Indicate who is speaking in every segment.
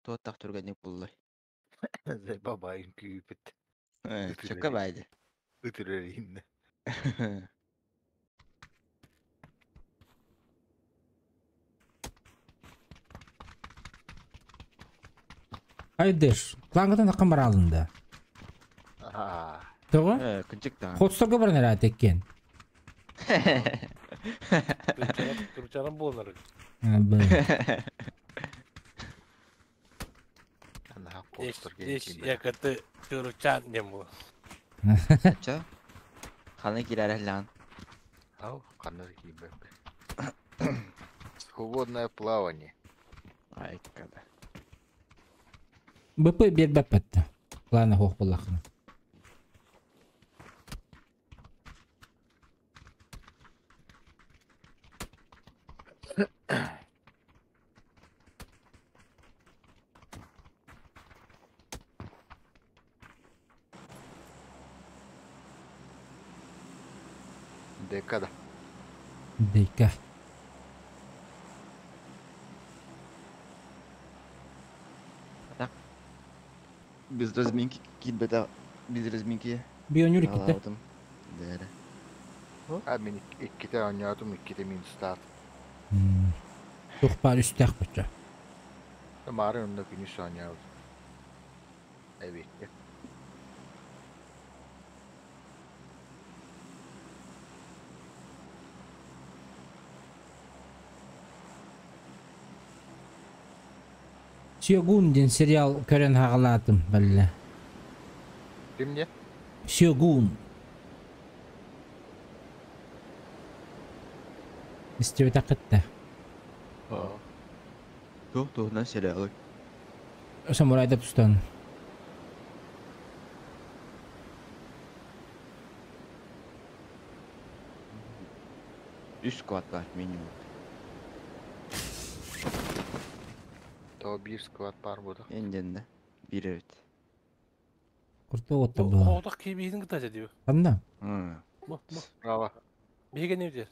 Speaker 1: Туоттах түргэнник буллай.
Speaker 2: Бабайын күүпүт.
Speaker 1: Чөкө баайды.
Speaker 2: Ытыраринна.
Speaker 3: Айдыш, клангытын аккан баралында. Тоҕо?
Speaker 1: Кынчык даҕаны.
Speaker 3: Хотсорго баран эрэ теккен.
Speaker 4: Турчанан буолар. Якаты турчан диэн буол.
Speaker 1: Чо? Хана киирэр лаан.
Speaker 2: Ау, ханна киирбэк. Свободное плавание.
Speaker 1: Айкада.
Speaker 3: БП биэрбэппэттэ. Плана хуох буллахына.
Speaker 2: Декада.
Speaker 3: Дека.
Speaker 1: Без разминки киирбэтэх без разминки
Speaker 3: Бионюр иккитэ.
Speaker 1: аҕалаабытым. Дээрэ.
Speaker 2: А мин иккитэ оонньоотум, иккитэ мин старт.
Speaker 3: Туох баар үстээх бачча.
Speaker 2: Маары онно күнүс оонньообут. Эбиэккэ.
Speaker 3: Сёгун диэн сериал көрөн хаҕалаатым балла.
Speaker 2: Ким диэн?
Speaker 3: Сёгун. Истибэтэххит да?
Speaker 1: Туох туһунан сериалы?
Speaker 3: Самурайда тустан.
Speaker 1: Үс сквад баар минимум.
Speaker 2: То биир склад баар буолуо.
Speaker 1: Энденне. Биир эбит.
Speaker 3: Куртук отто була.
Speaker 4: Оҕотох киибиһин кытта дии.
Speaker 3: Ханна?
Speaker 4: Бу, бу.
Speaker 2: Браво.
Speaker 4: Биһиги не диир.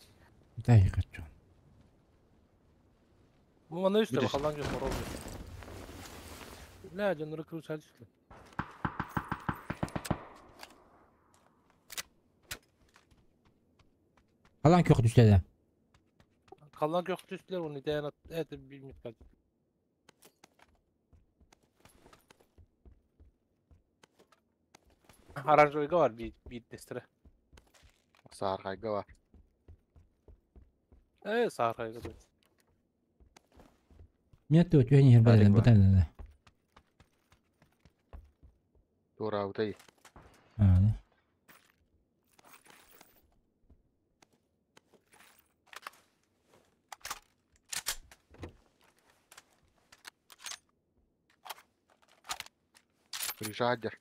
Speaker 3: Дай хочу.
Speaker 4: Бу манна үстэ
Speaker 1: Бүтүс.
Speaker 4: бахаллан жок орол. Бля, дьоннору кырыысаа түстэ.
Speaker 3: Халан көх түстэ.
Speaker 4: Халлан көх түстүлэр, оны дээн это билмит калды. Оранжевыйга бар биир тестері.
Speaker 2: Саархайга бар.
Speaker 4: Саархайга да.
Speaker 3: Нет, ты өтө не
Speaker 1: Алик
Speaker 3: бар
Speaker 1: бар.
Speaker 3: бутан да.
Speaker 2: Туораабытай.
Speaker 3: А,
Speaker 2: Прижадер.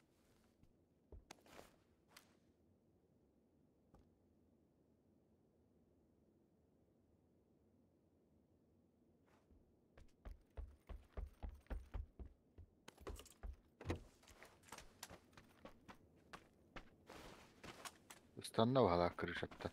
Speaker 2: Ыстанна баһалаах крышаттан.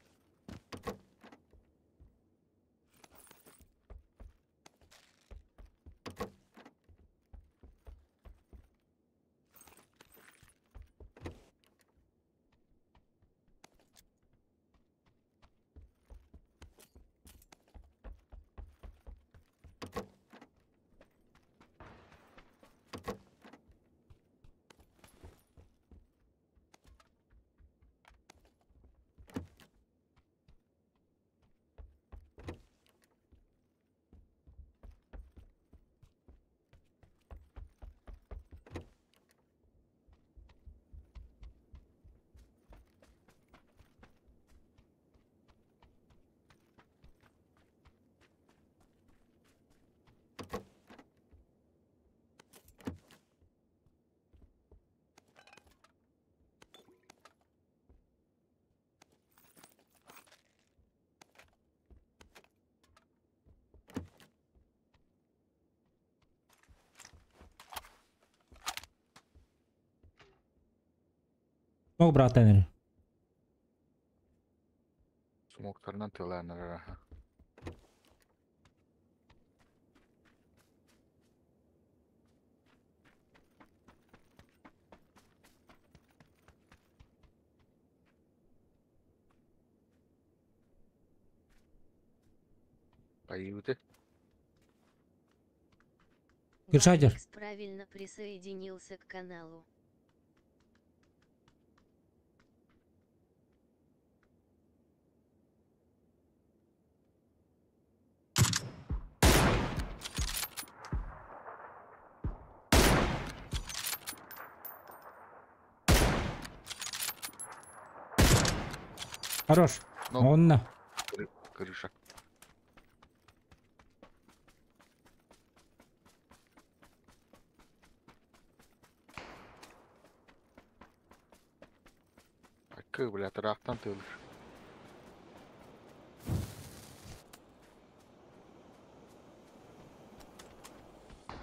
Speaker 3: Мог братан.
Speaker 2: Смоктарынан тылаанар. Хайыыбыты?
Speaker 3: Киршадер.
Speaker 5: Ваникс правильно присоединился к каналу.
Speaker 3: Хорош.
Speaker 2: Ну.
Speaker 3: Онно.
Speaker 2: Крыша. Акы, бля, ыраахтан тыылыр.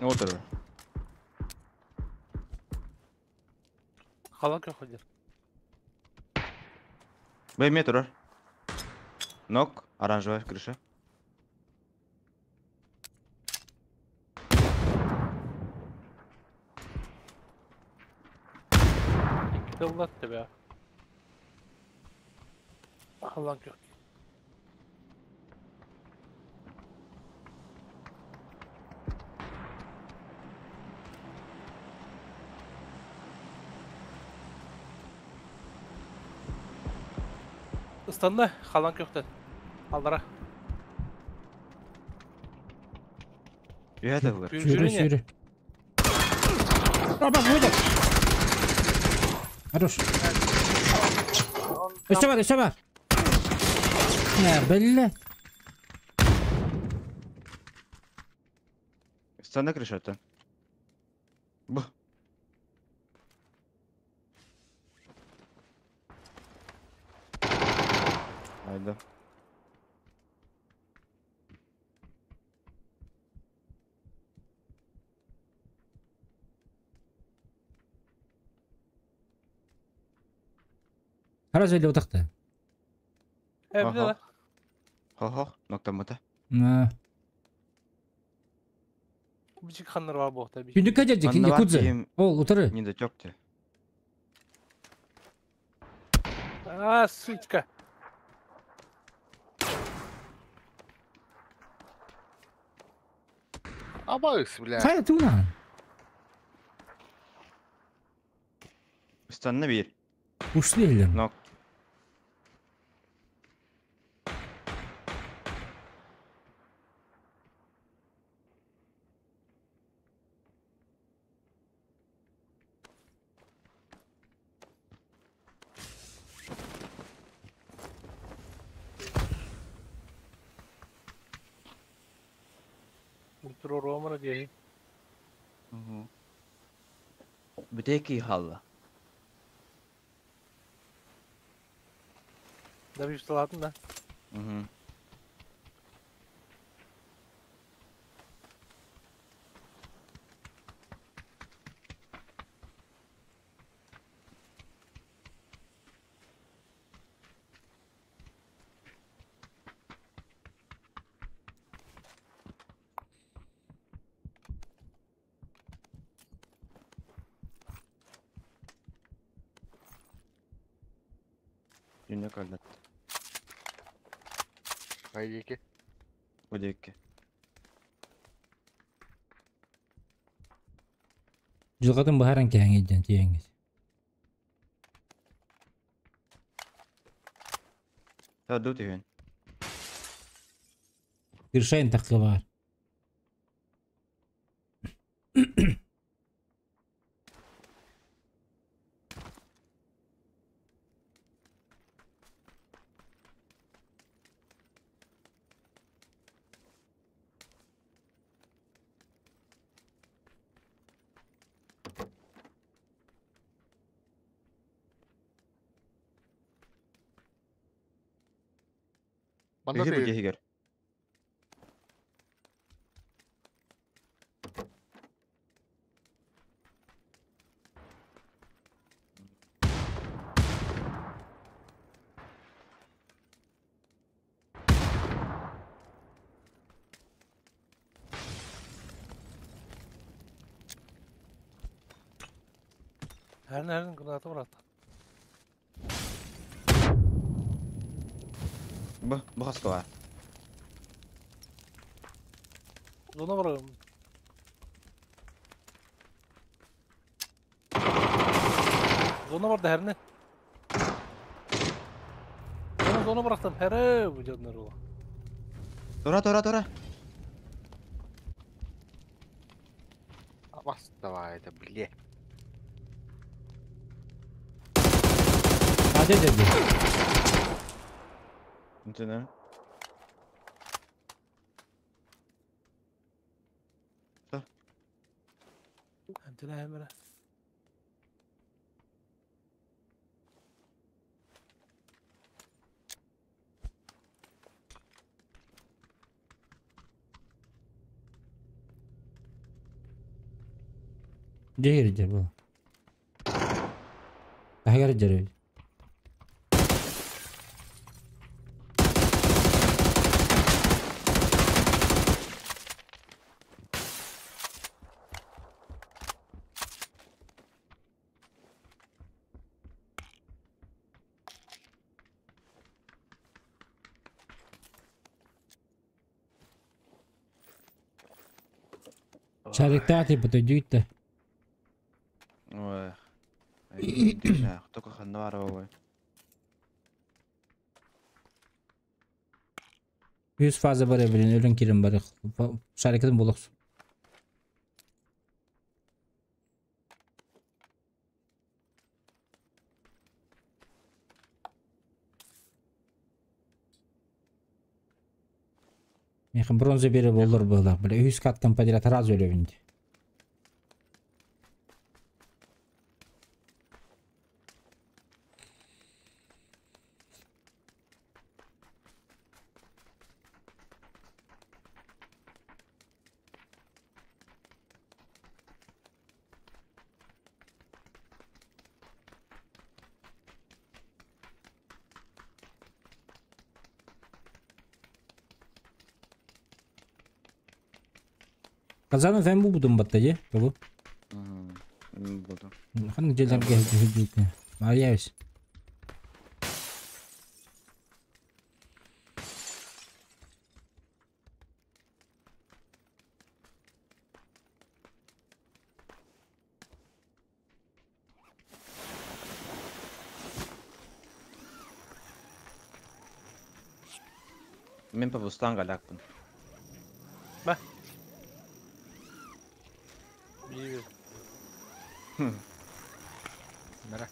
Speaker 1: Отыр.
Speaker 4: Халан көходер.
Speaker 1: Б метр. Нок, оранжевая крыша.
Speaker 4: Иккитэ улатты бе. Халан көх. Ыстанна халан көктен. Аллара.
Speaker 1: Үһэ тылыр.
Speaker 3: Сүүрэ
Speaker 4: Сүүрүнэ.
Speaker 3: сүүрэ. Аба, выйди. Хорош. Өссө бар, өссө бар. Не, бля.
Speaker 1: Ыстанна крышаттан. Бу. Айда.
Speaker 3: Хорош эле утакты.
Speaker 4: Э, биле
Speaker 1: Аха.
Speaker 4: la.
Speaker 1: Хо-хо, ноктаммыта.
Speaker 3: На.
Speaker 4: Бичик ханнар бар бу tabii.
Speaker 3: Күндүккэ дьэ
Speaker 1: Манна бар
Speaker 3: Якудза.
Speaker 1: киһим
Speaker 3: Ол утары.
Speaker 1: не дотёкте.
Speaker 4: А, сучка.
Speaker 2: Абайс, бля.
Speaker 3: Хайа туна.
Speaker 1: Ыстанна биир.
Speaker 3: Ушли эле.
Speaker 1: Нок.
Speaker 4: Мутро романа диye.
Speaker 1: Бүтеки халла.
Speaker 4: Да bir салатын да.
Speaker 1: Угу. Дүнө каллат.
Speaker 2: Хайеки.
Speaker 1: Удекке.
Speaker 3: Жылгатын бахаран кээңиден тиеңиз.
Speaker 1: Та ду түһүн.
Speaker 3: Киршайн такы бар.
Speaker 2: Манна
Speaker 1: Үһү
Speaker 2: тыыр.
Speaker 1: бүтехигер.
Speaker 4: Her nereden granatı var hatta.
Speaker 1: Бу, бу хаска бар.
Speaker 4: Зона барыам. Зона барда хэрнэ. Зона зона бырахтым. Хэрэ бу дьоннор була.
Speaker 1: Тура тура тура.
Speaker 2: Бас давай это бле.
Speaker 3: Hadi dedi.
Speaker 1: Интенэ.
Speaker 4: Эмтэнэ эмэрэ.
Speaker 3: Дьэ дьэ бу. Таһыгар дьэрэ. Шариктаах тиийбит өйдүүт да.
Speaker 1: Ой. Өйдүүнээх, только ханна баар буолуой?
Speaker 3: Үс фаза бар эбилин өлөн киирэн барыах. Шарикатын буолуохсун. Миэхэ бронза биэрэ буоллар быһыылаах, бile үһүс каттан подряд сразу өлөбүн дии. Казанов эн булбутун батта дии, тобу?
Speaker 1: Булдум.
Speaker 3: Ханнык дьиэлэргэ сылдьыбыт Марьявич.
Speaker 1: Мин побустаан галякпын.
Speaker 4: Ба. Биир.
Speaker 2: Мера.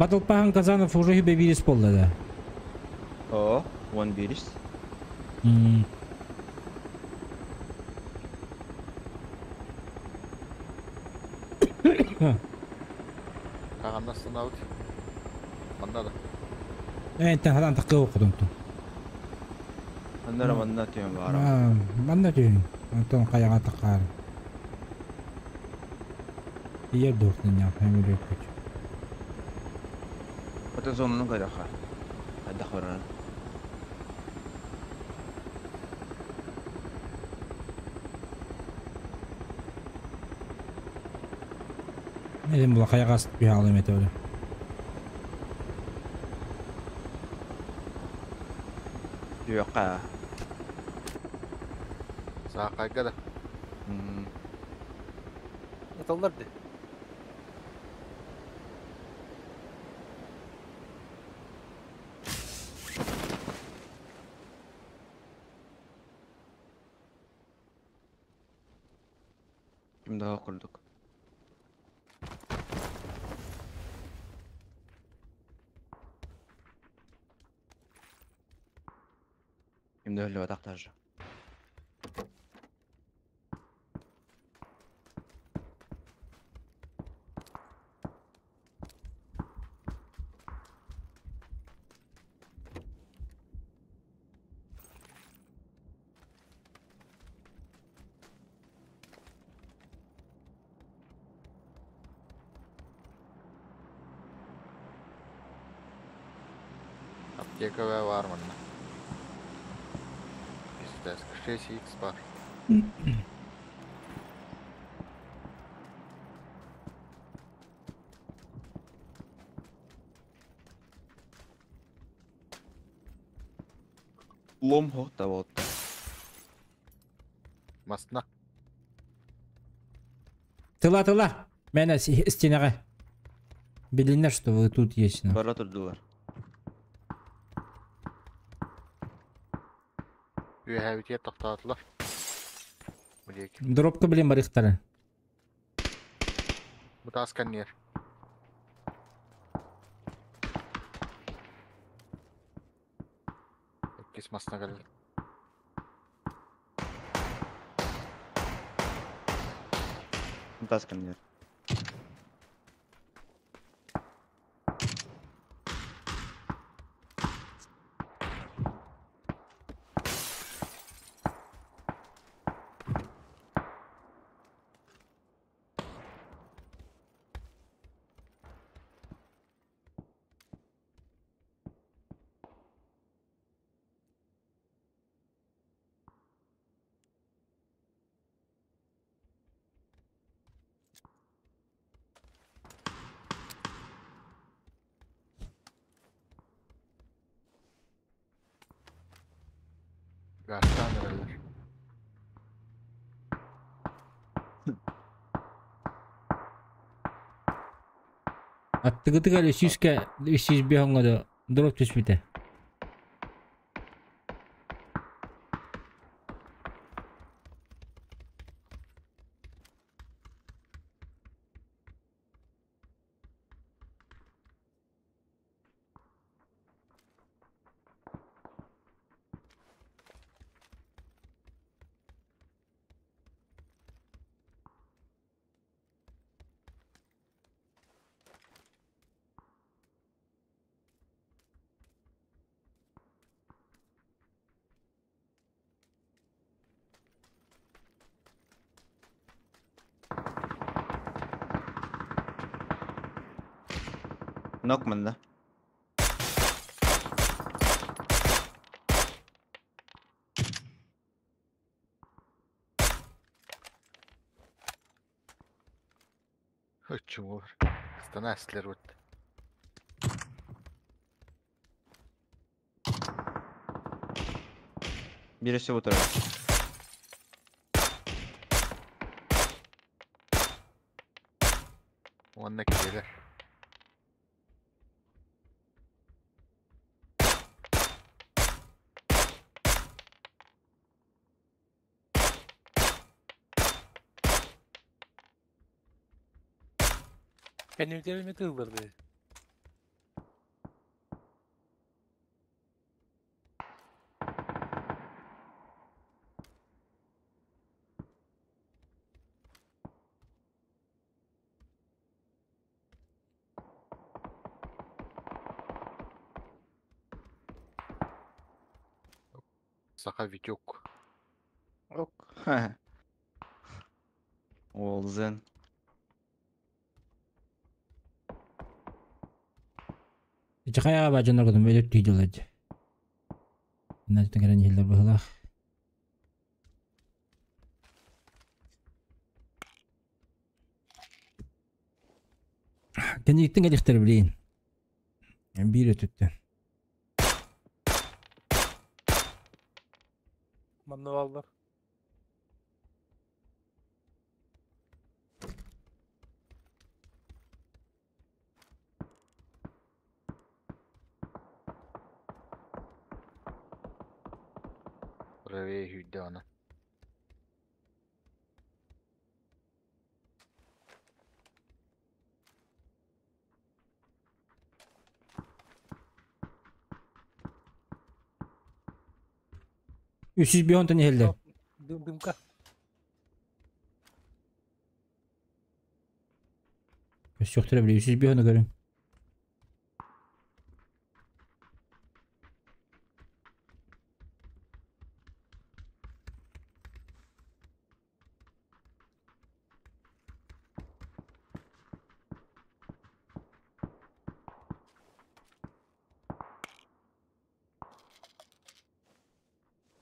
Speaker 3: Батл Пахан Казанов уже хибе вирус полла да.
Speaker 1: О, one вирус.
Speaker 2: Хаганнастан аут. Манна да.
Speaker 3: Энтэн хадан такы окудум ту.
Speaker 1: Маннара манна түөн баара.
Speaker 3: Манна түөн. Онтон хайаҕа такаар. Ийэр дуохтун ньаах өмүрүөккүт.
Speaker 1: Ото зонunu көрөхө. Хайдах барарын.
Speaker 3: Эдим була хайаҕас түһэ этэ өлө.
Speaker 1: Түөккэ.
Speaker 2: Саакайга да.
Speaker 4: Аталлар ди.
Speaker 1: Ким да курдук. Ким да өлү атактажы.
Speaker 2: Аптека баар манна. 6x бар.
Speaker 1: Лом хохта болта.
Speaker 2: Масна.
Speaker 3: Тыла тыла. Мена стенаға. Билинер, что вы тут есть. Ну.
Speaker 1: Бара турдулар.
Speaker 2: Үөһээбитигэр тохтоотулар. Бу диэки.
Speaker 3: Дропка билин барыхтары.
Speaker 2: Бу таас кэнниэр. Иккис масна кэллэ.
Speaker 1: Тас кэнниэр.
Speaker 2: Гаастаан эрэллэр.
Speaker 3: Аттыгытыгар үсүскэ үсүс биһоҥҥо дроп түспүтэ.
Speaker 1: Нок манна.
Speaker 2: Чуҥур. Ыстана эстилэр бут.
Speaker 1: Биир өссө бу турар.
Speaker 2: Уонна киирэр.
Speaker 4: Кэннибитигэр эмиэ тыыллар дии.
Speaker 2: Саха Витюк.
Speaker 1: Ок. Уолзен.
Speaker 3: Чахаяға ба дьоннор кытым өлөт түйдүлэр дьэ. Нәтен кэлэн иһиллэр быһылаах. Кэнниттэн кэлихтэр билин. Биир өтүттэн.
Speaker 4: Манна бааллар.
Speaker 2: Правее күүрдэ аны.
Speaker 3: Үс жүз онтон иһэллэр.
Speaker 4: Дым дымка.
Speaker 3: Көстүөхтэрэ били үс жүз ону көрүҥ.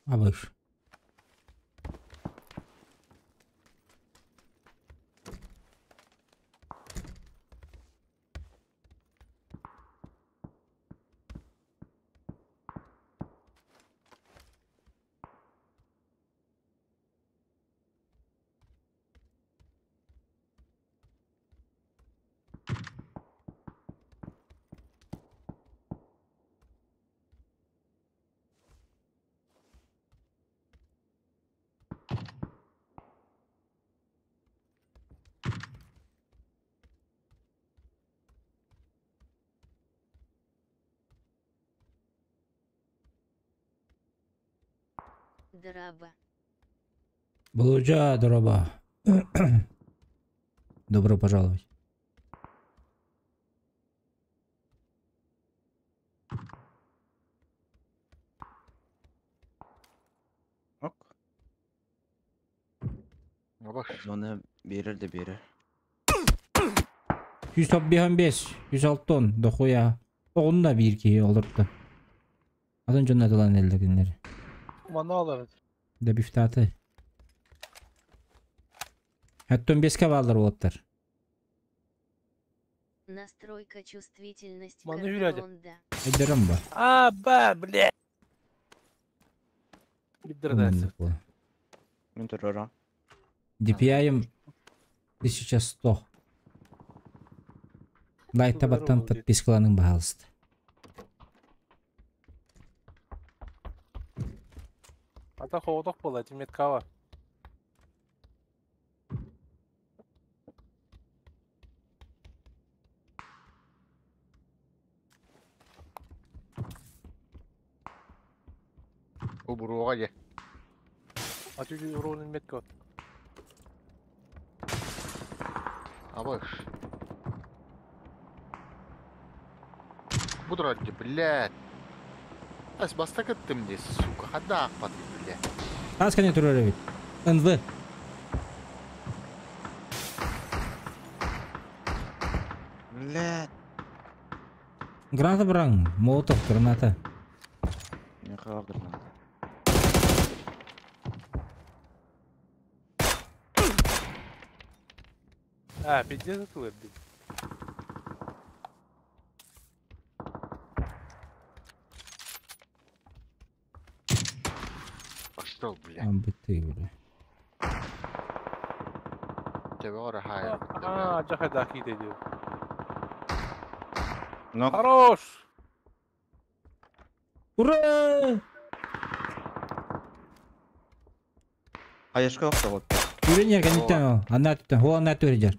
Speaker 3: Абыш.
Speaker 5: Драба.
Speaker 3: Болудьа, дороба. Добро пожаловать.
Speaker 1: Ок.
Speaker 2: Абаш.
Speaker 1: Зона берер да берер.
Speaker 3: 195, 106 дохуя. Оғын да bir ki olurdu. Атын дьон атылан элдегиннер.
Speaker 4: Манна алар.
Speaker 3: Да бифтаты. Хаттон беске балдар болуптар.
Speaker 5: Настройка чувствительность
Speaker 4: Манна хүрәді.
Speaker 5: картонда.
Speaker 3: Эдерем ба.
Speaker 4: А, ба, бля. Биддердәс.
Speaker 1: Мен турарам.
Speaker 3: DPI'м 1100. Лайкта баттан подпискаланың баһалысты.
Speaker 4: Ата хоодох була, тиметкава.
Speaker 2: Убуруға же.
Speaker 4: Аты урон метка.
Speaker 2: Абаш. Будрать, блядь. Ас баста кеттим де, сука. Хада ақпады, блядь.
Speaker 3: Тас кәне турар бит. НВ.
Speaker 1: Блядь.
Speaker 3: Граната браң, молотов граната.
Speaker 1: Не граната.
Speaker 4: А, пиздец это блядь.
Speaker 2: Пошел, блядь.
Speaker 3: Амбыты, бля.
Speaker 2: Тебе ора хай.
Speaker 4: А, жахайда киде диyor.
Speaker 1: Нок.
Speaker 4: Хорош!
Speaker 3: Ура!
Speaker 1: Хаешка оқта вот.
Speaker 3: Үрен ерген ол. Анна түттен, хол анна түрежер.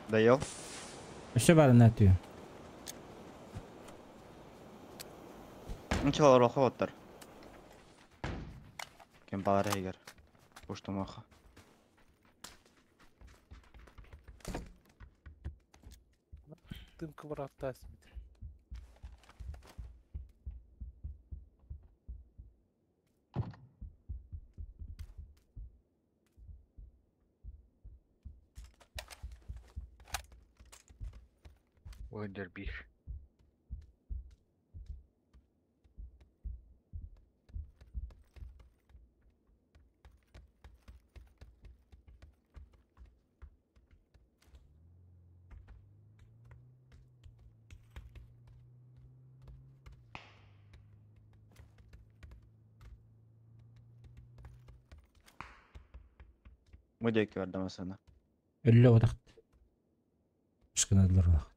Speaker 1: Доел.
Speaker 3: Өссө бар анна түйе.
Speaker 1: Ничего, рохо оттар. Кем балар егер. Пуштумаха.
Speaker 4: Дымка браттас.
Speaker 2: Ундер бир.
Speaker 1: Мудеки вардамасана.
Speaker 3: Өллө отақт. Пышкынадылар олақ.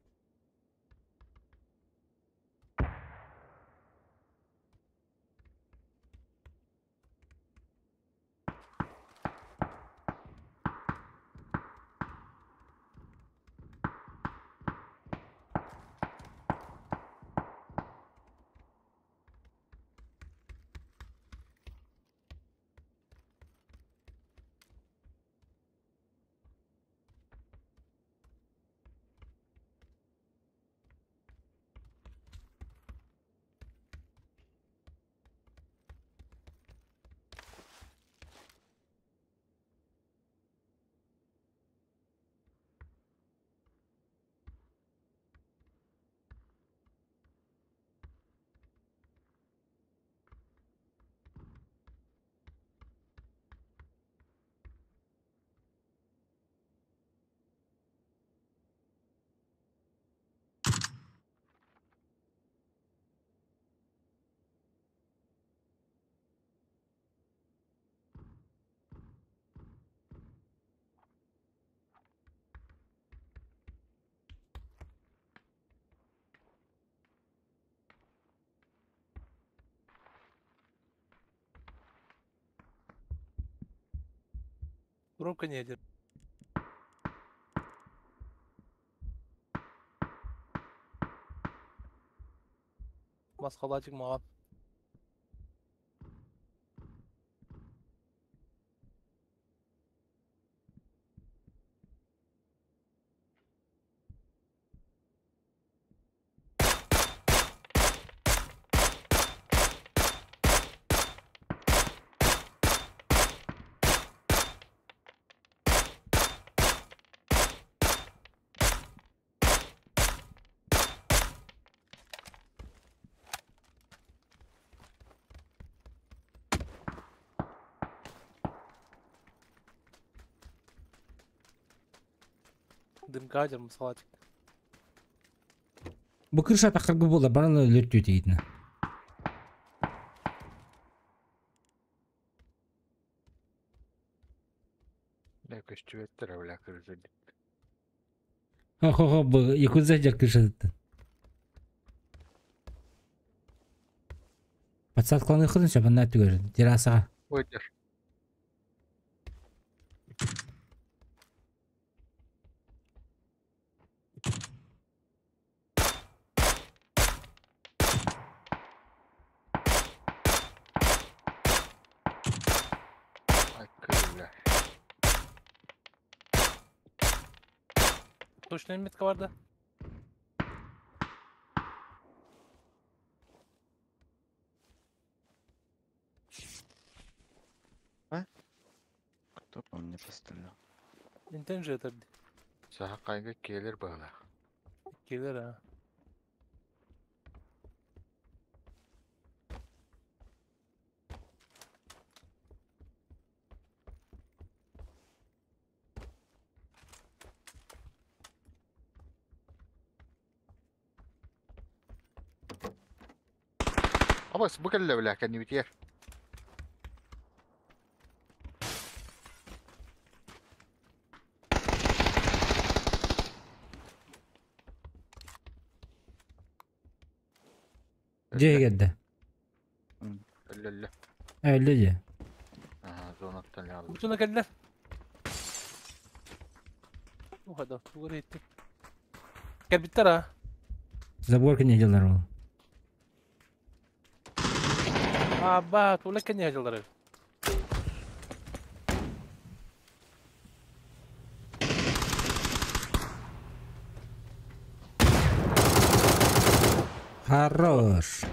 Speaker 4: Пробка не один. Маскалачык маған. Дымка дьэр маскалачык.
Speaker 3: Бу крыша тахаргы буолла, баран өлөртүү тиитинэ.
Speaker 2: Бля, көстүбэттэр, бля, крыша.
Speaker 3: Хо-хо-хо, бу якудза дьэр крышатыттан. Подсадкаланы хытын сөп, анна түгэр, террасаҕа.
Speaker 2: Ой, дер. Ай, бля.
Speaker 4: Точная метка бар да?
Speaker 1: Кто по мне пострелял?
Speaker 4: Интен же это
Speaker 2: Саха кайга келер бала.
Speaker 4: келер а.
Speaker 2: Абас бу келле бля, кәнни битер.
Speaker 3: Дьиэ кэлдэ.
Speaker 2: Өллө.
Speaker 3: Өллө дьиэ.
Speaker 2: Ага, зонаттан ялды.
Speaker 4: Бутуна келдер. Ухада, тугар етти. Кел биттер а.
Speaker 3: Забор кене дьыллар ол.
Speaker 4: Аба, тула кене дьыллар.
Speaker 3: Хорош.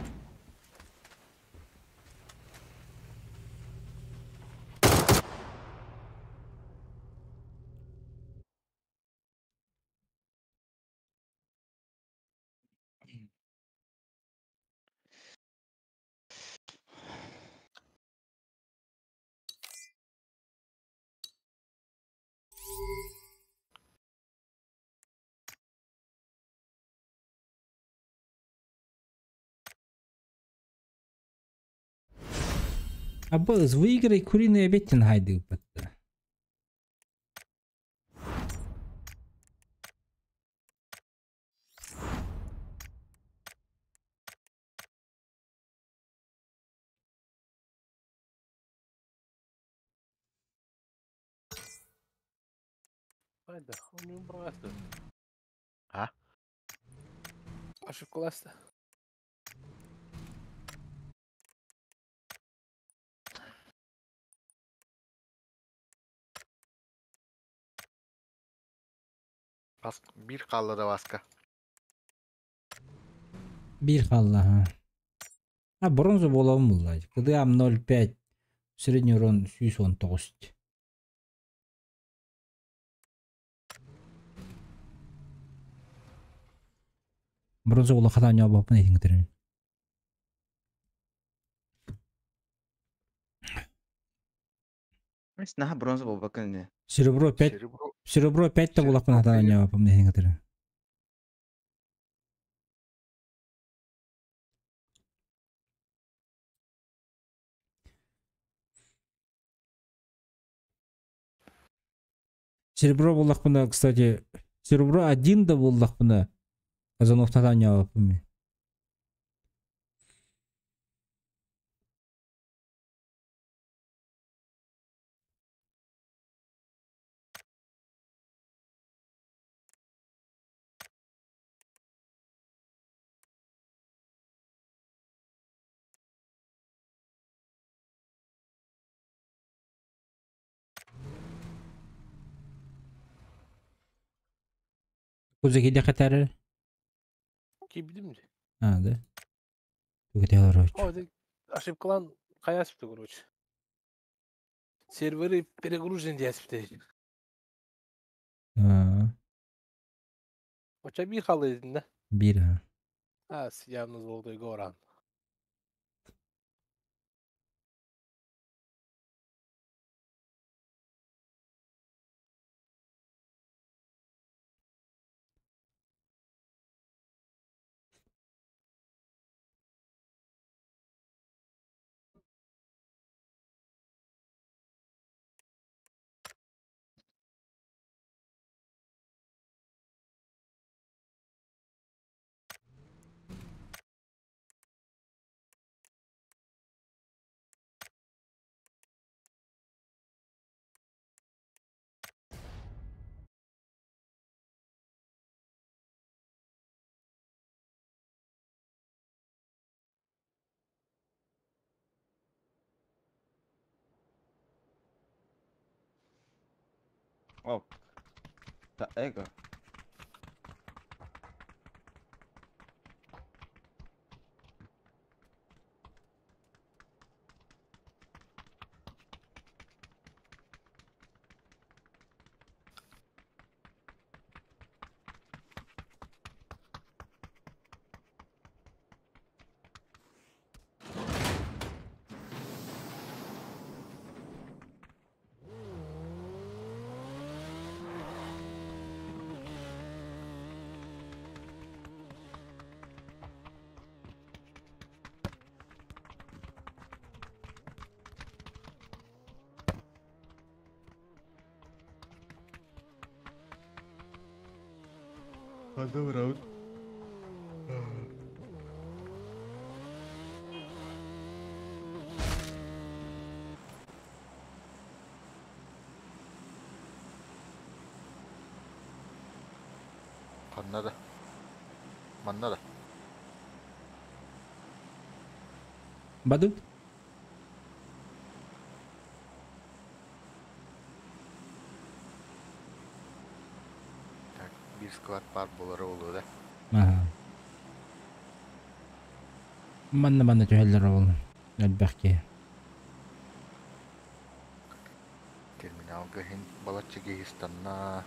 Speaker 3: Абыз, выиграй куриный обед хайды ыппатта.
Speaker 4: Хайда, он бросил.
Speaker 2: А?
Speaker 4: Ашы класста.
Speaker 2: Бас bir kaldı da baska.
Speaker 3: Бир халла. ха. А бронза буолабын булла. КДАм 0.5. Средний урон 119. Бронза буола хатан ньообоппун этиҥ
Speaker 1: Наха бронза буолбаккын ини.
Speaker 3: Серебро 5,
Speaker 2: Серебро.
Speaker 3: серебро 5 та буолахпын
Speaker 2: Серебро
Speaker 3: хатан
Speaker 2: пять.
Speaker 3: ньообоппун этиҥ Серебро буоллахпына, кстати, серебро 1 да буоллахпына, Казанов хатан ньообоппун. Куза киирдэ
Speaker 4: Киирбитим дии.
Speaker 3: А, да? Тугу олорочу.
Speaker 4: О, это ошибкалаан хайа сөптө, короче. Серверы перегружен диэн сөптө.
Speaker 3: А,
Speaker 4: Оччо биир хаалла дедин да?
Speaker 3: Биир а.
Speaker 4: А, явно золотой горан.
Speaker 1: О, та эго. Ханна барабыт?
Speaker 2: Ханна да. Манна да.
Speaker 3: Бадут?
Speaker 2: Так, биир склад баар буолара буолуо да.
Speaker 3: Аха. Манна манна түһэллэр ол. Элбэх киһи.
Speaker 2: Терминалга иһин балачча киһи ыстанна.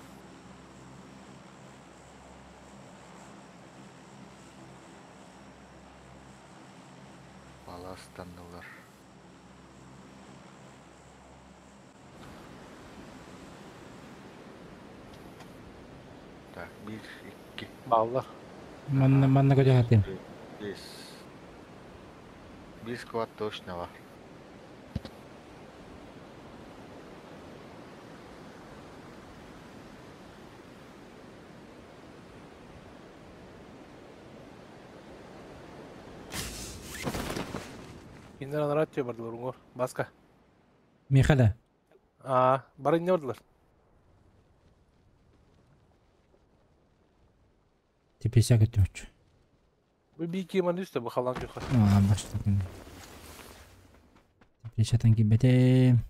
Speaker 2: Бала ыстаннылар. Так, биир, икки,
Speaker 4: Бааллар.
Speaker 3: Манна манна көтө хатым.
Speaker 2: Биэс. Биир склад точно бар.
Speaker 4: Кинилэр анараа өттүгэр бардылар уҥуор. Баска.
Speaker 3: Миэхэ да.
Speaker 4: Аа, бары инньэ бардылар.
Speaker 3: Типисэ көтүөччү.
Speaker 4: Бу биир киһи манна үстэ бу халаан күөххэ.
Speaker 3: Аа, бастакын. Типисэтэн киирбэтим.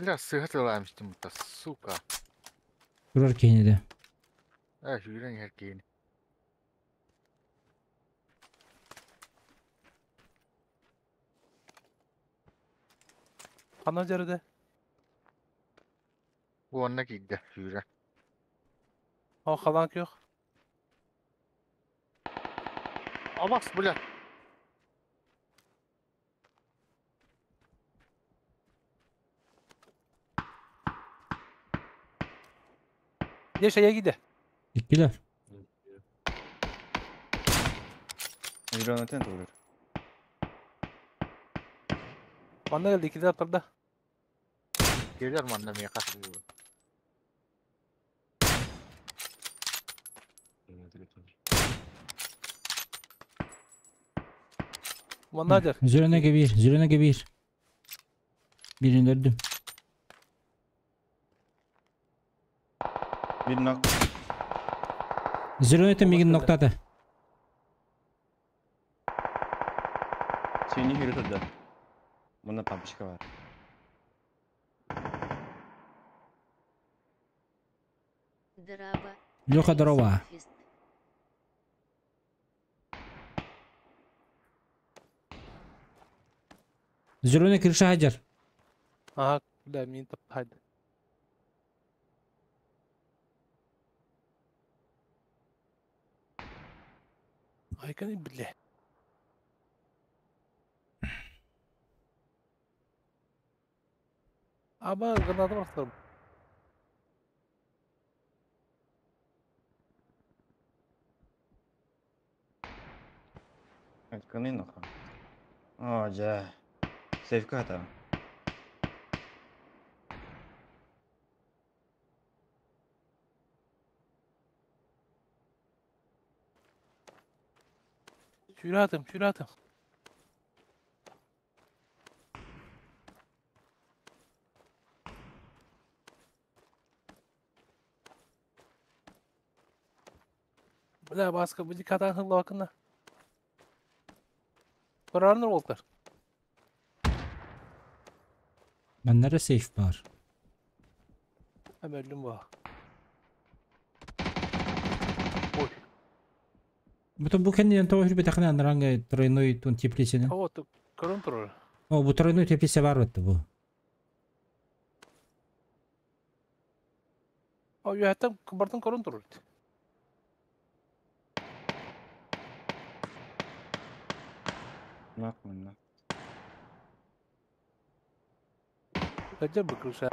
Speaker 2: Бля, сыыһа тылаамыстым та, сука.
Speaker 3: Турар киһини да.
Speaker 2: Ээ, сүүрэн иһэр киһини.
Speaker 4: Ханна дьарыда?
Speaker 2: Бу онно киирдэ, сүүрэн.
Speaker 4: О, халаан күөх.
Speaker 2: Абас, бля!
Speaker 4: Дьэ, шайа киирдэ.
Speaker 3: Иккилэр.
Speaker 1: Миллион тугур.
Speaker 4: Манна кэллэ, иккилэр аттарда.
Speaker 2: Келер манна миэхэ.
Speaker 4: Манна дьэр.
Speaker 3: Зеленый bir, зеленый bir. Birini öldüm.
Speaker 1: Bir knock.
Speaker 3: Зеленый мигин ноктаты.
Speaker 1: Seni hürü tuttu. Bunda папочка var.
Speaker 5: Драба.
Speaker 3: Леха дрова.
Speaker 5: Фест.
Speaker 3: Зеленый крыша хаджар.
Speaker 4: Ага, бля, мин таппайды. Айканы бля. Аба граната бастырым.
Speaker 1: Айтканы ноха. О, жа. Сейфка хата.
Speaker 4: Сүүрэ атым, сүүрэ атым. Бля, баска, били катан хыллабакына. Көрөрнөр болтар.
Speaker 3: Маннара сейф бар.
Speaker 4: Эм өлдүм бу.
Speaker 3: Бу бу кеннен то хүрбе тахна анранга тройной тун теплицени.
Speaker 4: Вот, көрөн турар.
Speaker 3: О, бу тройной теплица бар бу бу.
Speaker 4: О, үөһэттэн бартын көрөн турар.
Speaker 1: Knock манна.
Speaker 4: Кадя бы крыша.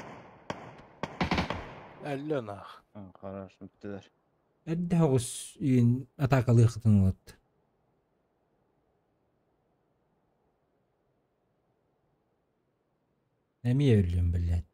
Speaker 4: Әллә нах.
Speaker 1: А, хорошо, bittiler.
Speaker 3: Эдде хогус ин атакалы хытын Эми өлүм блядь.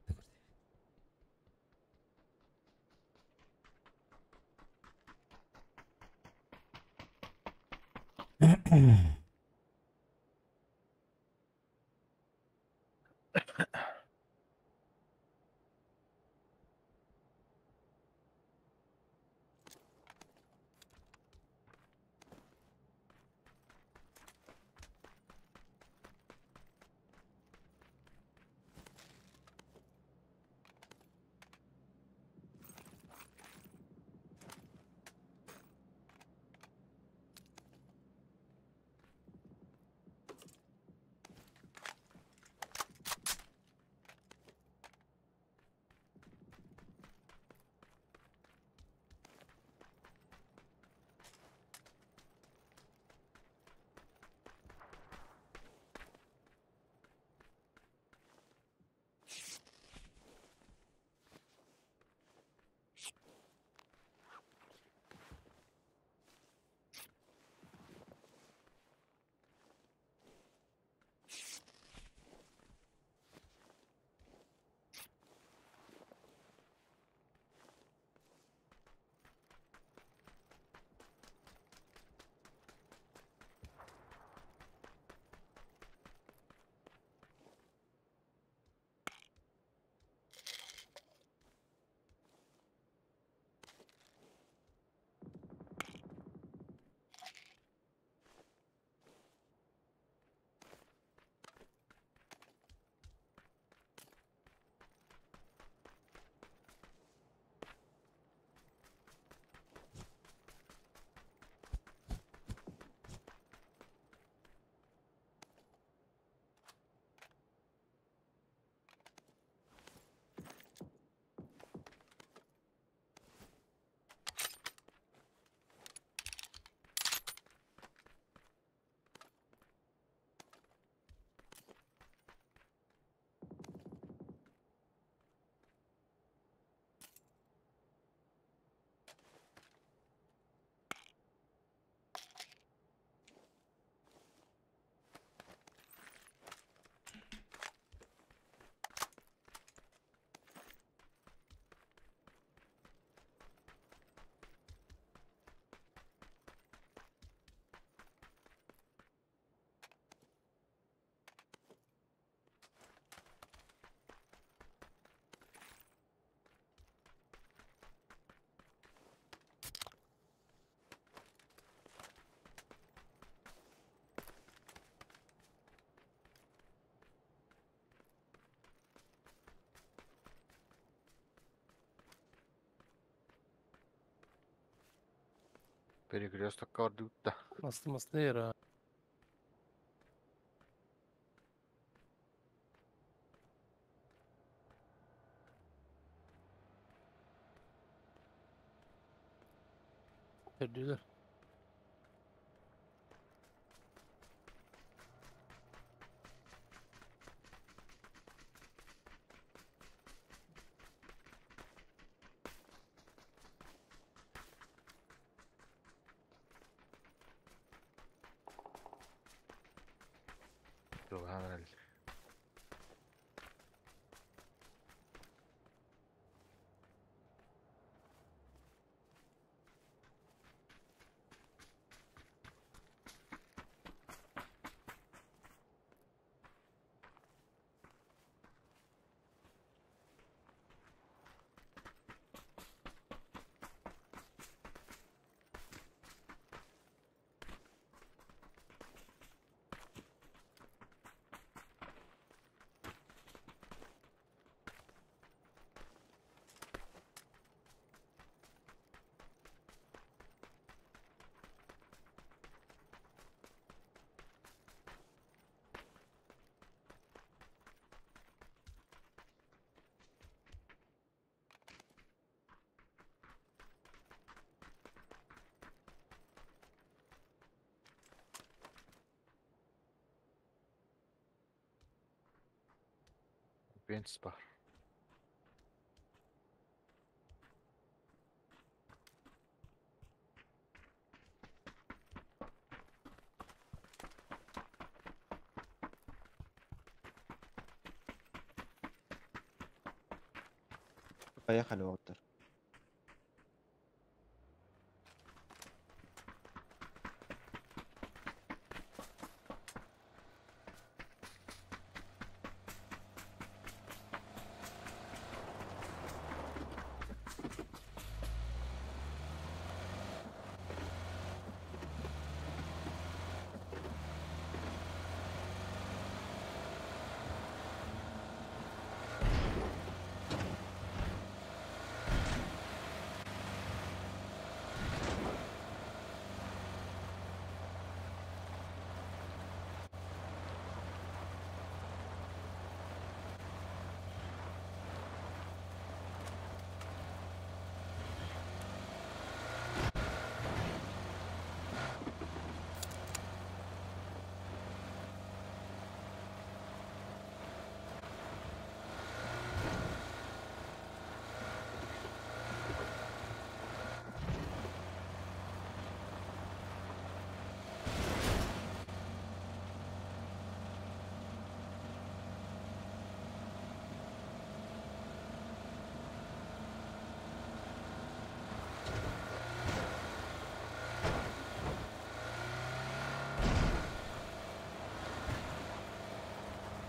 Speaker 2: Перекрестокка бардыбыт да.
Speaker 4: Масты масты ера. Көрдүлэр.
Speaker 2: Чугаһаан эрэллэр. Бенц бар.
Speaker 1: Поехали, Уолтер.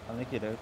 Speaker 1: Аны киирэр.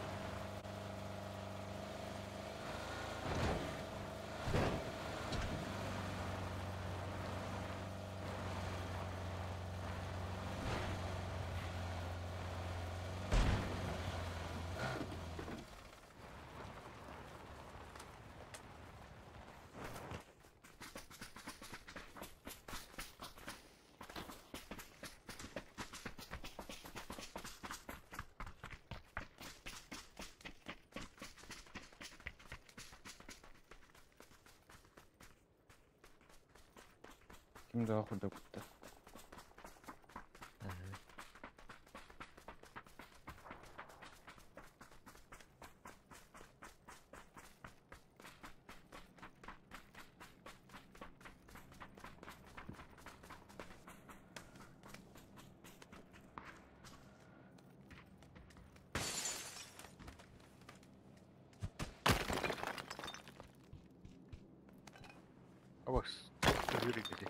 Speaker 1: Ким да курдук кутта.
Speaker 2: Абас. Yürü gidi.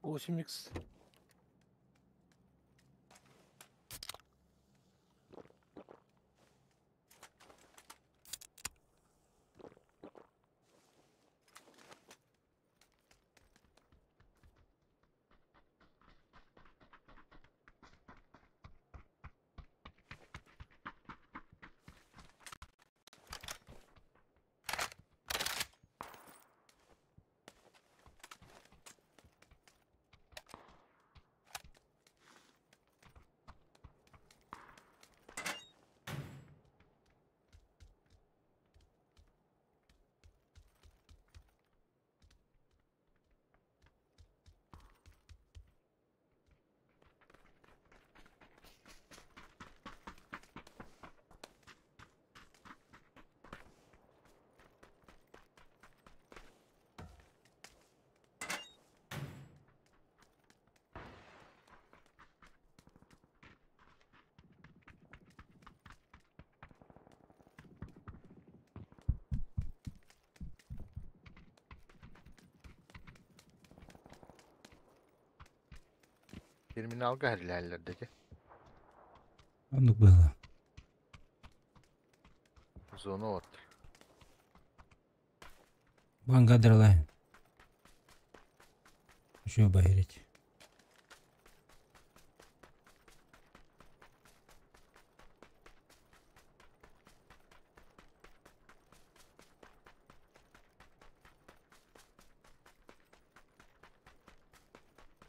Speaker 4: Восемь икс.
Speaker 2: Терминалга херлээллер
Speaker 3: Оннук было.
Speaker 2: Зона от.
Speaker 3: Банга дралайн. Еще байрить.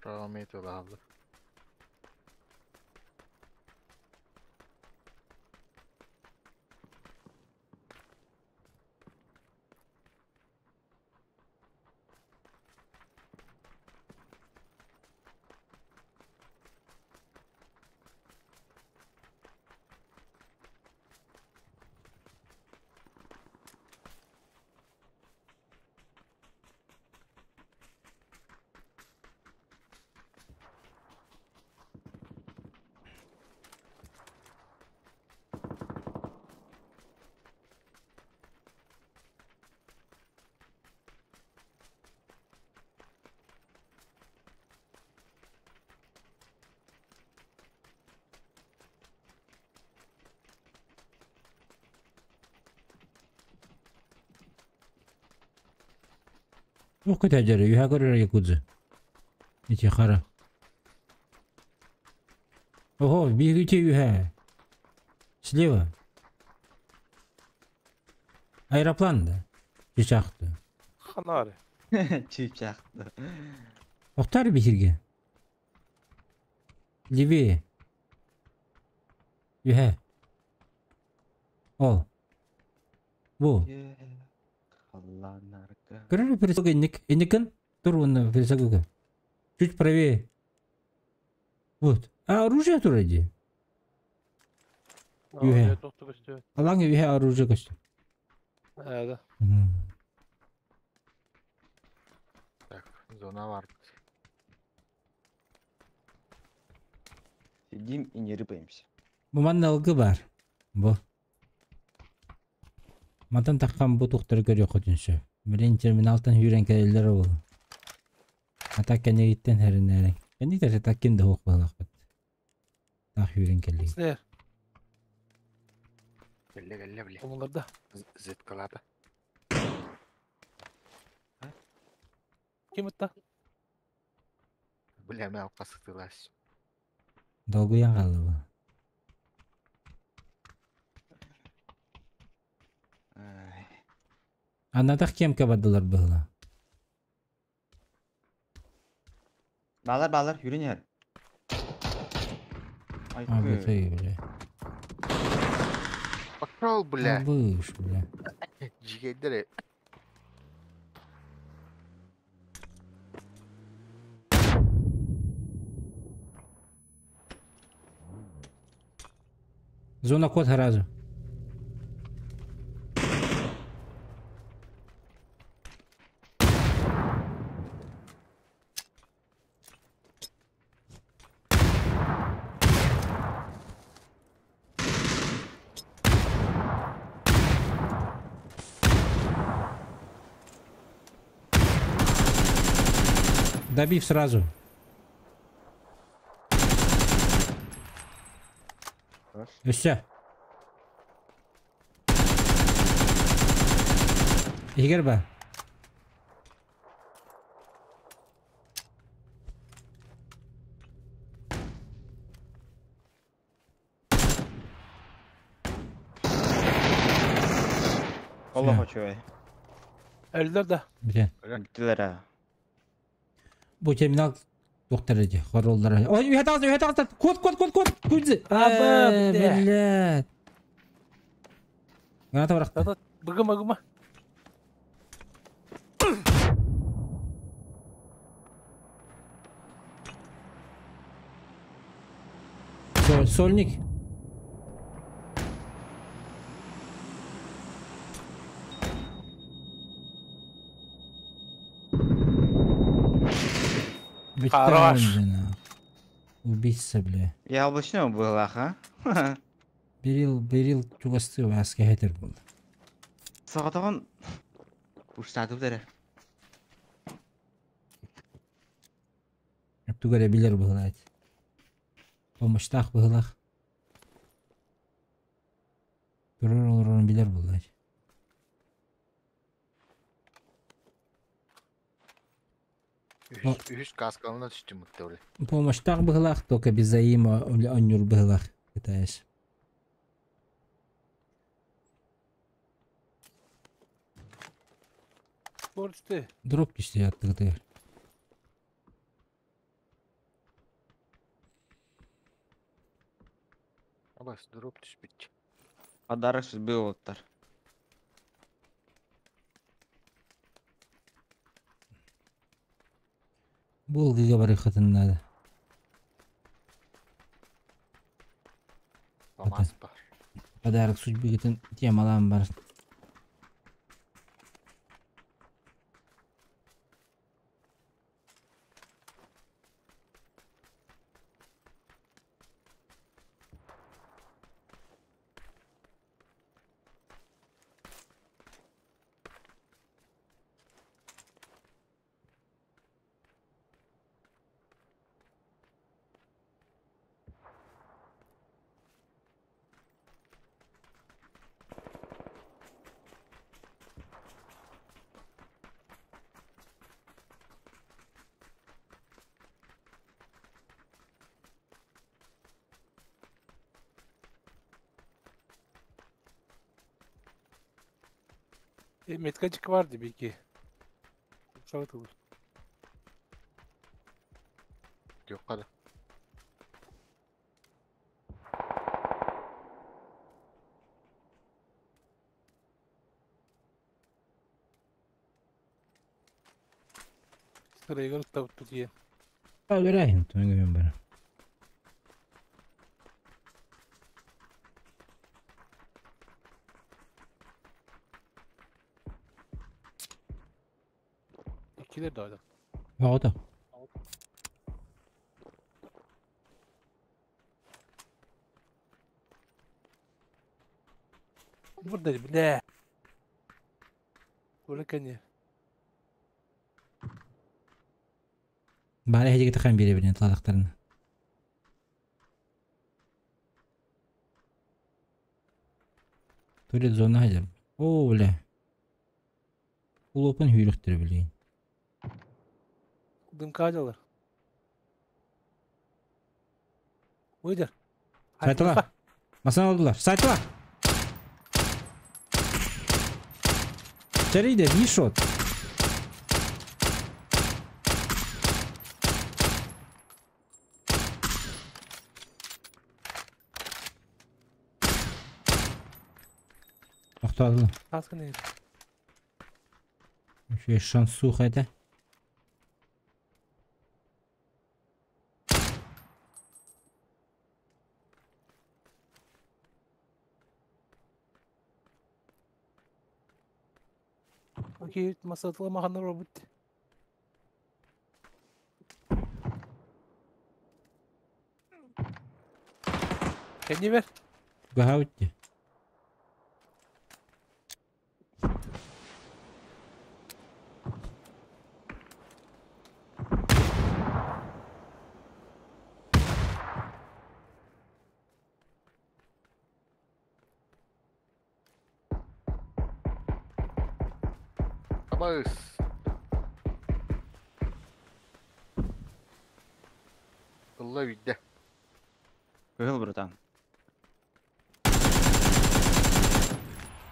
Speaker 2: Правомет алды.
Speaker 3: Ух, көтәдері, үйә көрер якудзы. Ити хара. Ого, бегите үйә. Слева. Аэроплан да. Чычақты.
Speaker 4: Ханары.
Speaker 1: Чыпчақты.
Speaker 3: Охтар бихирге. Левее. Үйә. Ол. Бу.
Speaker 1: Халланарга.
Speaker 3: Көрөр присылка инник. Инникин. Тур вон присылка. Чуть правее. Вот. А оружие тур иди. Үйе. Алаң үйе оружие көстө.
Speaker 4: Да.
Speaker 2: Так, зона бар.
Speaker 1: Сидим и не рыпаемся.
Speaker 3: Бу манна алгы бар. Бу. Мантан таққан бу тухтары көрө хотунсу. Билин терминалтан хүрен келелер ол. Ата кенегиттен херинерен. Кенди тәрсе таккин да хоқ балақпыт. Тақ хүрен келли.
Speaker 4: Снер.
Speaker 2: Келле келле бile.
Speaker 4: Omullarda.
Speaker 2: Зеткалата.
Speaker 4: Ким ытта?
Speaker 2: Бля, мен алқасықтылас.
Speaker 3: Долгуян қалды бу.
Speaker 1: Ай.
Speaker 3: Аннатақ кемке бадылар бұғыла.
Speaker 1: Балар балар yürün Ай,
Speaker 3: А, ты, бля.
Speaker 2: Пошел, бля.
Speaker 3: Абыш, бля.
Speaker 2: Жигендер.
Speaker 3: Зона код сразу. Добив сразу.
Speaker 1: Хорош.
Speaker 3: И все. Игорь.
Speaker 1: Allah хочу.
Speaker 4: Öldüler да.
Speaker 3: Бите.
Speaker 1: Биттилер а.
Speaker 3: Бу терминал доктор эти, хороллар. Ой, үйе тағыз, үйе тағыз. Код, код, код, код. Кудзи.
Speaker 4: Аба, бля.
Speaker 3: Блядь. Граната барахты.
Speaker 4: Да-да. Быгыма гыма.
Speaker 3: Сольник.
Speaker 4: Хорош.
Speaker 3: Убийца, бля.
Speaker 1: Я облачно был, а?
Speaker 3: Берил, берил чугасты васка хетер был.
Speaker 1: Сағатаған Уштатып дәрі.
Speaker 3: Тугаре билер был, айт. Помощтаах быһыылаах. Турар олорорун билэр буоллар.
Speaker 2: Үһүс, үһүс кааскалана түстүм били.
Speaker 3: Помощтаах быһыылаах, только без заима онньуур быһыылаах китаец.
Speaker 4: Борчты.
Speaker 3: Дроп түстэ аттыгытыгар.
Speaker 2: Абас, дроп түспүт.
Speaker 1: Подарок судьбы уолаттар.
Speaker 3: Бу ылгыга барыаххытын наада.
Speaker 2: Алмаз бар.
Speaker 3: Подарок судьбыгытын темалаан бар.
Speaker 4: Metkacık vardı bir iki. Savat olur.
Speaker 2: Yok hadi.
Speaker 4: Sıraya göre tavuktu diye.
Speaker 3: Öyle Тунгуйум бар.
Speaker 4: İkiler de adam.
Speaker 3: Оҕото.
Speaker 4: Burada bile. Böyle kendi.
Speaker 3: Бары эһиги тахан биэрэбинэн талахтарына. Туре зона хадьар. Оо, бля. Улуопун хүүрүхтэрэ билигин.
Speaker 4: Дымка Выйдер.
Speaker 3: Сайтыла. Масан алдылар. Сайтыла. Чарыйда, бишот. Охтоодулар.
Speaker 4: Kaskı ne?
Speaker 3: Еще шанс суха это.
Speaker 4: Окей, масатыла маханна бар бит. Kendi ver.
Speaker 3: Гаутти.
Speaker 2: Абас. Ылла үйдэ.
Speaker 1: Кыһыл братан.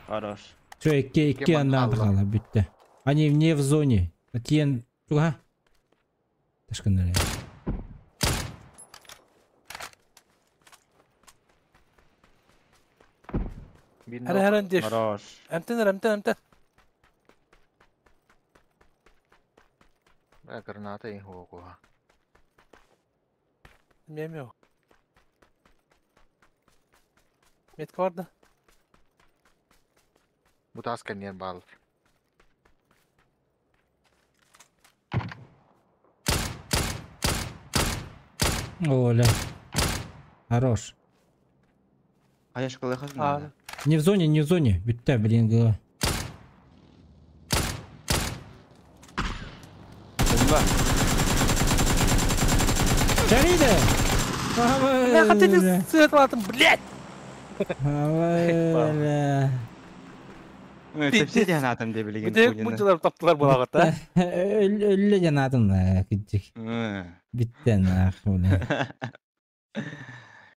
Speaker 1: Хорош.
Speaker 3: Все, икки икки
Speaker 2: Кем
Speaker 3: аннаан
Speaker 2: алла.
Speaker 3: хаала бүттэ. Они не в зоне. Тиен туга. Ташкыннары.
Speaker 2: Бин
Speaker 4: Her her endir.
Speaker 1: Хорош.
Speaker 4: Emten emten emten.
Speaker 2: Граната и хуа.
Speaker 4: Bilmiyorum yok. Metka vardı.
Speaker 2: Бутас каньер бал.
Speaker 3: Оля. Хорош.
Speaker 1: А я школы
Speaker 4: Abi.
Speaker 1: надо.
Speaker 3: Не в зоне, не в зоне. Бүттэ, блин, га.
Speaker 1: Бомба.
Speaker 3: Чарыйда!
Speaker 4: Бля, хотите светлатым, блядь!
Speaker 3: Бля.
Speaker 1: Тепсе диэн де билигин
Speaker 4: Бүтэ мунчалар таптылар булагат, а?
Speaker 3: Өллө жанатын кыджик. Биттен ах, бля.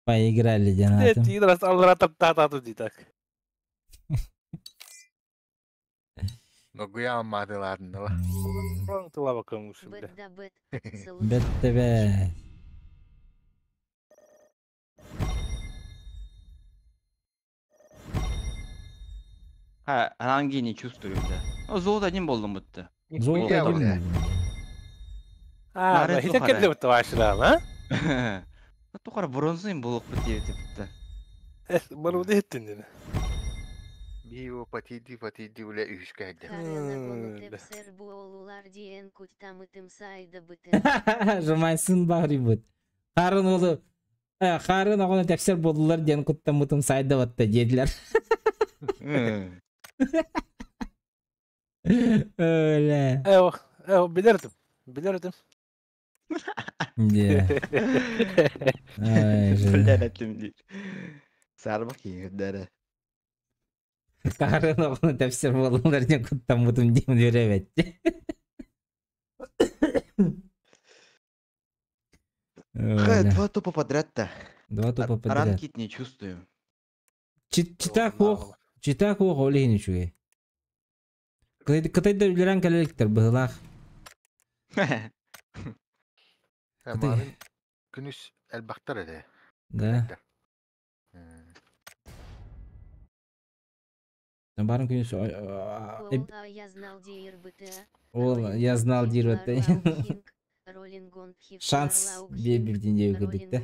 Speaker 3: Поиграли жанатын.
Speaker 4: Тиин раз аллара таптаатаату дии так.
Speaker 2: Ногуя аммадылаадыннала.
Speaker 4: Тыла бакым бля.
Speaker 5: Бет да бет.
Speaker 3: Бетте бе.
Speaker 1: Ха, ранги не чувствую, да. Ну, золото один болдум будто.
Speaker 3: Золото один.
Speaker 4: А,
Speaker 1: Нары
Speaker 4: хите
Speaker 1: тухара.
Speaker 4: келди бутта вашыраан, а?
Speaker 1: Тухара бронзын болук бут диэбит бутта.
Speaker 4: Бары бу хеттин дени.
Speaker 2: Био патиди патиди бля үһүскэ хэдде.
Speaker 5: Тепсер буолулар диэн куттамытым сайда бытын.
Speaker 3: Жумайсын багри бут. Харын олу. Харын оҕону тепсер болдулар диэн куттаммытым сайда батта диэдилэр. Өле.
Speaker 4: Эо, эо, билердим. Билердим.
Speaker 3: Де. Ай, же.
Speaker 1: Билер диир. Сарбак киирдere.
Speaker 3: Харын оҕону тепсер болдулар диэн куттаммытым диэн үөрэ
Speaker 1: Ха, два тупа подряд-то.
Speaker 3: Два тупа подряд.
Speaker 1: Ранкит не чувствую.
Speaker 3: Чита хуох, чита хуох олиһин үчүгэй. Кытайда үлэрэн кэлэликтэр быһылаах.
Speaker 2: Марын күнүс элбахтар эле.
Speaker 3: Да. Барын күнүс
Speaker 5: Ол я знал диир быты.
Speaker 3: Ол я знал диир бытты. Шанс биэбирдин диэби кырдык да.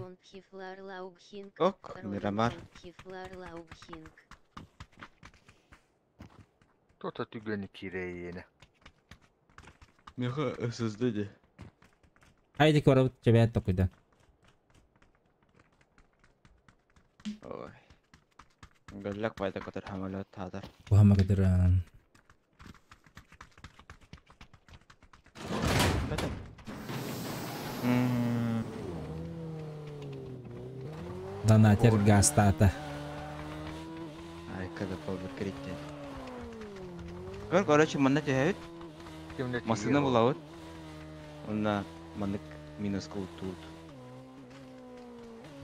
Speaker 1: Ок, Мирамар.
Speaker 2: Тота түгөні кирейene.
Speaker 1: Меха ССД де.
Speaker 3: Хайди корабыт чебэт токуйда.
Speaker 1: Ой. Галлак пайда котор хамалат тадар.
Speaker 3: Кухама кыдыран.
Speaker 1: Бэтэ.
Speaker 3: Донатер гастата.
Speaker 1: Ай, когда побер критте. Көр, короче, манна түһәбит. Машина булабыт. Онна маннык минус култут.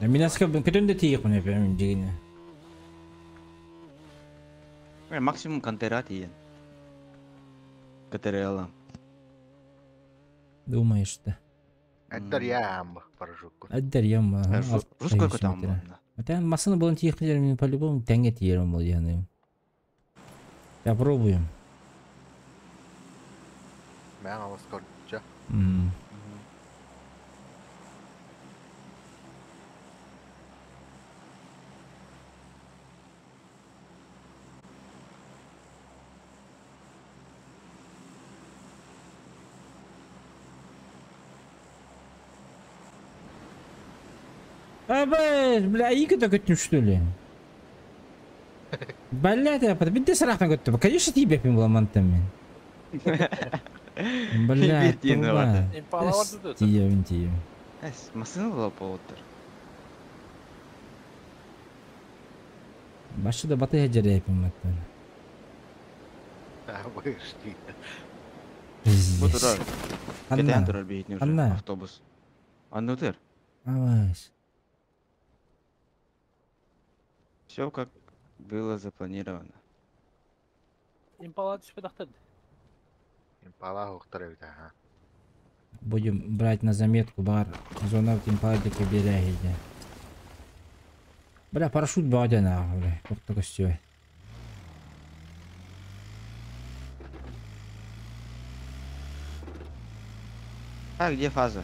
Speaker 3: Минаска көтөн де тиек мына мен дегене.
Speaker 1: Максимум контера тиен. Катерела.
Speaker 3: Думаешь, да.
Speaker 2: Әттер ям парашютку.
Speaker 3: Әддер ям.
Speaker 1: Русской там.
Speaker 3: Это машина была тиек мен по-любому тәңге тиерім бол яны. Попробуем.
Speaker 2: Мен алыс көрчө.
Speaker 3: Абы, бля, ики так өттүм что ли? Блядь, я бидде сарахтан көттүм. Конечно, тип эпим буламантан мен. Бля,
Speaker 4: Импала бар тут.
Speaker 3: Тиебин, тиебин.
Speaker 1: Эс, машина була болуттар.
Speaker 3: Башы да баты хеджер эпим маттан.
Speaker 2: Вышли.
Speaker 1: Бу турар. Кетен турар бейитне уже автобус. Анны утыр.
Speaker 3: Аваш.
Speaker 1: Все как было запланировано.
Speaker 4: Импала түшпе тахтад.
Speaker 2: Импала уктар бит, ага.
Speaker 3: Будем брать на заметку бар. Зона в импала береги. Бля, парашют бадя на, бля, как только все.
Speaker 1: А где фаза?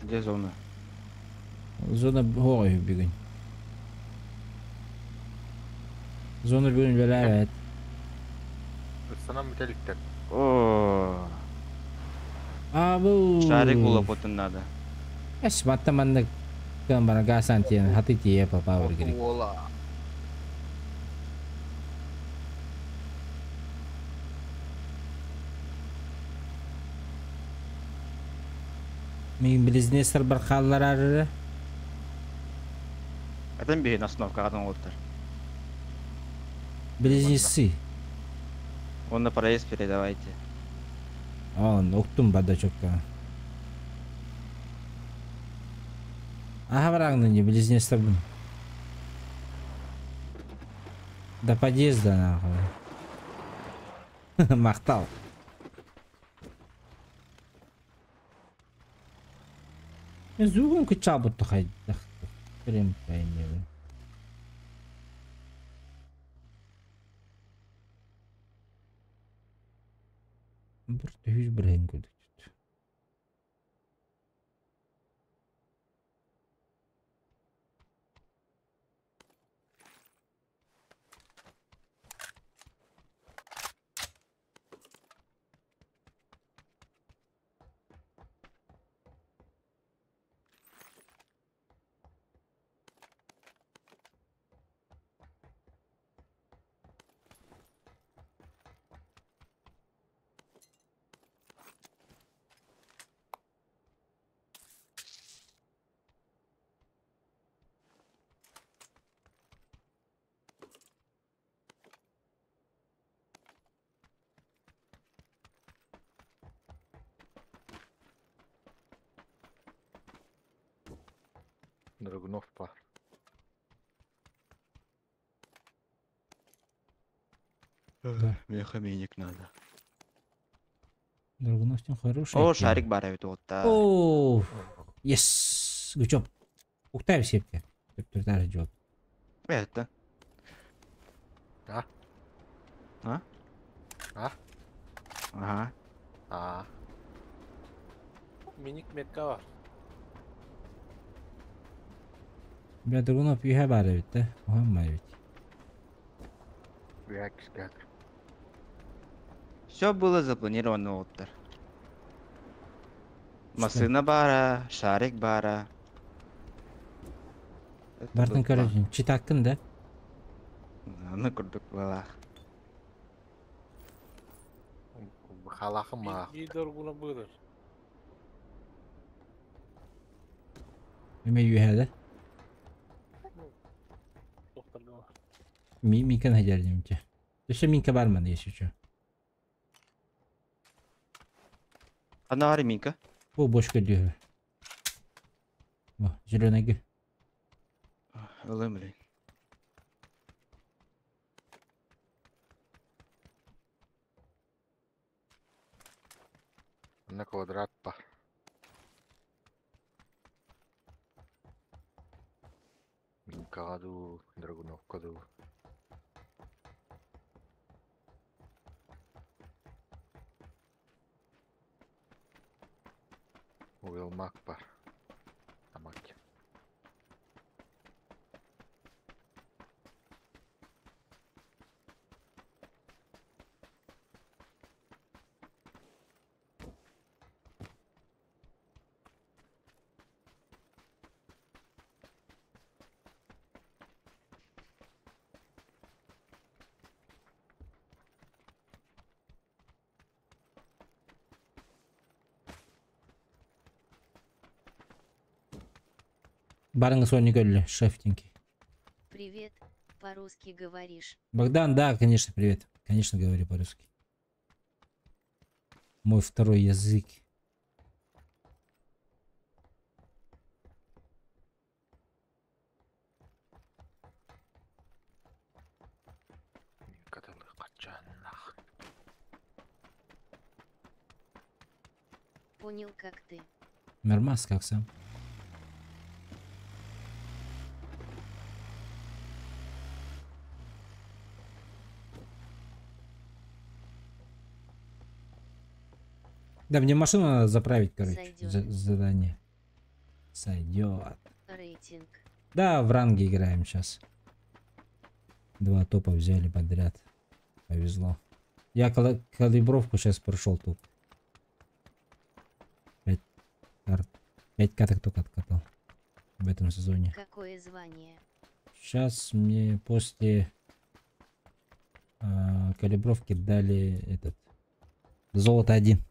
Speaker 1: Где зона?
Speaker 3: Зона горы бегун. Зона бүгүн үлэлээбэт.
Speaker 2: Санам бүтеликтер.
Speaker 1: О,
Speaker 3: Абу.
Speaker 1: Шарик улапотун надо.
Speaker 3: Эс матта маннык кым бара гасан тиен хаты тие папа бар керек.
Speaker 2: Ола.
Speaker 3: Мин близнецтер бар халлар арыры.
Speaker 1: Этэн биһин остановкаҕа оҥолтар.
Speaker 3: Близнецы.
Speaker 1: Онно проезд передавайте.
Speaker 3: А, уктум бардачокка. Ага, барагны не близнецтарбын. До подъезда нахуй. Махтал. Зугун кычабыт хайдах. Прям поймем. Просто хүз бір көрдік.
Speaker 2: Драгунов пар.
Speaker 3: Да.
Speaker 1: Мне хомейник надо.
Speaker 3: Драгунов тем хороший.
Speaker 1: О, шарик бар эбит уотта.
Speaker 3: О, yes. Good job. Уктай сепке. Төптөртөр жооп.
Speaker 1: Это.
Speaker 2: А?
Speaker 1: А?
Speaker 2: А?
Speaker 1: Ага.
Speaker 2: А.
Speaker 4: Minik mekka var.
Speaker 3: Бля, Драгунов үйе бар эбит да. Оһан бар эбит.
Speaker 2: Бля,
Speaker 1: Все было запланировано уоттар. Машина бара, шарик бара. Это
Speaker 3: Бартын
Speaker 1: был план.
Speaker 3: короче, читаккын да?
Speaker 1: Аны курдук была.
Speaker 2: Халахым ма.
Speaker 4: Bir dorguna bığdır.
Speaker 3: Эме үйе да.
Speaker 4: Doktorga var.
Speaker 3: Ми минкен хажар демче. Өсө минке бар ман если чё.
Speaker 1: Ана бар минка.
Speaker 3: Бу бош көрдү. Бу зеленый.
Speaker 1: Ылым блин.
Speaker 2: На квадрат пар. Минкаду, Драгуновкаду. Уилмак пар. Амак.
Speaker 3: Барыңы сони көрүлү, шефтинки.
Speaker 5: Привет, по-русски говоришь.
Speaker 3: Богдан, да, конечно, привет. Конечно, говорю по-русски. Мой второй язык.
Speaker 2: Минкадалы качаннах.
Speaker 5: Понял, как ты.
Speaker 3: Мермас, как сам? Да, мне машину надо заправить, короче,
Speaker 5: Сойдёт.
Speaker 3: задание. Сойдет.
Speaker 5: Рейтинг.
Speaker 3: Да, в ранге играем сейчас. Два топа взяли подряд. Повезло. Я калибровку сейчас прошел тут. 5 карт. 5 каток только откатал в этом сезоне.
Speaker 5: Какое звание?
Speaker 3: Сейчас мне после калибровки дали этот золото 1.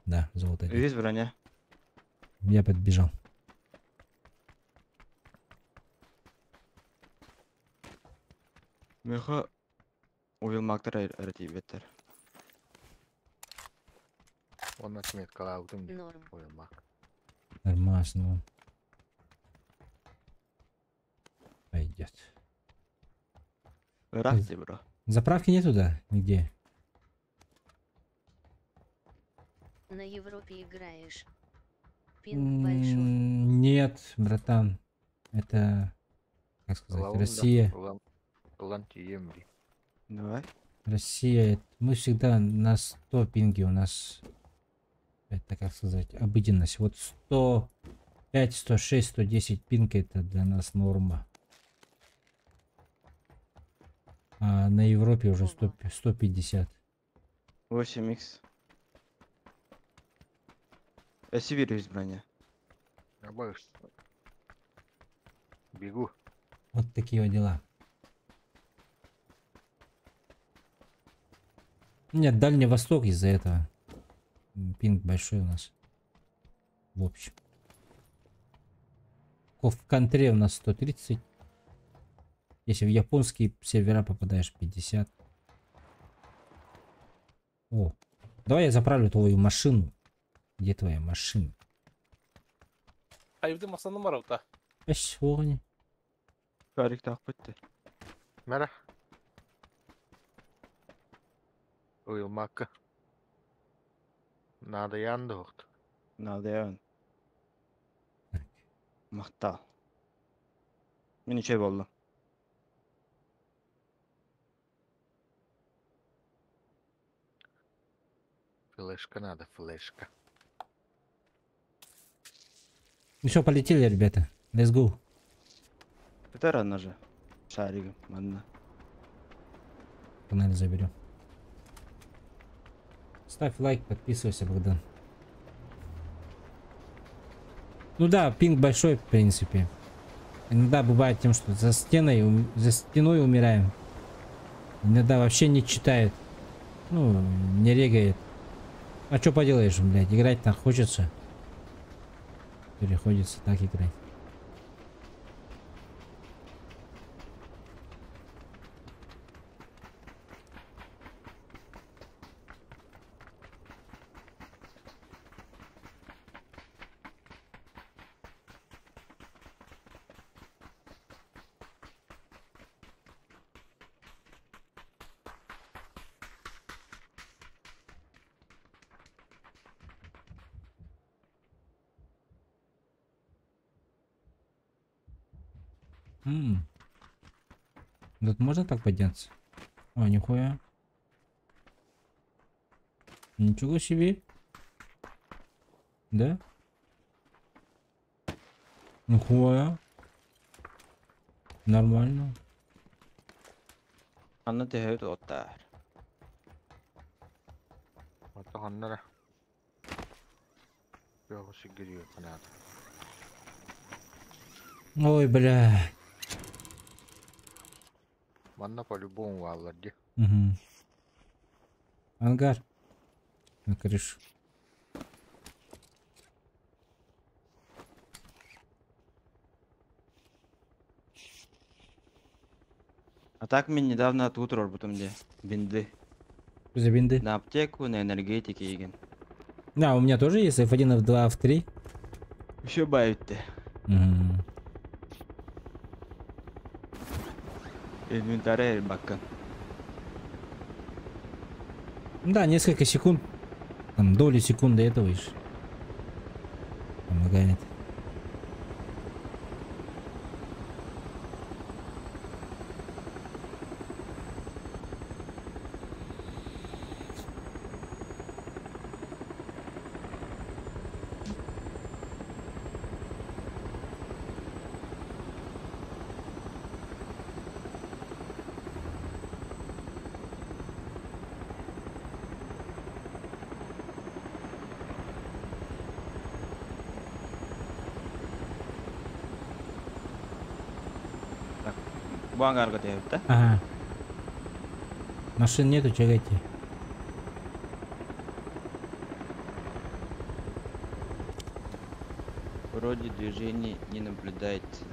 Speaker 3: Да, золото 1.
Speaker 1: Есть броня.
Speaker 3: Я подбежал.
Speaker 1: Меха уйулмактар эрэ тиийбэттэр.
Speaker 2: Онно отметкалаабытым дии.
Speaker 5: Норм.
Speaker 2: Уйулмак.
Speaker 3: Нормально. Пойдет.
Speaker 1: Ыраах дии бро.
Speaker 3: Заправки нету, да? Нигде.
Speaker 5: На Европе играешь. Пинг большой.
Speaker 3: Нет, братан. Это, как сказать,
Speaker 2: Ылабын да.
Speaker 3: Россия.
Speaker 2: Ылан, ылан тиийиэм дии.
Speaker 1: Давай.
Speaker 3: Россия, мы всегда на 100 пинге у нас, это, как сказать, обыденность. Вот 105, 106, 110 пинг это для нас норма. А на Европе уже
Speaker 5: Ого.
Speaker 3: 150.
Speaker 1: 8х. Сибирь избрание.
Speaker 2: Абаш. Бегу.
Speaker 3: Вот такие вот дела. Нет, Дальний Восток из-за этого. Пинг большой у нас. В общем. В контре у нас 130. Если в японские сервера попадаешь, 50. О, давай я заправлю твою машину. Где твоя машина?
Speaker 4: Хайбды масаны маравта.
Speaker 3: Эш, огни.
Speaker 1: Шарик так бітті.
Speaker 2: Мара. Уйулмакка. Надо янды оқты.
Speaker 1: Надо я.
Speaker 3: Так.
Speaker 1: Махтал. Мин үчүгэй буолла.
Speaker 2: Флешка надо, флешка.
Speaker 3: Ну все, полетели, ребята. Let's go.
Speaker 1: Это рано же. Шаригом, ладно.
Speaker 3: Погнали, заберем. Ставь лайк, подписывайся, Богдан. Ну да, пинг большой, в принципе. Иногда бывает тем, что за стеной умираем. Иногда вообще не читает. Ну, не регает. А чё поделаешь, блядь, играть-то хочется. Приходится так играть. Тут можно так подняться? О, нихуя. Ничего себе. Да? Нихуя. Нормально.
Speaker 1: Анна тэһэбит оттар.
Speaker 2: Ата ханнара. Yok giriyor kanat.
Speaker 3: Ой, бля.
Speaker 2: Манна по-любому бааллар дии.
Speaker 3: Угу. Ангар. На крышу.
Speaker 1: А так мен недавно тут работал где? Бинды.
Speaker 3: Что за бинды?
Speaker 1: На аптеку, на энергетике еген.
Speaker 3: Да, у меня тоже есть F1, F2, F3.
Speaker 1: Еще бавит-то.
Speaker 3: Угу.
Speaker 1: Инвентарь бакка.
Speaker 3: Да, несколько секунд. Там доли секунды этого еще. Помогает.
Speaker 1: Бу ангарга тэһэбит да?
Speaker 3: Ага. Машин нету, чекайте.
Speaker 1: Вроде движений не наблюдается.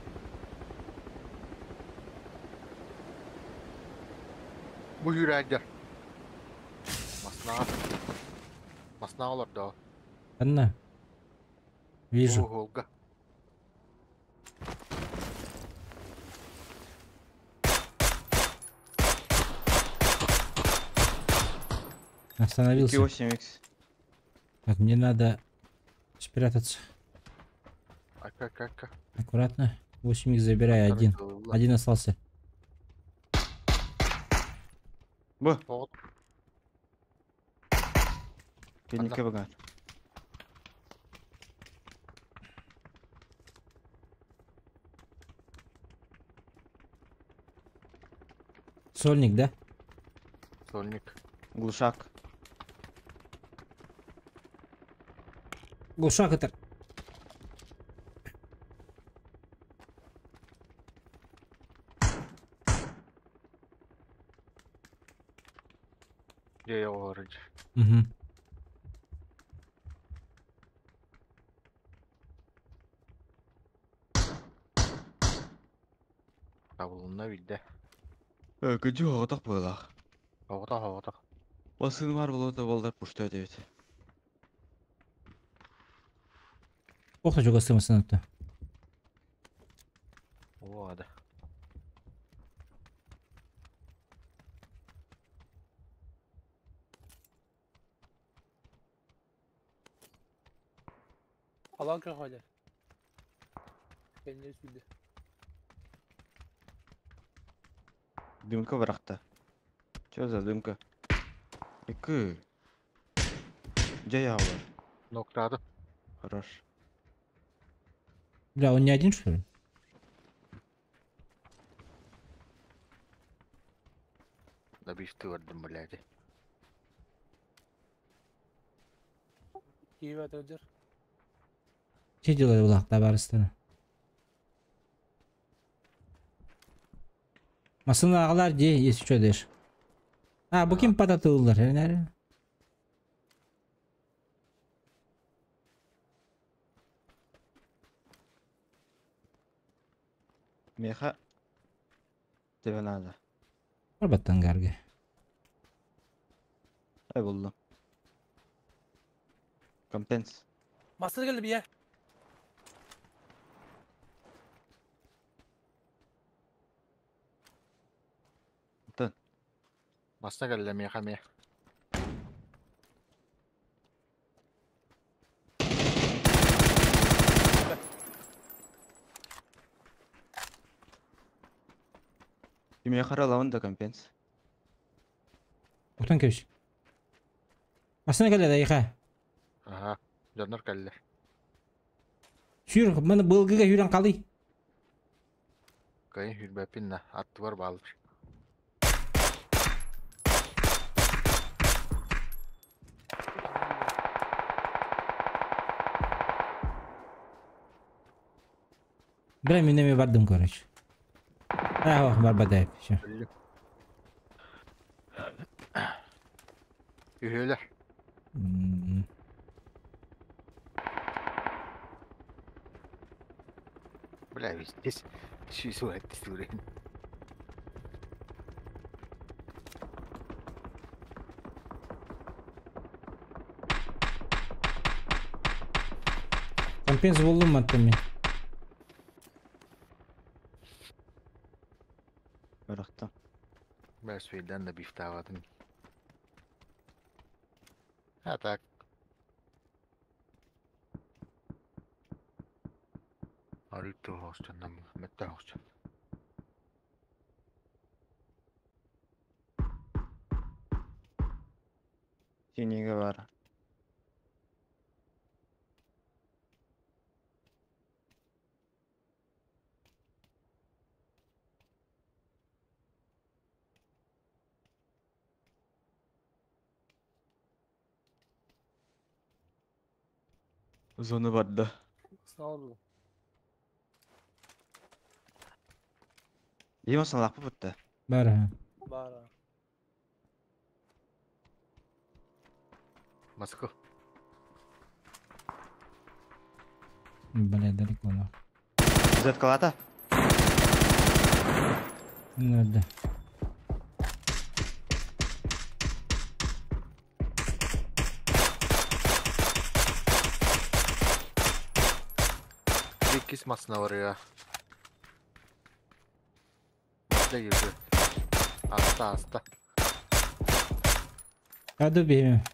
Speaker 2: Бу hürerdir. Масна. Масна олар да.
Speaker 3: Анна. Вижу.
Speaker 2: Ого.
Speaker 3: Остановился.
Speaker 1: 8х.
Speaker 3: Так, мне надо спрятаться.
Speaker 2: Ака ака ака.
Speaker 3: Аккуратно. 8 их забирай, один. Один остался.
Speaker 1: Бу.
Speaker 2: Тоғыт.
Speaker 1: Клиника багар.
Speaker 3: Сольник, да?
Speaker 2: Сольник.
Speaker 1: Глушак.
Speaker 3: Глушак это.
Speaker 2: Где я orange.
Speaker 3: Угу.
Speaker 2: Табылына билде.
Speaker 1: Күдү оғытақ бұлақ.
Speaker 2: Оғытақ оғытақ.
Speaker 1: Басын бар болуы да болдар пушты өтебет.
Speaker 3: Ох, чугас сыныпта.
Speaker 2: Ода.
Speaker 4: Alan kök hadi. Kendine sürdü.
Speaker 1: Дымка барақта. Чё за дымка? Екі. Жай бар.
Speaker 2: Ноктады.
Speaker 1: Хорош.
Speaker 3: Бля, он не один, что ли?
Speaker 2: Да бишти verdim блядь.
Speaker 4: Киеве atılır.
Speaker 3: Че делает булак табарыстары? Масына ағалар де, если что деш. А, бу ким пататылар? Нәре?
Speaker 1: Меха. Тебе надо.
Speaker 3: Барбаттан гарге.
Speaker 1: Ай булдum. Компенс.
Speaker 4: Master geldi bir yer.
Speaker 2: Масна келле меха ме.
Speaker 1: Меха лавын да компенс.
Speaker 3: Оқтан кебіш. Масына келеді, айха.
Speaker 2: Ага. Жанар келле.
Speaker 3: Сүйір, мені былгыға хүрен қалы.
Speaker 2: Кайын хүрбәпин на атты бар балыр.
Speaker 3: Бля, мен бардым, короче. А, бар бадай, все.
Speaker 2: Үһөлөр. Бля, здесь сүйсү сүрен.
Speaker 3: Компенс болдum маттым мен.
Speaker 1: Барақта.
Speaker 2: Бля, свейдан да бифтавадым. А так. Арыты хостан нам метта хостан.
Speaker 1: Синеге бар. Зона барды.
Speaker 4: Sağ olun.
Speaker 1: Деймасан лақпы бітті.
Speaker 3: Бар, ага.
Speaker 4: Бар. а.
Speaker 2: Москва.
Speaker 3: Бля, далеко нахуй.
Speaker 1: Зеткалата.
Speaker 3: Ну да.
Speaker 2: Иккис массыына барыа. Барда кирди. Аста аста.
Speaker 3: Аду бейме.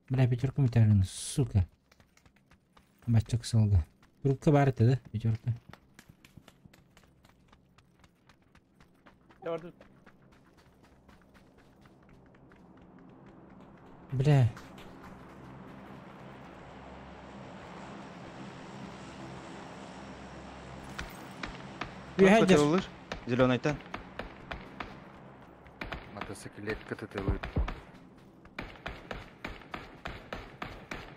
Speaker 3: Бля, пятерку металлин, сука. Бачок солга. Трубка бар это, да? Пятерка. Бля. Үһэ
Speaker 1: Зеленайтан.
Speaker 2: Мотоциклетка тытылыт.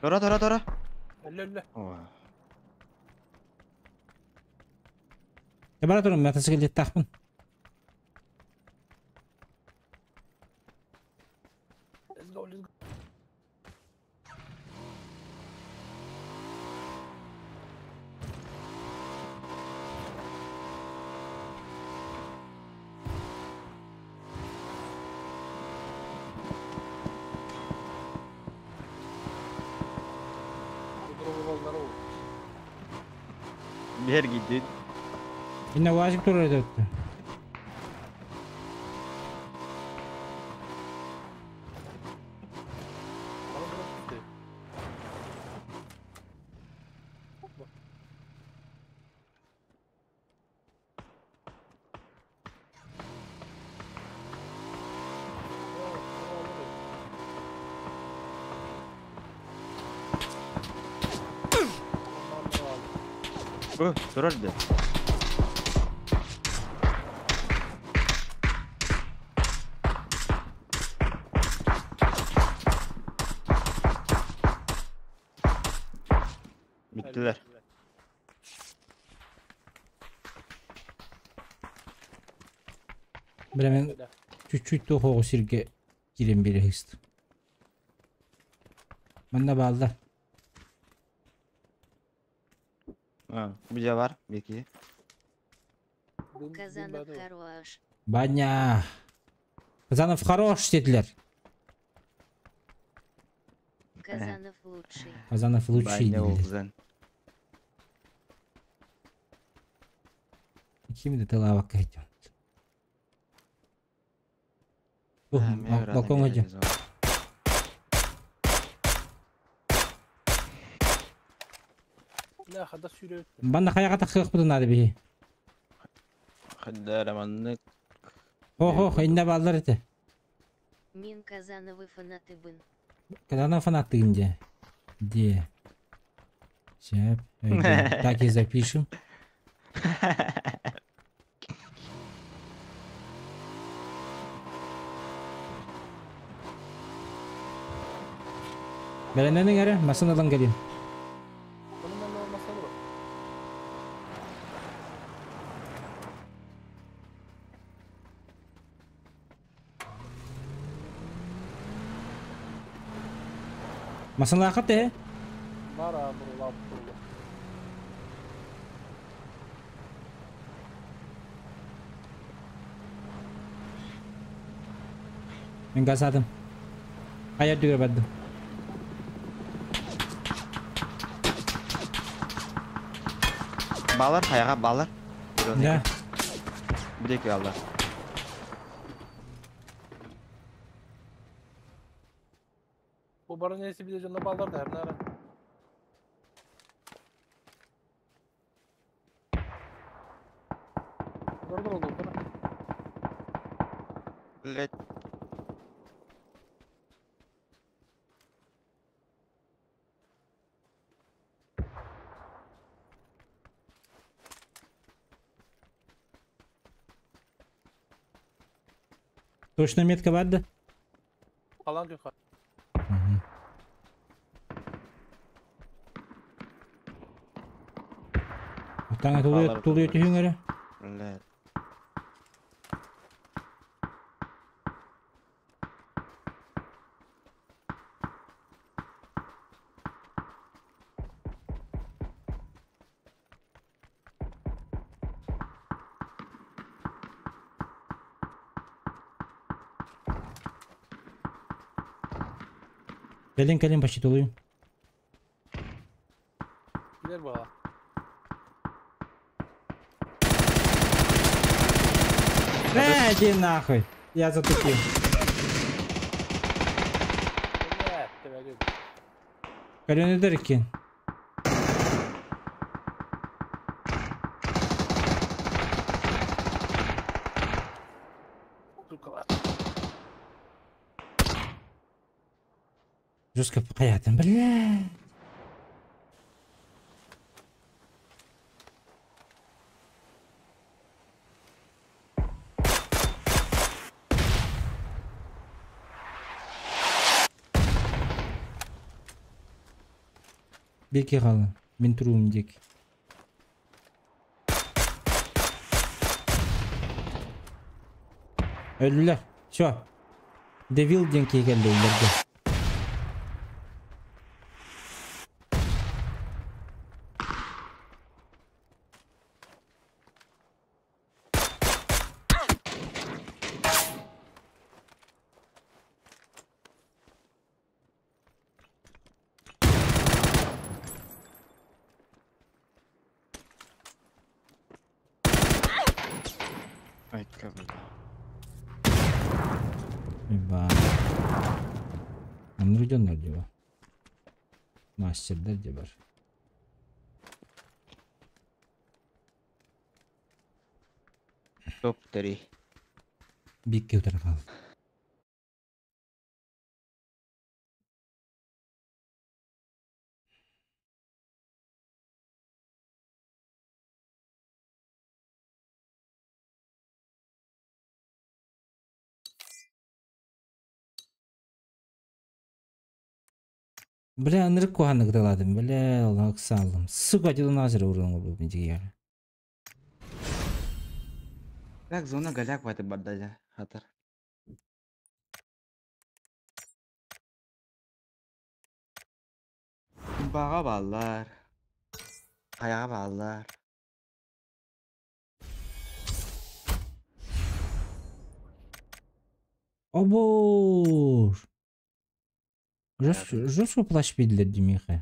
Speaker 1: Тора, тора, тора.
Speaker 4: Өллө, өллө.
Speaker 3: Бара турун мотоциклеттаахпын.
Speaker 4: Let's go, let's go.
Speaker 1: Бер гидит.
Speaker 3: Инна уазик турар өттө.
Speaker 1: Бу, турар да. Bittiler.
Speaker 3: Бля, мен чуть-чуть тохоҕу сирге кирен бире хыст. Манна баалдар.
Speaker 1: Ha, bir var. Bir iki.
Speaker 5: Казанов хорош.
Speaker 3: Баня. Казанов хорош dediler.
Speaker 5: Казанов лучший.
Speaker 3: Казанов лучший
Speaker 1: Баня
Speaker 3: dediler.
Speaker 1: oldu
Speaker 3: Ким де тылава кайтем. Балкон где?
Speaker 4: Бля, хада сүйрөт.
Speaker 3: Банна хаяга тахык бутун надо бихи.
Speaker 1: Хаддар аманнык.
Speaker 3: Хо хо, инна балдар эте.
Speaker 5: Мин Казановы фанаты бын.
Speaker 3: Казанов фанаты где? Где? Сеп, так и запишем. Бәләнәнең әре, масынадан кэлин. Масыналаахат э?
Speaker 4: Бара бурулап турду.
Speaker 3: Мен газадым. Ая дүгөр бардым.
Speaker 1: Балар, хаяга балар.
Speaker 3: Да.
Speaker 1: Bir iki aldı.
Speaker 4: Bu baron neyse bir de canına bağlar da her nere. Dur dur oldu dur.
Speaker 1: Блять.
Speaker 3: Точно метка бар да?
Speaker 4: Kalan yok.
Speaker 3: Таңа тулуя тулуя түһүң эрэ.
Speaker 1: Блять.
Speaker 3: Кэлин кэлин почти тулуйум.
Speaker 4: Иккилэр буолла.
Speaker 3: Э, иди нахуй. Я затупил.
Speaker 4: Бля, төбөтүн.
Speaker 3: Көрөнүдөр иккин.
Speaker 4: Сука.
Speaker 3: Жестко хайатын, бля. Беки хала. Мен туруум дик. Өлдүлэр. Все. Девил диэн киһи кэллэ өллөргө.
Speaker 1: Айка, бля.
Speaker 3: Ба. Оннур дьоннор дии бу. Мастердар дии бар.
Speaker 1: Топ-3.
Speaker 3: Бикке утары хаал. Бля, ынырык куһаҕаннык ытыалаатым. Бля, ол ыксааллым. Сука, дьылын азыр урун бу дьиҥэр.
Speaker 1: Так, зона голяк в этой бардаля. Хатар. Баҕа бааллар. Хайаҕа бааллар.
Speaker 3: Обор! Жестко плащ биэрдилэр дии миэхэ.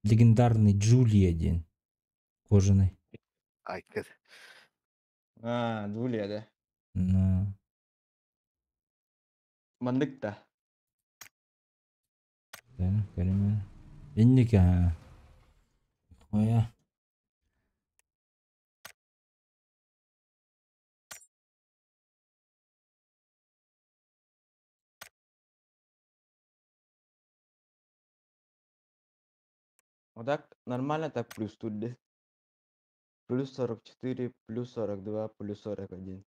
Speaker 3: Легендарный Джулия диэн. Кожаный.
Speaker 2: Айка.
Speaker 1: А, Джулия, да.
Speaker 3: На.
Speaker 1: Маннык да.
Speaker 3: Да, көрүмэ. Инник а. Хоя.
Speaker 1: Вот так нормально так плюс тут, да? Плюс 44, плюс 42, плюс 41.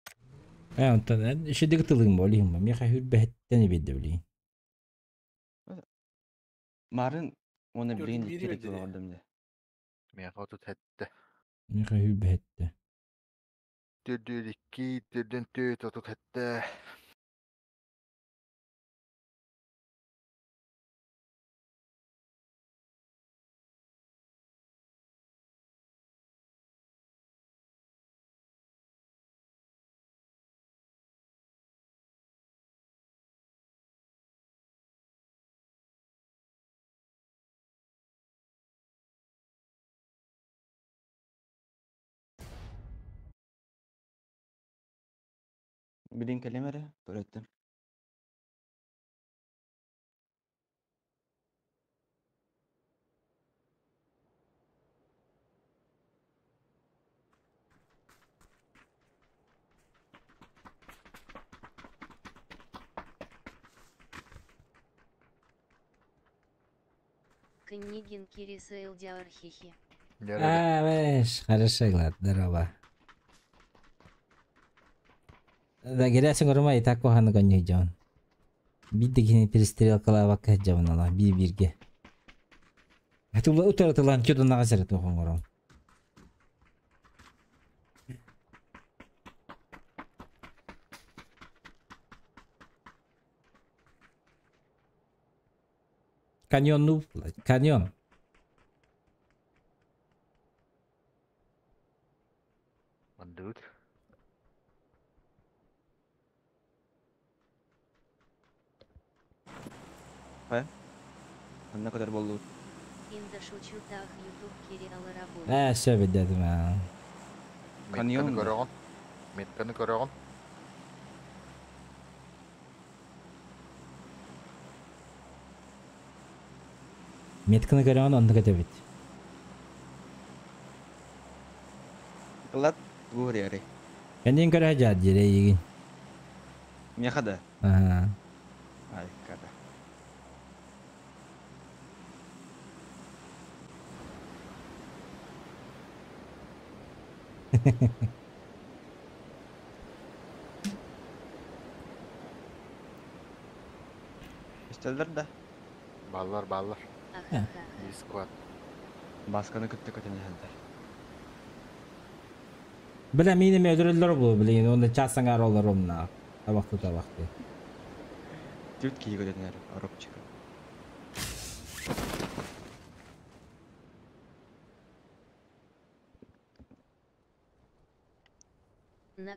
Speaker 3: Э, онтон ишедик тылыгым болихым. Миэхэ хүрбэһэттэн эбиэдэ билигин.
Speaker 1: Марын, оны
Speaker 4: Төрт
Speaker 1: билигин
Speaker 4: биир
Speaker 1: икки
Speaker 4: биэрдэ.
Speaker 1: килограмм да.
Speaker 2: Миэхэ 37.
Speaker 3: Миэхэ хүрбэһэттэ.
Speaker 2: 42, 44, 37.
Speaker 1: Билин кэлэмэрэ, көрөттүм.
Speaker 5: Книгин Кирисейл Диархихи.
Speaker 3: А, видишь, хорошо, Глад, здорово. Да, герясин орма и так коханы коньюк дьон. Бидде кини перестрелкалаабакка дьабынала, би бирге. Атула утаратылан чудун ағасыр тохон ором. Каньон, ну, каньон.
Speaker 2: Мандыбыт.
Speaker 1: Хайа? Ханна көтөр буоллубут?
Speaker 5: Инда шучу таах ютуб кири аларабын.
Speaker 3: Ээ, сөп дедим аа.
Speaker 2: Метканы
Speaker 1: Каньон да.
Speaker 2: көрөҕүн. Метканы көрөҕүн.
Speaker 3: Метканы көрөҕүн оннук этэбит.
Speaker 1: Глад тугу ярый.
Speaker 3: Кэннин көрө сылдьаар диир эйигин.
Speaker 1: Миэхэ да.
Speaker 3: Аа.
Speaker 1: Ай, ката. Истэллэр да.
Speaker 2: Баллар баллар.
Speaker 5: Ахахаха.
Speaker 2: Дисквад.
Speaker 1: Басканы кытта көтөн иһэллэр.
Speaker 3: Бля, миин эмиэ өлөрөллөр буолуо билигин уонна чаас аҥаара олоруом табахты табахты.
Speaker 1: Түөрт киһи көтөн иһэр оробчика.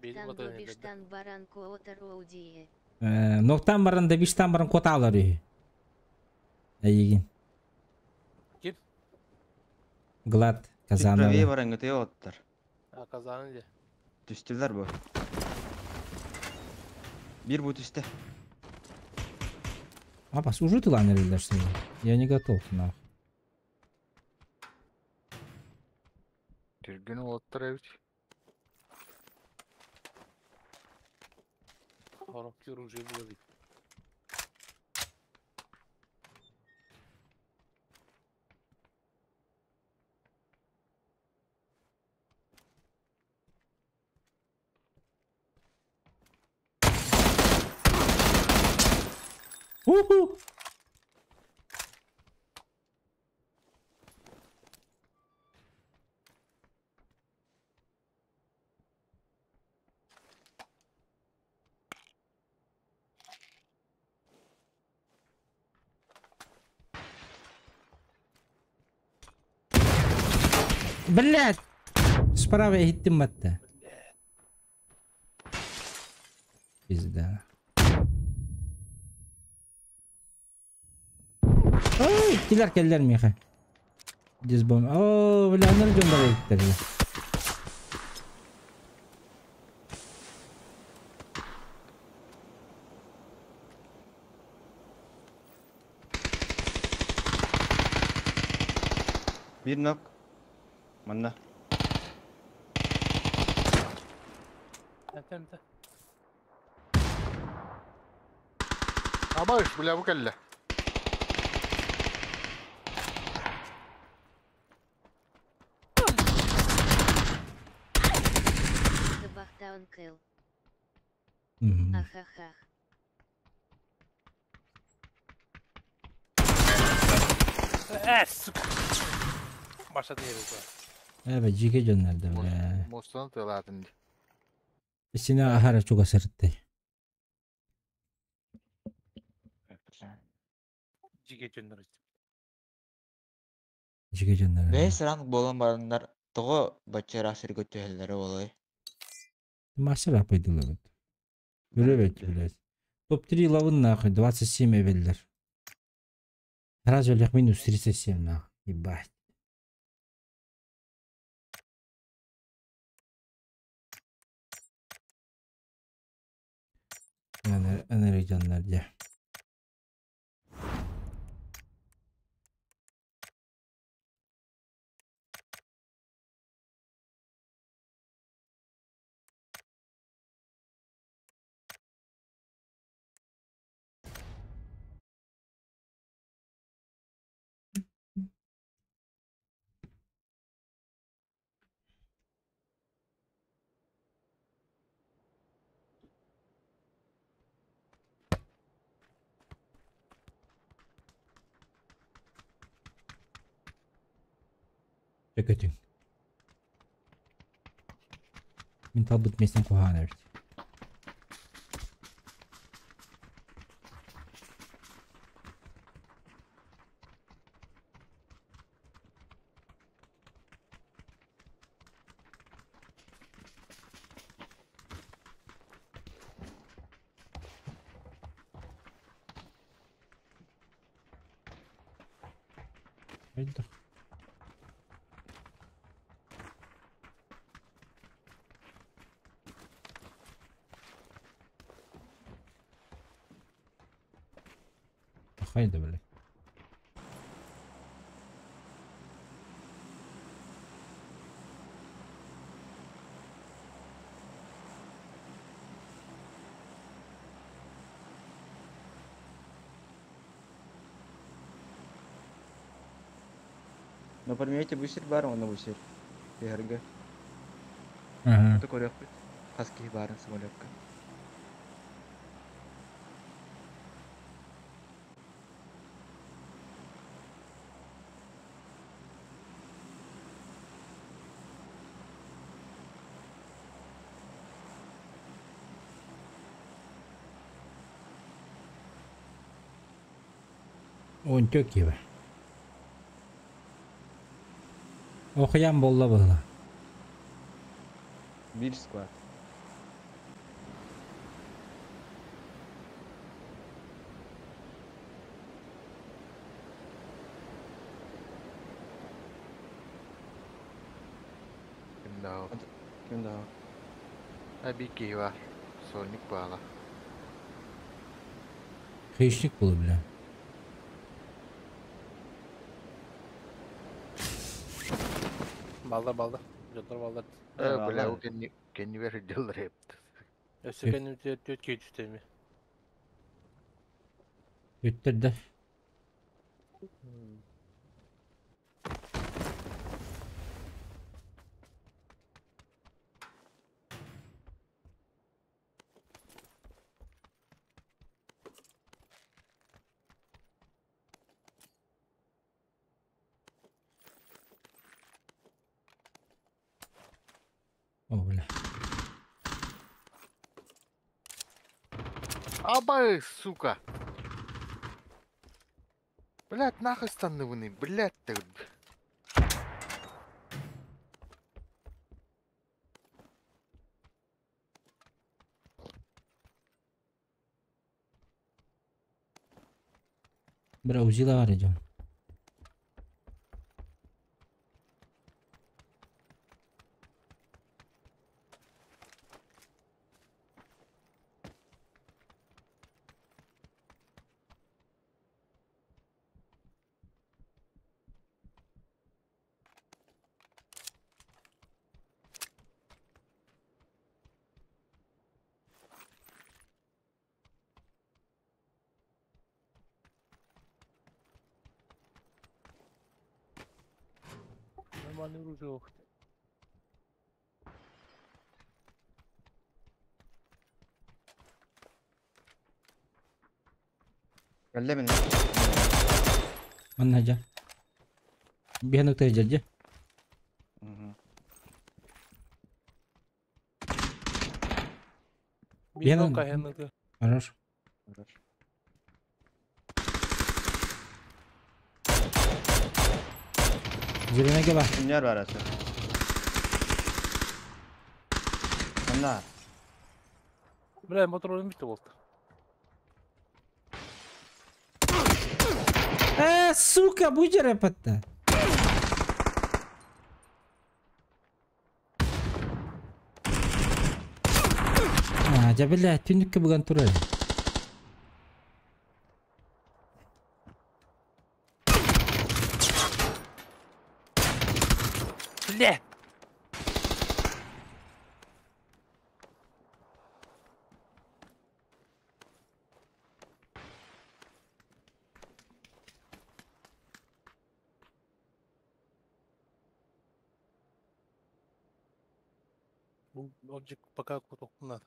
Speaker 4: Benim
Speaker 5: Нактан
Speaker 4: adım ellerinde.
Speaker 5: добиштан баран коотар оудие.
Speaker 3: Э, ноктан баран да биштан баран куотаалар үһү. Эйигин.
Speaker 4: Ким?
Speaker 3: Глад
Speaker 1: Чуть правее
Speaker 3: Казанова.
Speaker 1: баран көтөйө оттар.
Speaker 4: Ha kazanınca.
Speaker 1: Түстүлэр бу. Биир бу түстэ.
Speaker 3: Апас, уже ты лайнер что ли? Я не готов, нах.
Speaker 2: Түргэн уолаттар эбит.
Speaker 4: Horok yorucu bulabildim.
Speaker 3: Уху! Блять! Справа иһиттим батта. Пизда. Ой, килер келлер миэхэ. Дисбом. О, бля, анар дьон бар эбиттэр.
Speaker 1: Биир нок. Манна.
Speaker 4: Tamam tamam.
Speaker 2: Абаш, бля, бу кэллэ.
Speaker 5: Табахтаун кэл.
Speaker 3: Мгм.
Speaker 5: Ахахах.
Speaker 4: Eee sık. Başladı yeri bu.
Speaker 3: Э, жиге дьоннорда, бля.
Speaker 2: Муостаны тыалаатын дии.
Speaker 3: Сине ахара чугас сырытты.
Speaker 4: Cige döndür.
Speaker 3: Жиге дьоннор.
Speaker 1: Бэс ранг буолан бараннар тоҕо бачча сиргэ түһэллэрэ буолуой?
Speaker 3: Мастер апайдылар. Билбэт, блядь. Топ-3 лавын нахуй, 27 эбеллер. Сразу лег минус 37 нахуй. Ебать. Энергия дьоннор дьэ. Чекайте. Мин талбыт местен куһаҕан эбит. Хайдах? Хайда, блядь.
Speaker 1: Но примете бу сир баар уонна бу сир. Түһэргэ.
Speaker 3: Ага.
Speaker 1: Ото көрүөхпүт. Хас киһи баарын самолекка.
Speaker 3: Он киһи. Охуян буолла быһыла.
Speaker 1: Биир склад.
Speaker 2: Ким да
Speaker 1: Ким да.
Speaker 2: А биир киһи баар. Сольник баала.
Speaker 3: Хищник был, бля.
Speaker 4: Балдар балдар. Дьоннор балдар.
Speaker 2: Э, бля, ол кэнни кэннибэр дьыллар эпт.
Speaker 4: Өссө кэннибитигэр түөрт киһи түстэ ими.
Speaker 3: Үттэрдэ. О, бля.
Speaker 2: Абай, сука! Блять, нахуй станныбыный, блять ты.
Speaker 3: Бля, УЗИ бар идем.
Speaker 4: Нормальный оружие ох.
Speaker 1: Кэллэ мин.
Speaker 3: Манна жа. Биһэн ыктар жа.
Speaker 1: Мгм.
Speaker 4: Биир
Speaker 3: Биһэн
Speaker 4: каһыны.
Speaker 3: Хорош.
Speaker 1: Хорош.
Speaker 3: Зеленая бар.
Speaker 1: Kimler var ası? Онна.
Speaker 4: Бля, мотор өлмүштү болду.
Speaker 3: Э, сука, будь рэпатта. А, жа бля, түнүккө буган турар.
Speaker 4: Бля! Бу отжик пока кутук надо.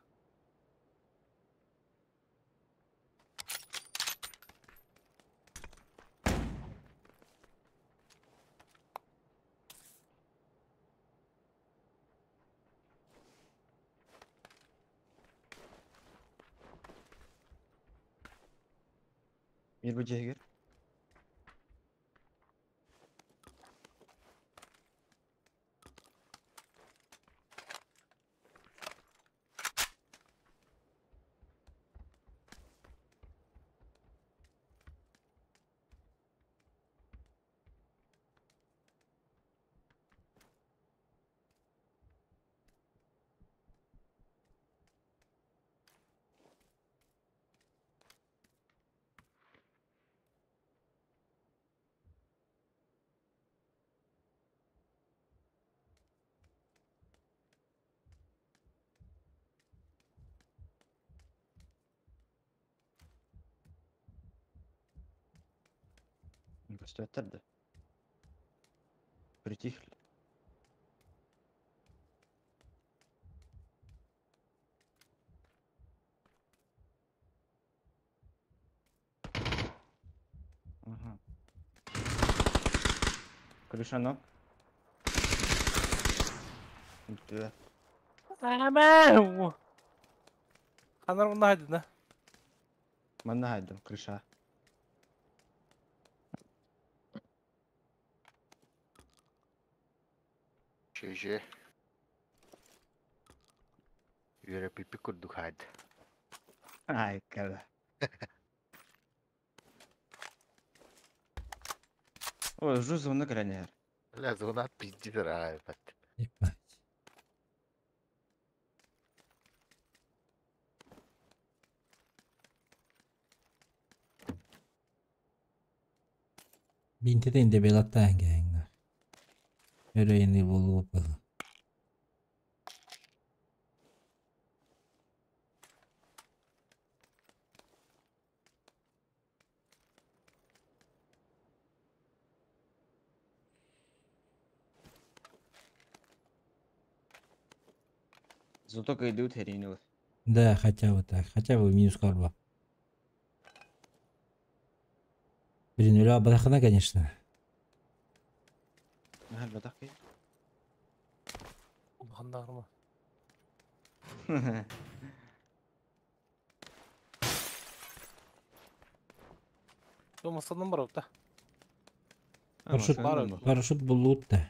Speaker 1: Bir bu cehgir. Көстүбэттэр да. Притихли. Ага. Крыша ног. Бүттүлэр.
Speaker 4: Ханар мунна хайдына.
Speaker 1: Манна хайдым, крыша.
Speaker 2: Чэ-чэ. Үөрэппиппит курдук хаайды.
Speaker 1: Ай, кэлэ. Ой, уже зона кэлэн иһэр.
Speaker 2: Бля, зона пиздит ебать.
Speaker 3: Ебать. Бинтитин де белаттаан кээҥнэр. Өрөйүнүй буолуо было.
Speaker 1: Зато кыйдыбыт хэриини
Speaker 3: Да, хотя бы так. Хотя бы минус карба. Блин, Уля Бадахана, конечно.
Speaker 1: Наһаа батах киһи.
Speaker 4: Улахан Томасынан барабыт да.
Speaker 3: Парашют,
Speaker 4: Бар
Speaker 3: парашют буллуут да.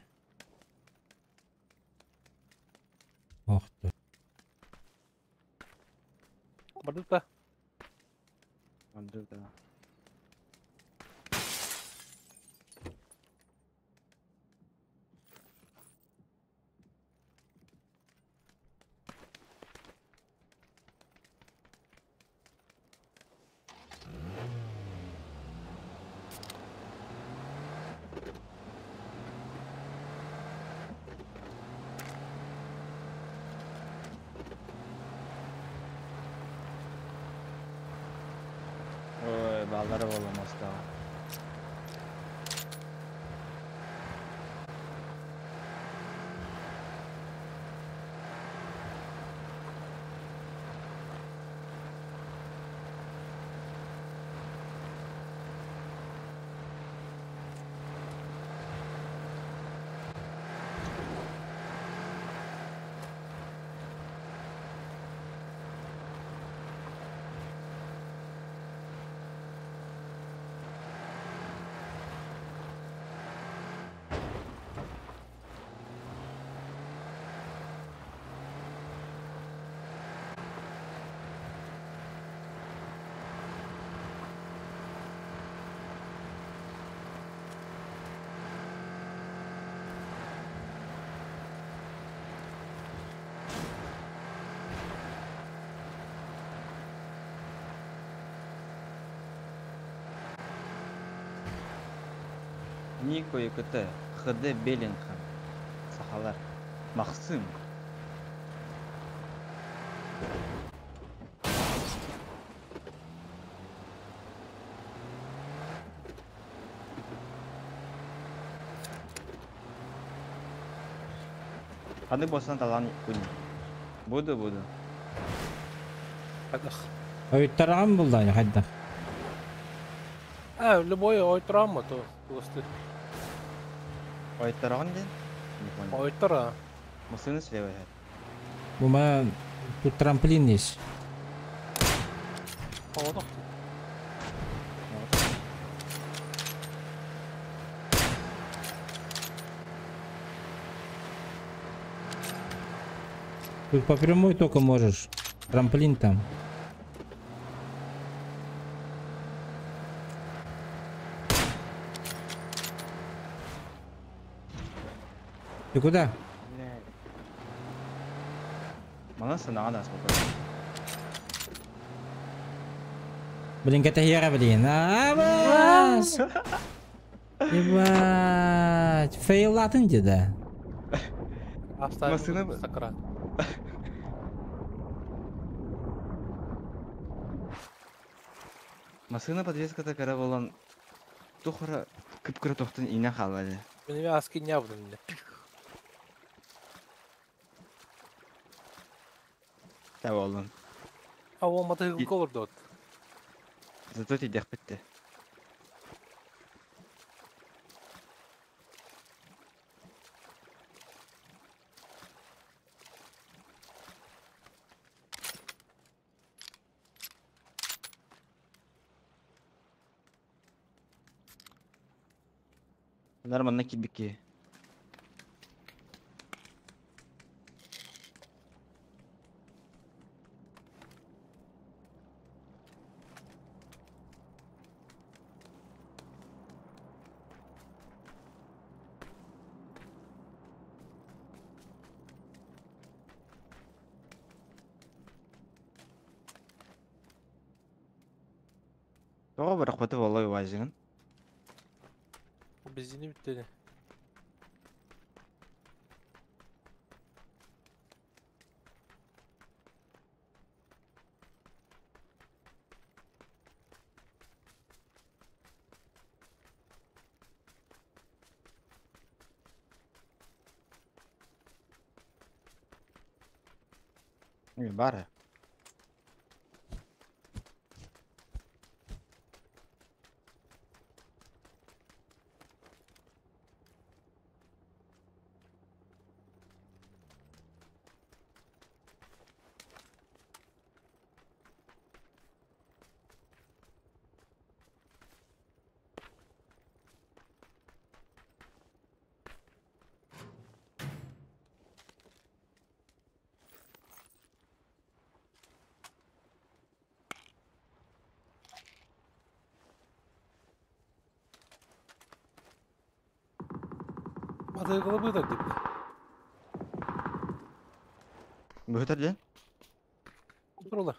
Speaker 3: Ох ты.
Speaker 4: Бардык да.
Speaker 1: Бардык да. Ой, баллары боламаста. Нико ЕКТ, ХД Беллингхэм, Сахалар, Махсым. Ханы босан талан күн. Буду, буду.
Speaker 4: Хайдах.
Speaker 3: Ойттарам булда хайдах.
Speaker 4: А, любой ойттарам то. Туосты.
Speaker 1: Ойттараган ден? Не понял.
Speaker 4: Ойттара.
Speaker 1: Машина слева.
Speaker 3: Бума тут трамплин есть.
Speaker 4: Поводок.
Speaker 3: Тут по прямой только можешь. Трамплин там. Ты куда? Блин, это хера, блин. Абас! Ебать. Фейл атын да?
Speaker 4: Машина...
Speaker 1: Машина подвеска такая была. Тухара Кып-кыра тохтон иҥнэн хаалла дии.
Speaker 4: Мин эмиэ аска инньэбытым иннэ.
Speaker 1: Та буоллун.
Speaker 4: А ол матыһыгылга олордубут.
Speaker 1: Зато тиийдэхпит дии. Bunlar манна киирбит киһи. Тоҕо бырахпата буолла УАЗигын?
Speaker 4: Бензини бүттэ ини.
Speaker 1: Баар ээ.
Speaker 4: Матыгылы быытар дип.
Speaker 1: Быһытар диэн?
Speaker 4: Турулар.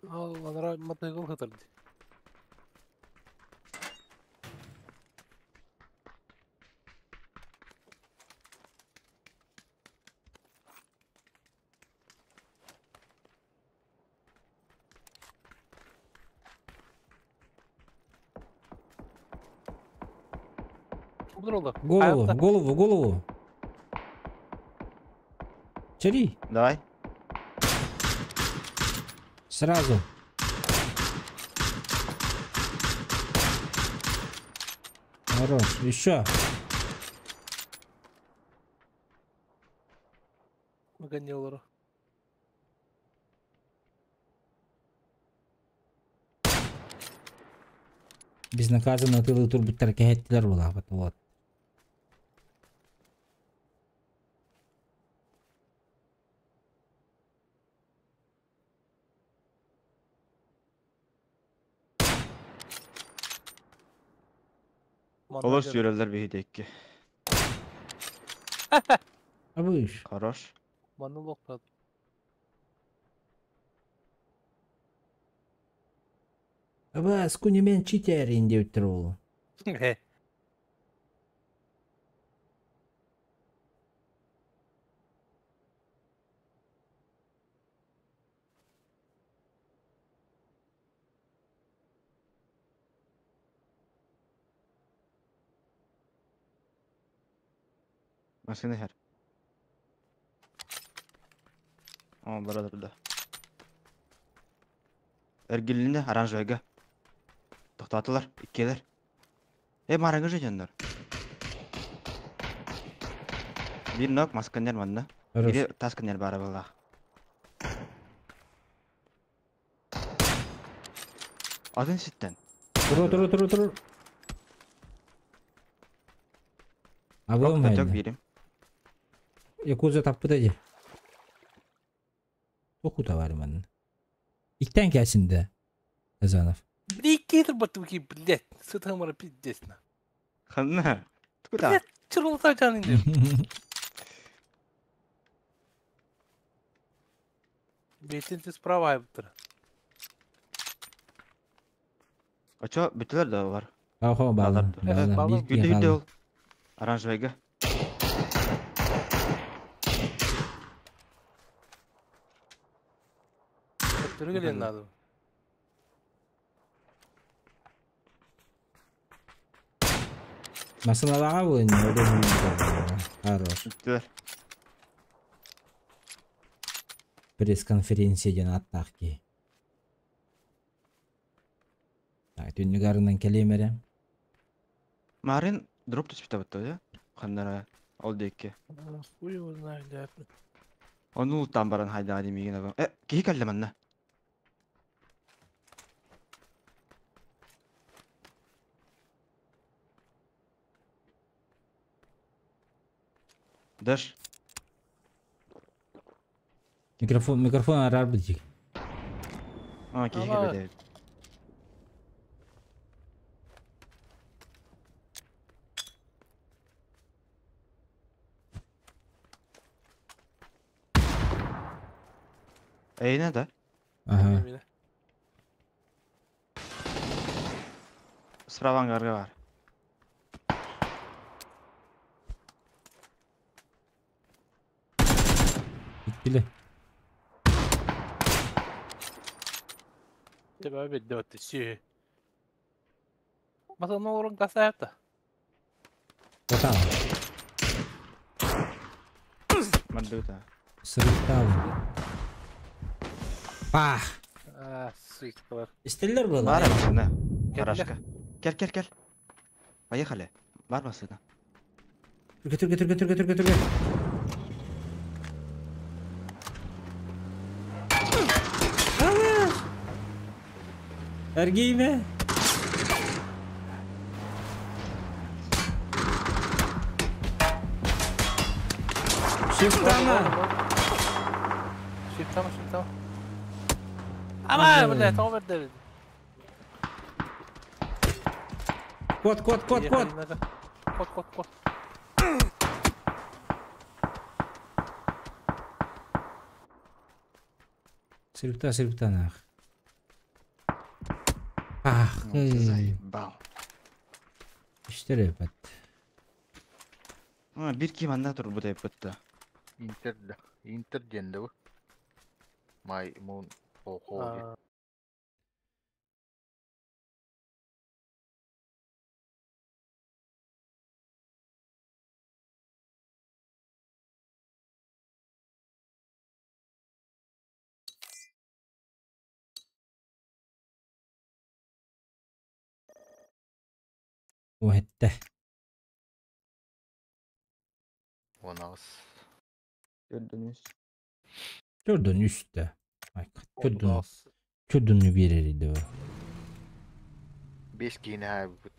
Speaker 4: Ал анара матыгыл хытар ди. Турулар.
Speaker 3: Голову, голову, голову. Чари.
Speaker 1: Давай.
Speaker 3: Сразу. Хорош. Еще.
Speaker 4: Выгонил
Speaker 3: Безнаказанно тылы турбуттар кэһэттилэр буолаабыт вот.
Speaker 1: Олус үөрэллэр биһиги икки.
Speaker 3: Абыш.
Speaker 1: Хорош.
Speaker 4: Манна лохтат.
Speaker 3: Аба, скунемен читер диэбиттэр уолу.
Speaker 1: Машина иһэр. Оо, бара турда. Эргилиннэ оранжевайга. Тохтоотулар, иккиэлэр. Э, маарыҥҥы же дьоннор. Биир нок масканер манна.
Speaker 3: Хорош.
Speaker 1: Бири тас кэннэр баара буоллаах. Атын ситтэн.
Speaker 3: Туру, туру, туру, туру. Абылым
Speaker 1: Ток
Speaker 3: хайда.
Speaker 1: биирим.
Speaker 3: Якуза таппыта дии. Туох бар манна. Иктэн кэлсин да. Казанов.
Speaker 4: Прикинь, батуки, блядь. Сытамара пиздец на.
Speaker 1: Ханна. Куда?
Speaker 4: Блядь, чурулта жанын деп. Бетин ты справа айыптыр.
Speaker 1: Очо бүтүлэр да бар.
Speaker 3: Ахо балар.
Speaker 1: Балар.
Speaker 3: Балар.
Speaker 1: Күдэ күдэ ол. Оранжевайга.
Speaker 4: Төттөрү келен надо.
Speaker 3: Масыналаҕа буолан Хорош.
Speaker 1: Бүттүлэр.
Speaker 3: Пресс-конференция диэн ааттаах киһи. Так, түннүк арынан кэлиэм эрэ.
Speaker 1: Марын дроп түспүтэ бутта да? Ханнара ол диэки.
Speaker 4: Хуй его знает, да.
Speaker 1: Ону ултаан баран хайдаа димигин абам. Э, киһи кэллэ манна. Даш.
Speaker 3: Микрофон, микрофон араар битик.
Speaker 1: А, киһи
Speaker 4: Ама.
Speaker 1: кэлбит. Эйне да?
Speaker 3: Ага.
Speaker 4: Именно.
Speaker 1: Справа ангарга бар.
Speaker 3: Бүттүлэ.
Speaker 4: Тебя ведет си. Маса норун касается.
Speaker 3: Отан.
Speaker 1: Мандыта.
Speaker 3: Сырыттаабы. Пах.
Speaker 4: А, сука.
Speaker 3: Истеллер было.
Speaker 1: Бар машина. Гаражка. Кел, кел, кел. Поехали. Бар машина.
Speaker 3: Түргө, түргө, түргө, түргө, түргө, түргө. Эргийме. Шифтана.
Speaker 4: Шифтама, шифтама. Ама, бля, тоҕо бэрдэ.
Speaker 3: Кот, кот, кот, кот.
Speaker 4: Кот, кот, кот.
Speaker 3: Сырыкта, сырыкта нах. Ах,
Speaker 1: Ну, ты заебал.
Speaker 3: Иштер эпат.
Speaker 1: А, бир ким анда тур бу деп бутта.
Speaker 2: Интер да. Интер диэн да бу. Май мун хо диэн.
Speaker 4: А,
Speaker 3: Уэтте.
Speaker 2: Уон аҕыс.
Speaker 1: Көрдүнүс.
Speaker 3: Төрдөн үстэ. Ай, төрдөн.
Speaker 4: отуз.
Speaker 3: Төрдөнү берер edi bu.
Speaker 2: Бес киһини хаайбыт.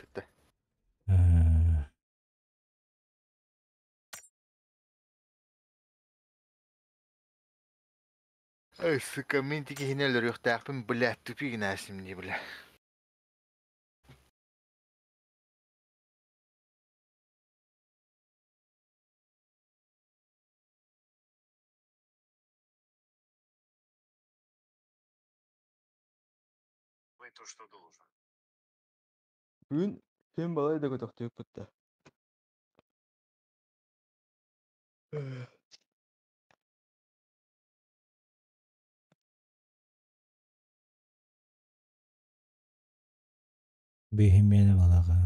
Speaker 2: Эй, сука, мин тикиһини өлөрүөхтээхпин, блядь, тупик наасим дии, бля.
Speaker 1: Бүгүн ким балай да көтөхтүк бутта.
Speaker 3: Бихимени балаға.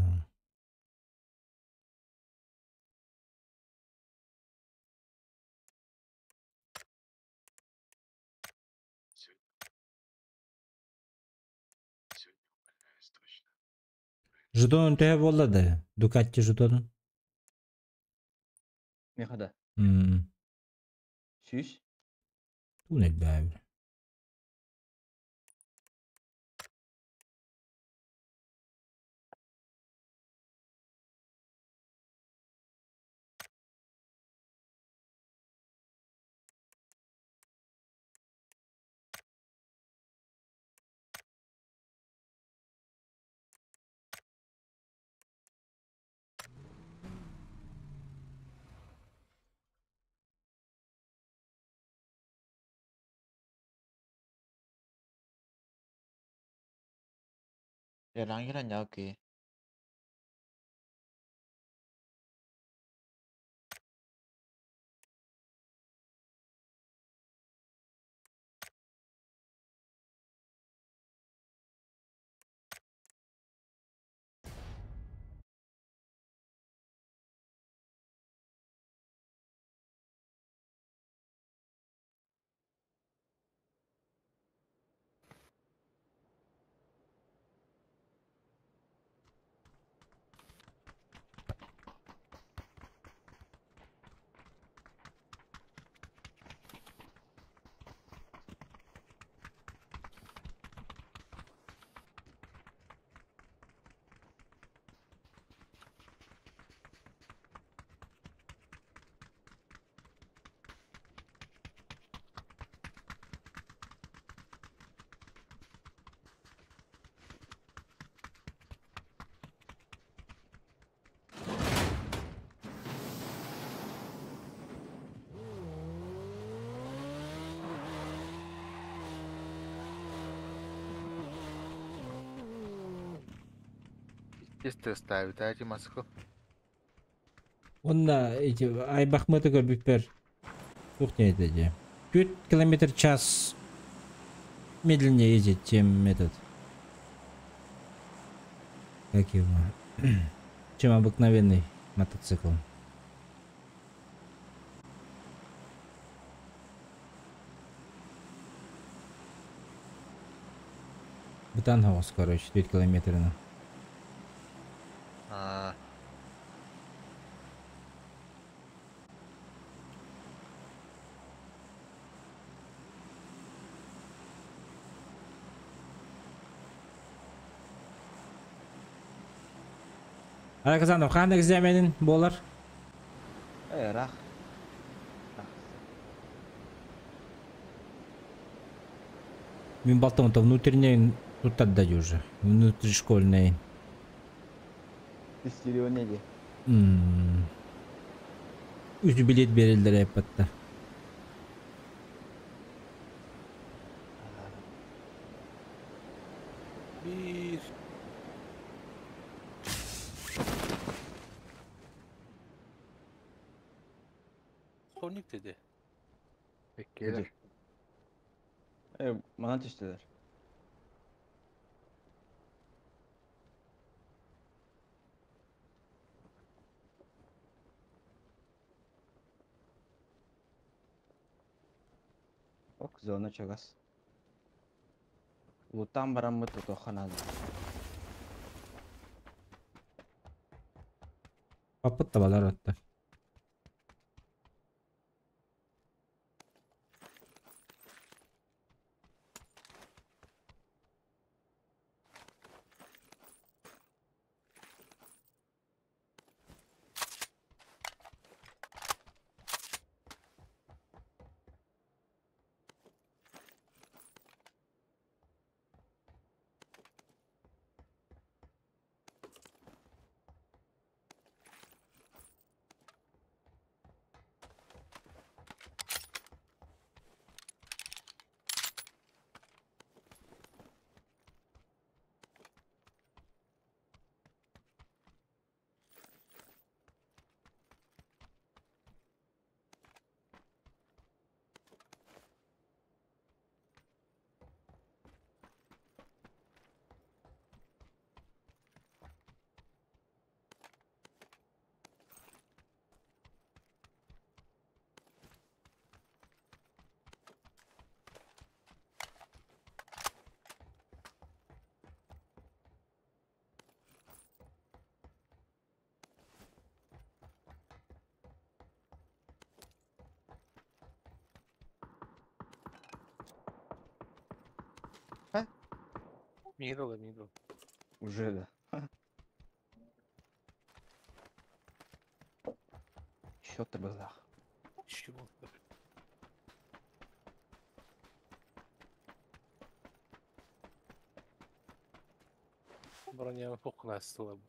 Speaker 3: Жетонун төһө буолла да? Дукатти жетонун.
Speaker 1: Мехада. Сүүс.
Speaker 3: Туун элбээбин.
Speaker 1: 랑이란 야기.
Speaker 2: Тесты ставит, а эти маску.
Speaker 3: Онно эти Айбахмыты көрбүппэр туох диэн этэ дии. 4 километр в час медленнее ездит, чем этот. Как его? Чем обыкновенный мотоцикл. Бытангаус, короче, 4 километра.
Speaker 2: А,
Speaker 3: Александр, хаан экзаменин болар?
Speaker 1: Рах.
Speaker 3: Мин балтым-то внутренний тут отдать уже. Внутришкольный.
Speaker 1: Тестирование де.
Speaker 3: Үс билет берилдер эппатта.
Speaker 4: Bir. Sonic dedi.
Speaker 2: Gelir.
Speaker 1: Bana testiler. Ок, зона чагас. Лутам бараммыт тотоханады.
Speaker 3: Папыт табалар атта.
Speaker 4: Мигр ola мигр.
Speaker 1: Уже да. Счет базах.
Speaker 4: Чего? Броня похнастила.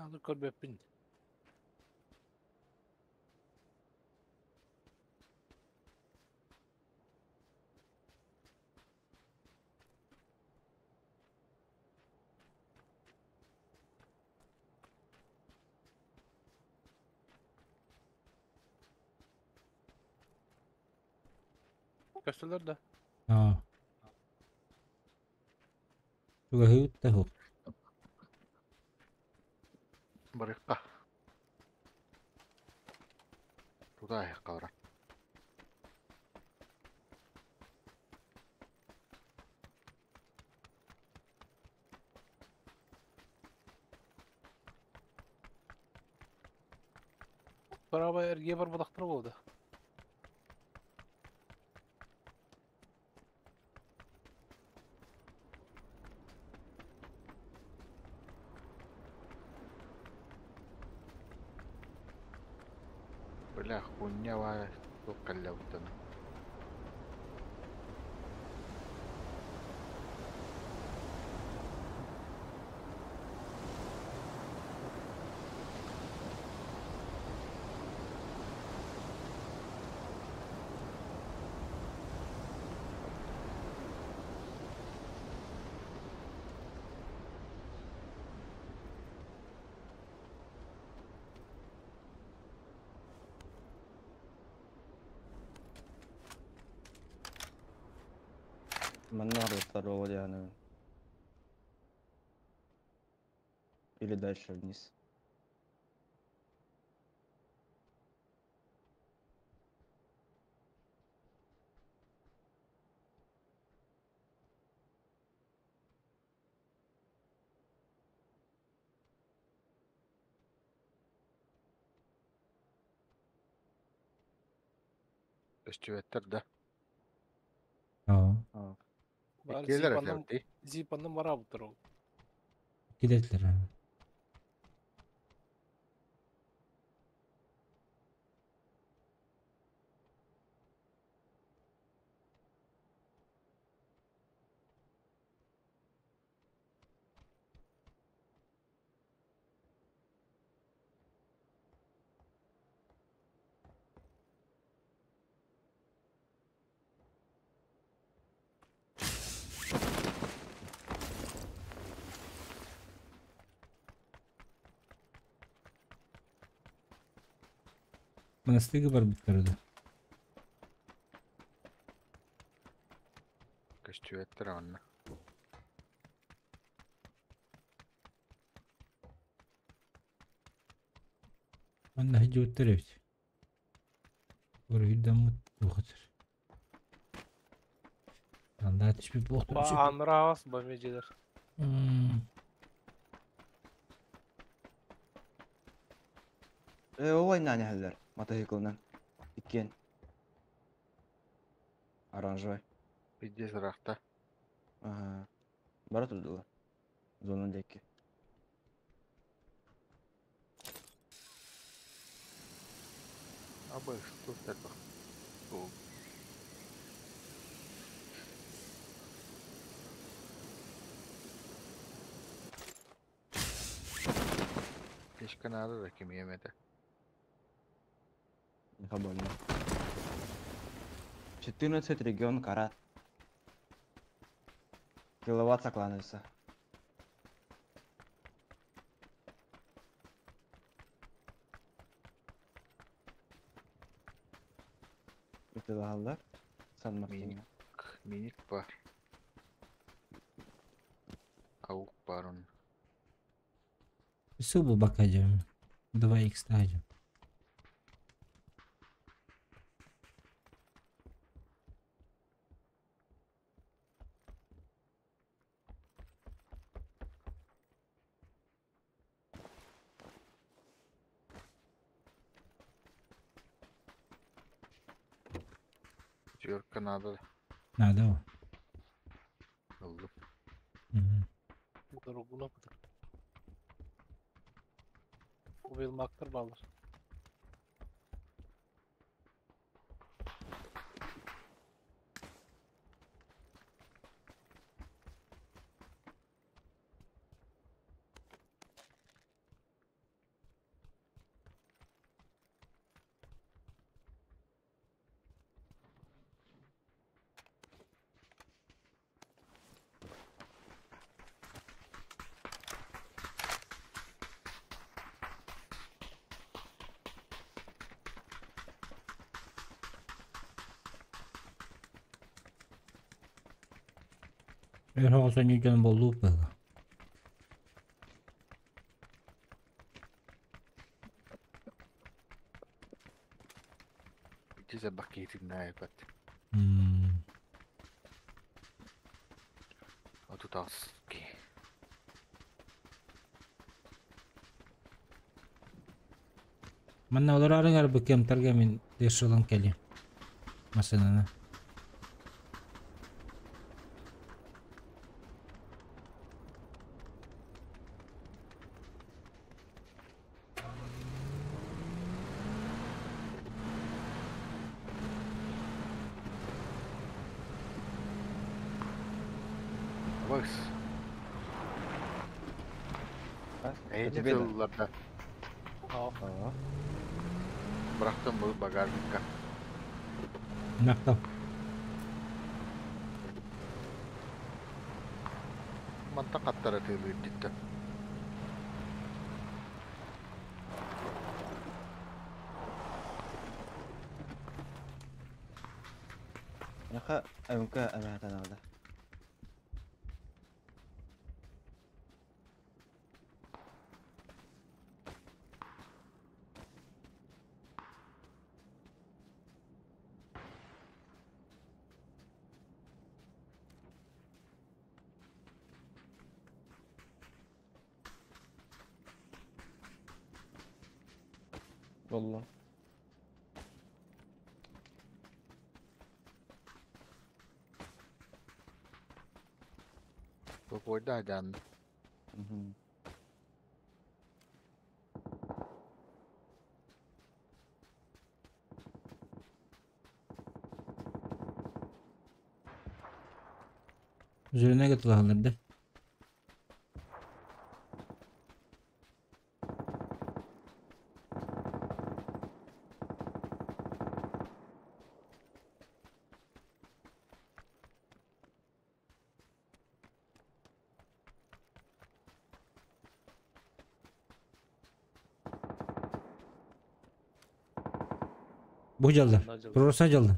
Speaker 4: Аны көрбөппүн. Көстөлөр да.
Speaker 3: А. Туга та хоп.
Speaker 2: Барыкка. Туда аяққа.
Speaker 4: Бараба эрге бар бодақтыр болды.
Speaker 2: Бля, хуйня баар туох кэллэбиттэн.
Speaker 1: Манна второго Диана. Или дальше вниз.
Speaker 2: Көстүбэттэр да.
Speaker 3: Аа.
Speaker 1: А,
Speaker 4: Баар
Speaker 2: Иккиэлэр
Speaker 4: зипанным
Speaker 2: этилэр дии.
Speaker 4: зипанным бараабыттар ол.
Speaker 3: Кидетлер. Монастырьга барбыттар да.
Speaker 2: Көстүбэттэр онно.
Speaker 3: Манна сылдьыбыттар эбит. Уруһуйдаммыт туохатыр. Анда түспүт буолуохтун
Speaker 4: Ба
Speaker 3: сөп.
Speaker 4: ааннара ба меджелер.
Speaker 3: М,
Speaker 1: Э, ой, наня хәлләр. Мотоциклынан. Иккен. Оранжевый.
Speaker 2: Пиздец ыраахта.
Speaker 1: Ага. Бара турдулар. Зона деки.
Speaker 2: Абы что элбэх. Ол Keşke наада да ким иэмэтэ.
Speaker 1: Не больно. 14 регион Карат. Киловатт кланяется. Ытылаһаллар. Сан Мартино.
Speaker 2: Миник бар. Аук бар он.
Speaker 3: Сыл бу бакадем. 2 х тадем.
Speaker 2: Четверка надо.
Speaker 3: Надо.
Speaker 2: Ыллым.
Speaker 3: Мгм.
Speaker 4: Дорогуна бытыр. Убилмактыр баллар.
Speaker 3: Эр хоҕус дьон боллууп быһыла.
Speaker 2: Пиздец элбэх киһитин наайбат.
Speaker 3: М,
Speaker 2: Отут ки.
Speaker 3: Манна олор арыҥар бу кемтарга мин дешылын кели. Машинаны.
Speaker 2: Бакс.
Speaker 1: А?
Speaker 2: Эйни
Speaker 1: Тебе да.
Speaker 2: тыллар да.
Speaker 4: Aa.
Speaker 1: А.
Speaker 2: Bıraktım bu bagajnikka.
Speaker 3: Мактал.
Speaker 2: Манта каттара тылы диттен.
Speaker 1: Яха МК надо. والله.
Speaker 2: Бу койда жан.
Speaker 1: Мгм.
Speaker 3: Üzerine götürüyorlar да. Бу жалды.
Speaker 4: Надо.
Speaker 3: Пророса жалды.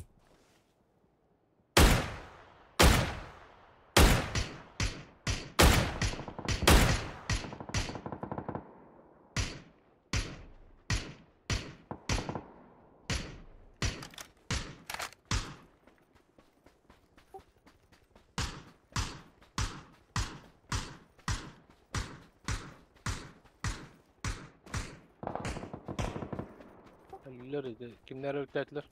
Speaker 4: Ölüler idi. Kimler öldürdüler?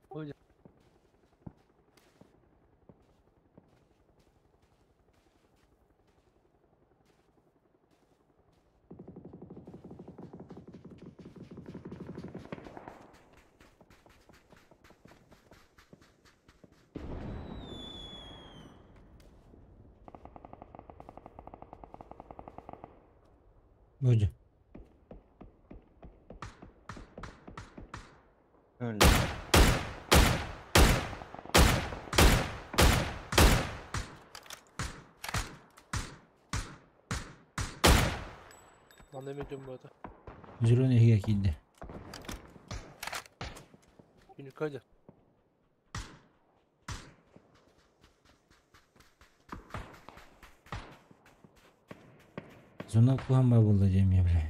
Speaker 3: Бу.
Speaker 1: Öyle.
Speaker 4: Lan ne diyorum bu arada?
Speaker 3: Зеленый киирдэ.
Speaker 4: Günlük hadi.
Speaker 3: Зона куһан бар буолла диэм я, бля.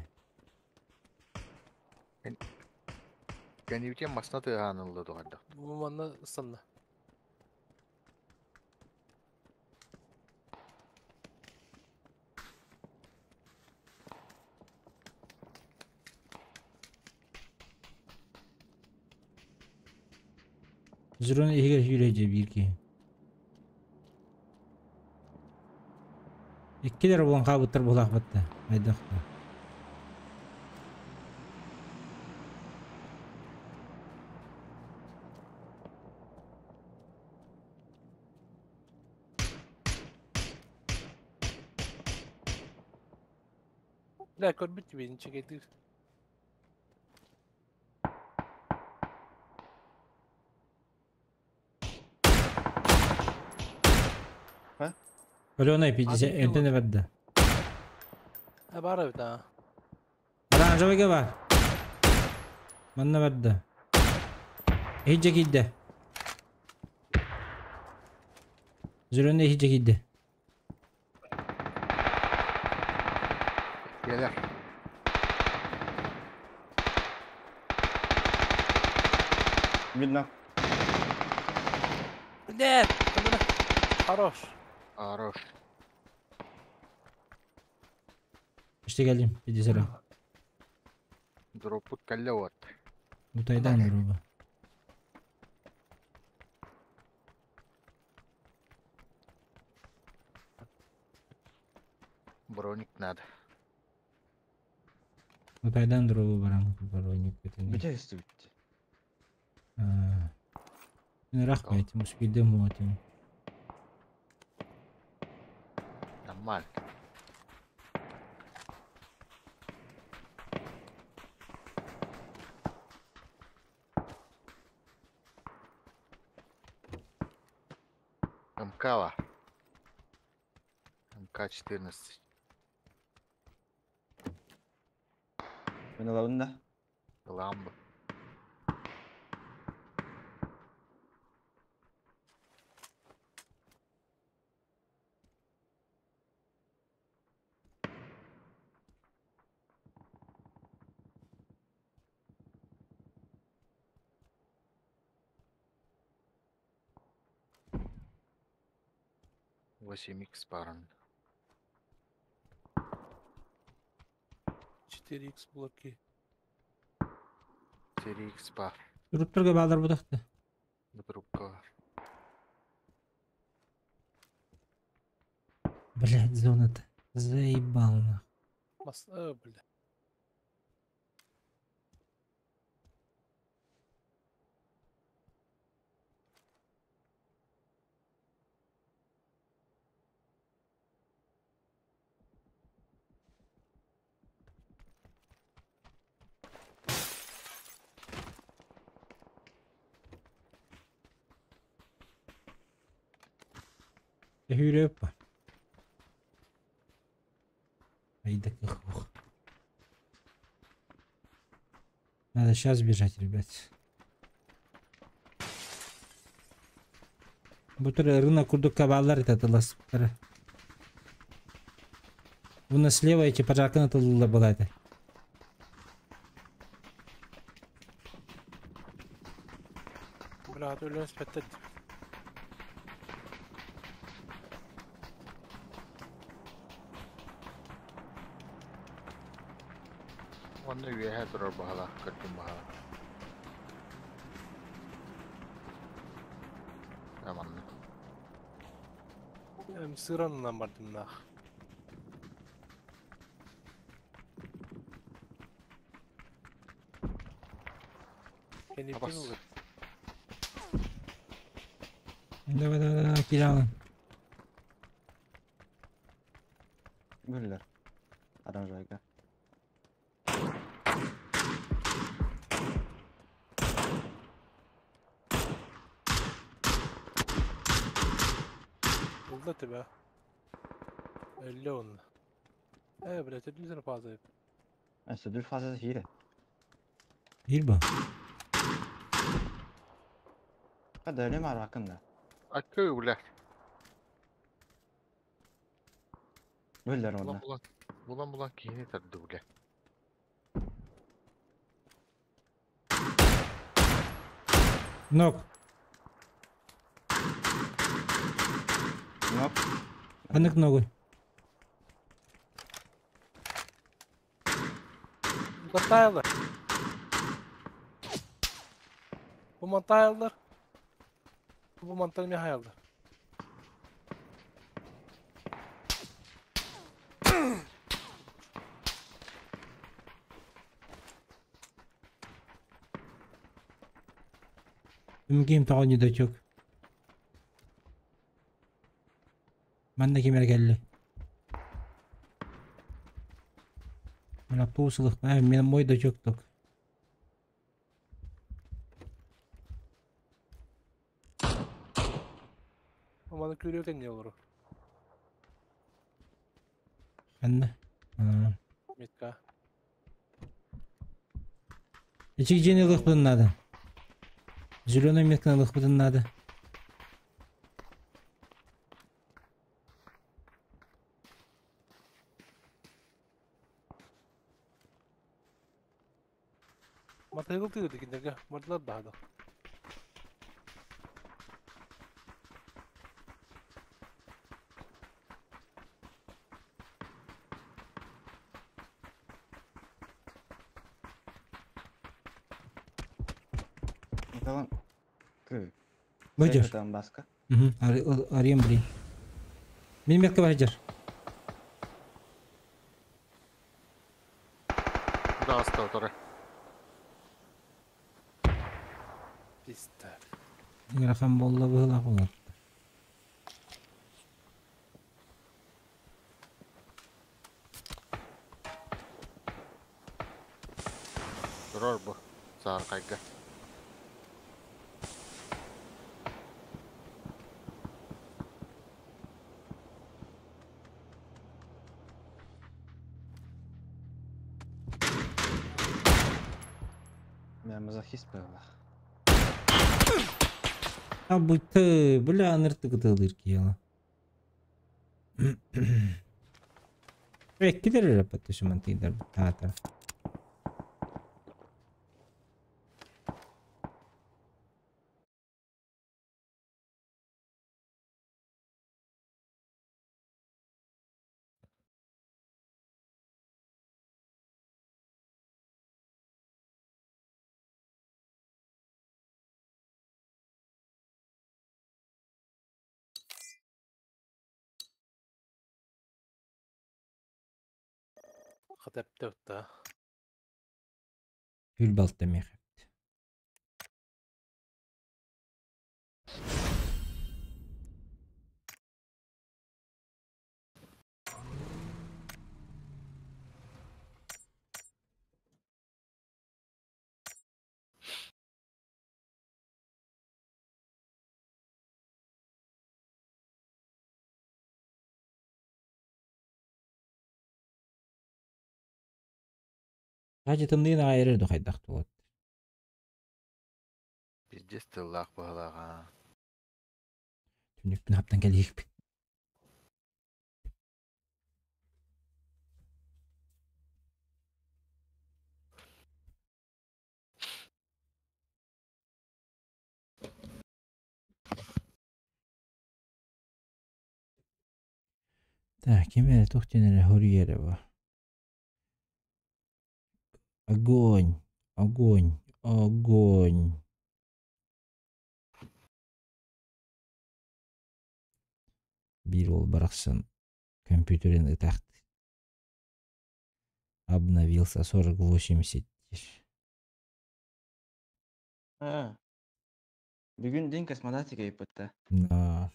Speaker 2: Кэнибитен масна тыаанылла тугардах.
Speaker 4: Bu manna ısındı.
Speaker 3: Зеленый иһигэр сүүрэ дьэ биир киһи. Иккилэр буолан хаабыттар буолаахпатта. Айдахта.
Speaker 4: La көрбүт бeni çekildi.
Speaker 3: Аленой 50
Speaker 4: Один
Speaker 3: МТ барда.
Speaker 4: Ha var evet ha.
Speaker 3: Оранжевыйга бар. Манна барда. Иһирдьэ киирдэ. Зеленый иһирдьэ киирдэ.
Speaker 2: Келер.
Speaker 1: Видно.
Speaker 4: Нет! Хорош.
Speaker 2: Хорош.
Speaker 3: İşte geldim. 50.
Speaker 2: Дроппут кэллэ вот.
Speaker 3: Бутайдан дроба.
Speaker 2: Броник надо.
Speaker 3: Бутайдан дробу баран броник это не.
Speaker 1: Бүтэ истибит.
Speaker 3: Рахмет, успейдем вот.
Speaker 2: Нормально. МК. МК-14.
Speaker 1: Мен алабын да.
Speaker 2: Ламба. 8 икс паран.
Speaker 4: 4x блоки.
Speaker 2: 4 икс пар.
Speaker 3: Руптурга балдар будахты.
Speaker 2: Трубка.
Speaker 3: Блять, зона-то. Заебал нах.
Speaker 4: Мас, бля.
Speaker 3: Hüröpä. Ай да кахух. Надо сейчас бежать, ребят. Бутыр рынок курдук кабалар это ласпара. У нас слева эти пожарканы тылла была это.
Speaker 4: Бля, өлөн спеттет.
Speaker 2: Онно үөһэ турар баһалаах көрдүм баһала. Аманна.
Speaker 4: Сыранынан бардым нах. Кени
Speaker 2: Абас.
Speaker 4: пилы.
Speaker 3: Давай, давай, давай, киралын.
Speaker 1: Бөллөр. Аранжайга.
Speaker 4: Bulda тебе. 50 он. Бля, телевизор фаза.
Speaker 1: Өссө фаза хире.
Speaker 3: Бир ба.
Speaker 1: Када өлөм аракында.
Speaker 2: Акы бля.
Speaker 1: Бөллөр
Speaker 2: Булан
Speaker 1: онна.
Speaker 2: булан. Булан булан киһини тарды бля.
Speaker 3: Нок.
Speaker 1: Нок.
Speaker 3: Анык ногу.
Speaker 4: Монтайлар. Bu montaylar. Bu montar Mihail'dir.
Speaker 3: Үмгем тоҕо не дочок. Манна кимер келли. Мен автобус ылых. Мен мой дочок ток.
Speaker 4: Ama көрөргөн не olur?
Speaker 3: Ханна.
Speaker 4: Метка.
Speaker 3: Ичик жени ылых надо. Зеленый метканы ылых надо.
Speaker 4: Мотоцикл тыгы дегендерге мордылар да.
Speaker 1: Tamam. Кы.
Speaker 3: Выйдешь?
Speaker 1: Там баска.
Speaker 3: Угу. Арембри. Минметка вайдер.
Speaker 2: Да, остал
Speaker 4: Пизда.
Speaker 3: Ыарахан буолла быһыылаах буолар.
Speaker 2: Турар бу. Сааркайга.
Speaker 1: Мен мазохист была.
Speaker 3: А будь ты, бля, ыныртык ытыалыыр киһи. Эккилер эрэ паттышыман тыйдар таатар.
Speaker 4: Хатепте да.
Speaker 3: Күл балта мех. Хажы тымныйын айырыр духайдах туот.
Speaker 2: Пиздец тыллаах быһалааҕа.
Speaker 3: Түнүкпүн хаптан кэлиихпит. Так, ким эрэ туох диэн эрэ хоруйар бу. Огонь, огонь, огонь. Биир уол барахсан компьютерин ытахт. Обновился 4080.
Speaker 1: А. Бүгүн день космонавтика иппытта.
Speaker 3: Да.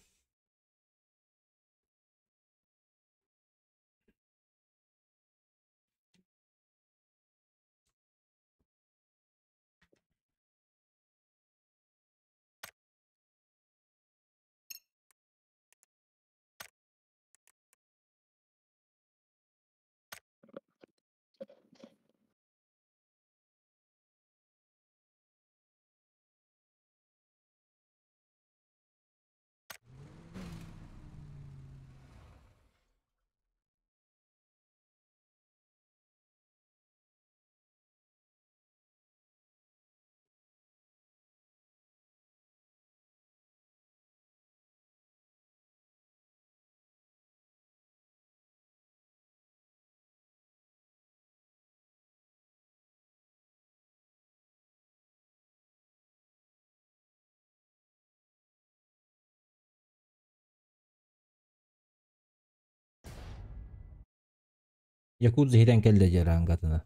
Speaker 3: Якудза хитэн кэллэ дьэ рангатына.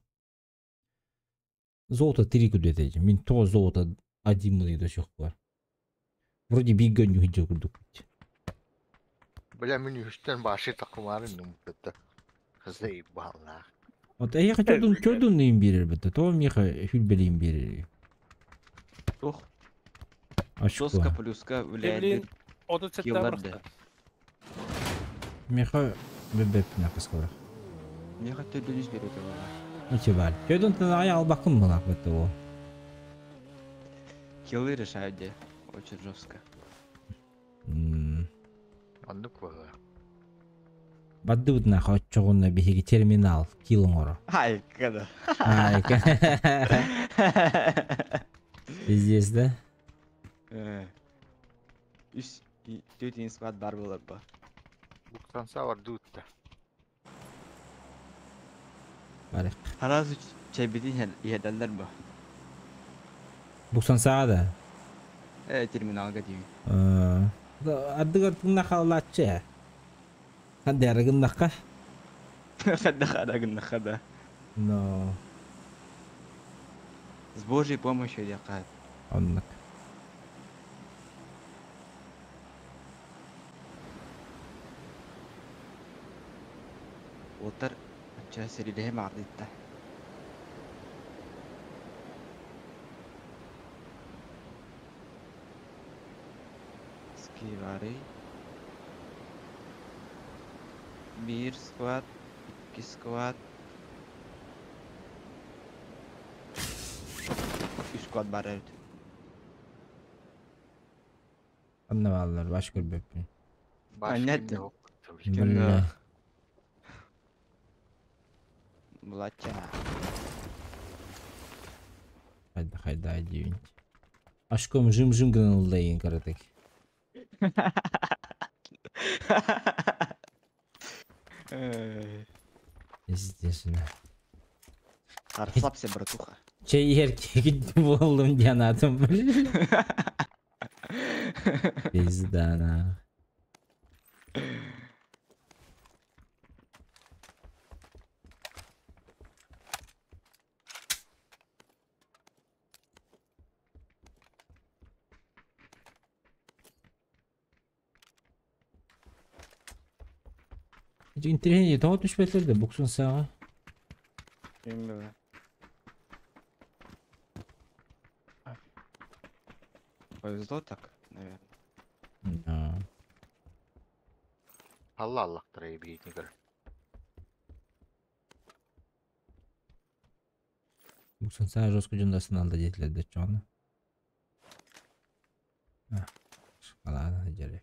Speaker 3: Золото 3 күдэтэ. Мин то золото 1 мылый до сих пор. Вроде биггөн юхиджо курдук.
Speaker 2: Бля, мин үстэн башы такымарын нумпыта. Заебал нах.
Speaker 3: Вот я хотел чодун им берер бит. То миха хүлбелим берер.
Speaker 1: Ох,
Speaker 3: Очко.
Speaker 1: соска плюска
Speaker 4: Блин,
Speaker 1: влияет.
Speaker 4: 37
Speaker 1: Киллар
Speaker 4: просто.
Speaker 3: Миха бебеп на каскалар.
Speaker 1: Миха төдүлүс берет ала.
Speaker 3: Ну тебар. Чодун тана албакын мына бит о.
Speaker 1: Киллы решают де. Очень жестко.
Speaker 2: Оннук баҕа.
Speaker 3: Баддыбыт на хоччогунна биһиги терминал килоңоро.
Speaker 1: Ай, когда.
Speaker 3: Ай. Пиздец, да?
Speaker 1: Үс төтен склад бар болар ба.
Speaker 2: Буктанса бар дуутта.
Speaker 3: Барык.
Speaker 1: Харазы чайбитин иһедәлләр ба.
Speaker 3: Буксан саада.
Speaker 1: Терминалга диибин.
Speaker 3: Ардыгар тыынна хаалааччы ээ. Хаддары гыннахха.
Speaker 1: Хадда гыннахха да.
Speaker 3: Но.
Speaker 1: С Божьей помощью диэххэ.
Speaker 3: Оннук.
Speaker 1: Уолаттар ачча сэриилэһэ маҕардыйтта. Скиварый. Биир склад, икки склад. Үс склад баар эбит.
Speaker 3: Ханна бааллар, баш көрбөппүн.
Speaker 2: Баш
Speaker 1: Анньа
Speaker 2: кимне
Speaker 3: Бля.
Speaker 1: Булачча.
Speaker 3: Хайда хайда диибин. Ашком жым-жым гынан ылла игин кыратык. Естественно.
Speaker 1: Расслабься, братуха.
Speaker 3: Чэй иһэр киһи буоллум диэн аатым. Пизда нах. Интеллигент тоҕо түспэтилэр да буксун сааҕа.
Speaker 1: Bilmiyorum. Повезло так, наверное.
Speaker 3: Да.
Speaker 2: Алла аллахтара эбиитигэр.
Speaker 3: Буксун сааҕа жестко дьондасын алда диэтилэр да чоҕуна. Шоколаданы дьэрэ.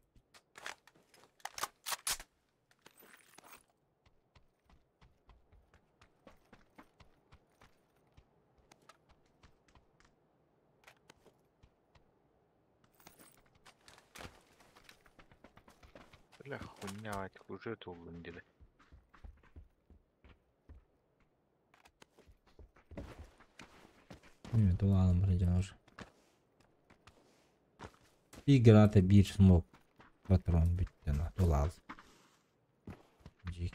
Speaker 2: Бля, хуйня, уже туллун диби.
Speaker 3: Нет, ладно, пройдем уже. Bir граната bir smoke патрон бүттен тулал. Дик.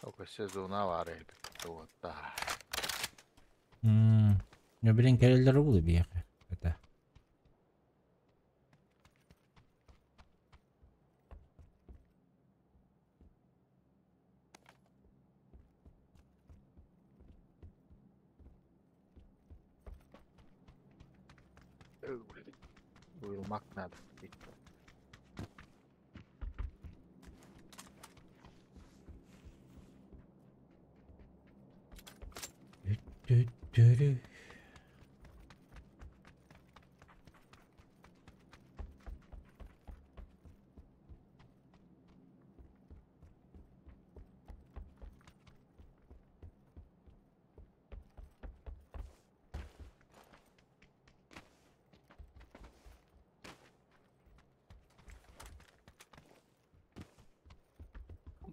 Speaker 2: Только сезона var elbette. Вот, да.
Speaker 3: Я, блин, кэлэллэр буолу биһиэхэ. Это.
Speaker 2: Uyumak надо.
Speaker 3: Тү-тү-рү.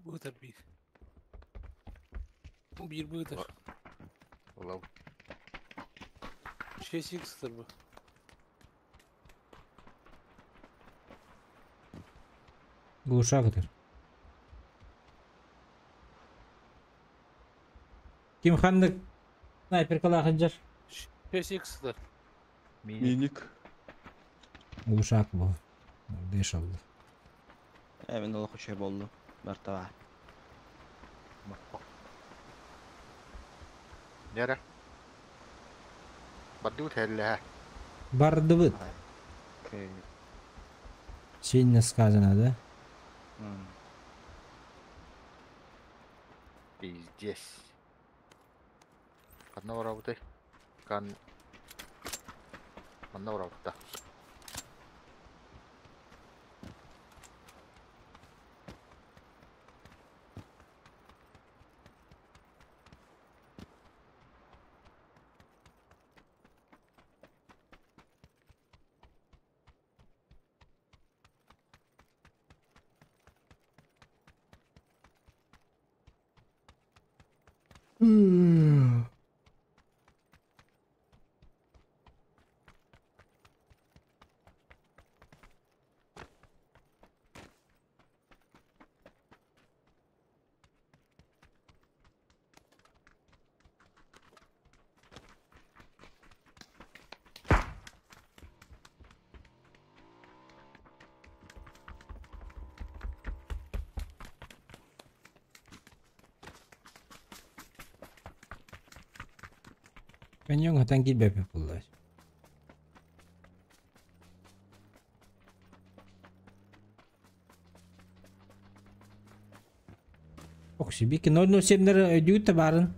Speaker 4: Быытар биир. Биир быытар.
Speaker 2: Лов.
Speaker 4: 6x бу.
Speaker 3: Глушак это. Ким ханнык снайперкалаах сылдьар?
Speaker 4: 6x
Speaker 2: Мини.
Speaker 1: Миник.
Speaker 3: Глушак был. Дышал.
Speaker 1: Мин олох үчүгэй буоллум. Бартава.
Speaker 2: Нere? Бардыбыт һэллэһэ.
Speaker 3: Бардыбыт.
Speaker 1: Окей.
Speaker 3: Сильно сказано, да?
Speaker 1: М.
Speaker 2: Пиздец. Ханна барабытай? Кан... Манна барабыт да.
Speaker 3: Каньон хатан киирбэппит буолла. Ох, бики 007-лер өйдүүт да баарын.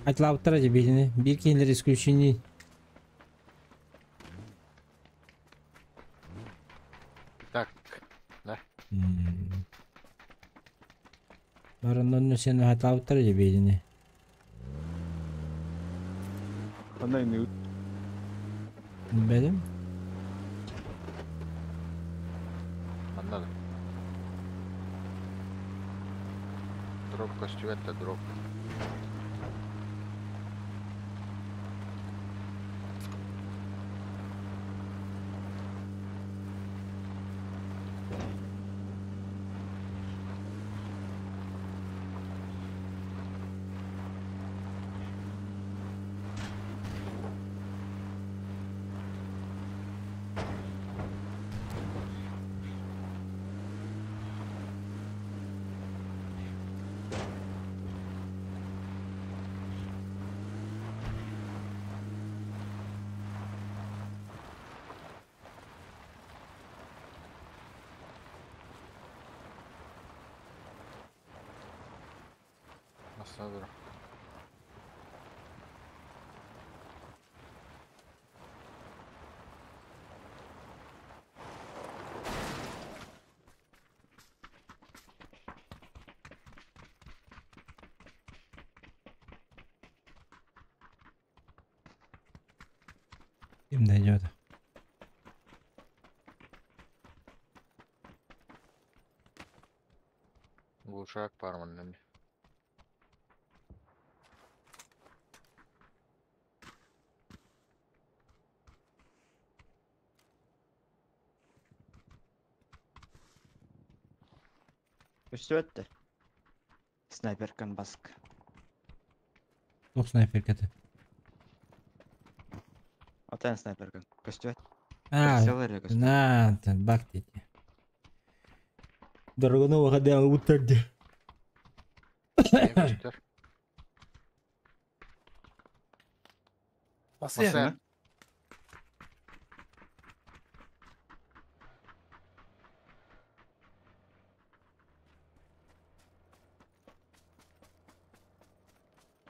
Speaker 3: Айтылаабыттара дьэ биһини. Биир киһилэр исключение.
Speaker 2: Так. Да.
Speaker 3: Барын 007 айтылаабыттара дьэ биһини.
Speaker 1: Ханна иннибит?
Speaker 3: Билбэтим.
Speaker 2: Манна да. Дроп көстүбэт да дроп. Массына дроп.
Speaker 3: Ким дойдет?
Speaker 2: Глушак пар манна.
Speaker 1: Көстүбэт да. Снайперкан баск.
Speaker 3: Туох снайперката?
Speaker 1: Отан снайперкан. Көстүбэт.
Speaker 3: А,
Speaker 1: Прицел эрэ көстүбэт.
Speaker 3: на, бак дети. Дорогону выходя утарди.
Speaker 2: Не көстөр.
Speaker 4: Басыя.
Speaker 2: Масса.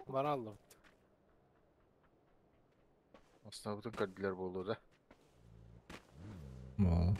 Speaker 4: Бара аллыбыт.
Speaker 2: Массына бутун көрдүлэр буолуо да.
Speaker 3: Мол.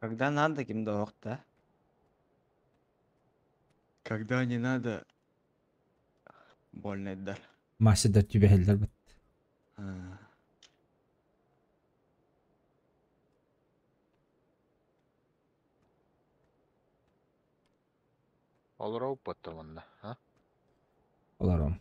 Speaker 1: Когда надо, ким да ох, да? Когда не надо, больно дар.
Speaker 3: Мася да түбэһэллэр бит.
Speaker 1: А.
Speaker 2: Олору потом, а?
Speaker 3: Олором.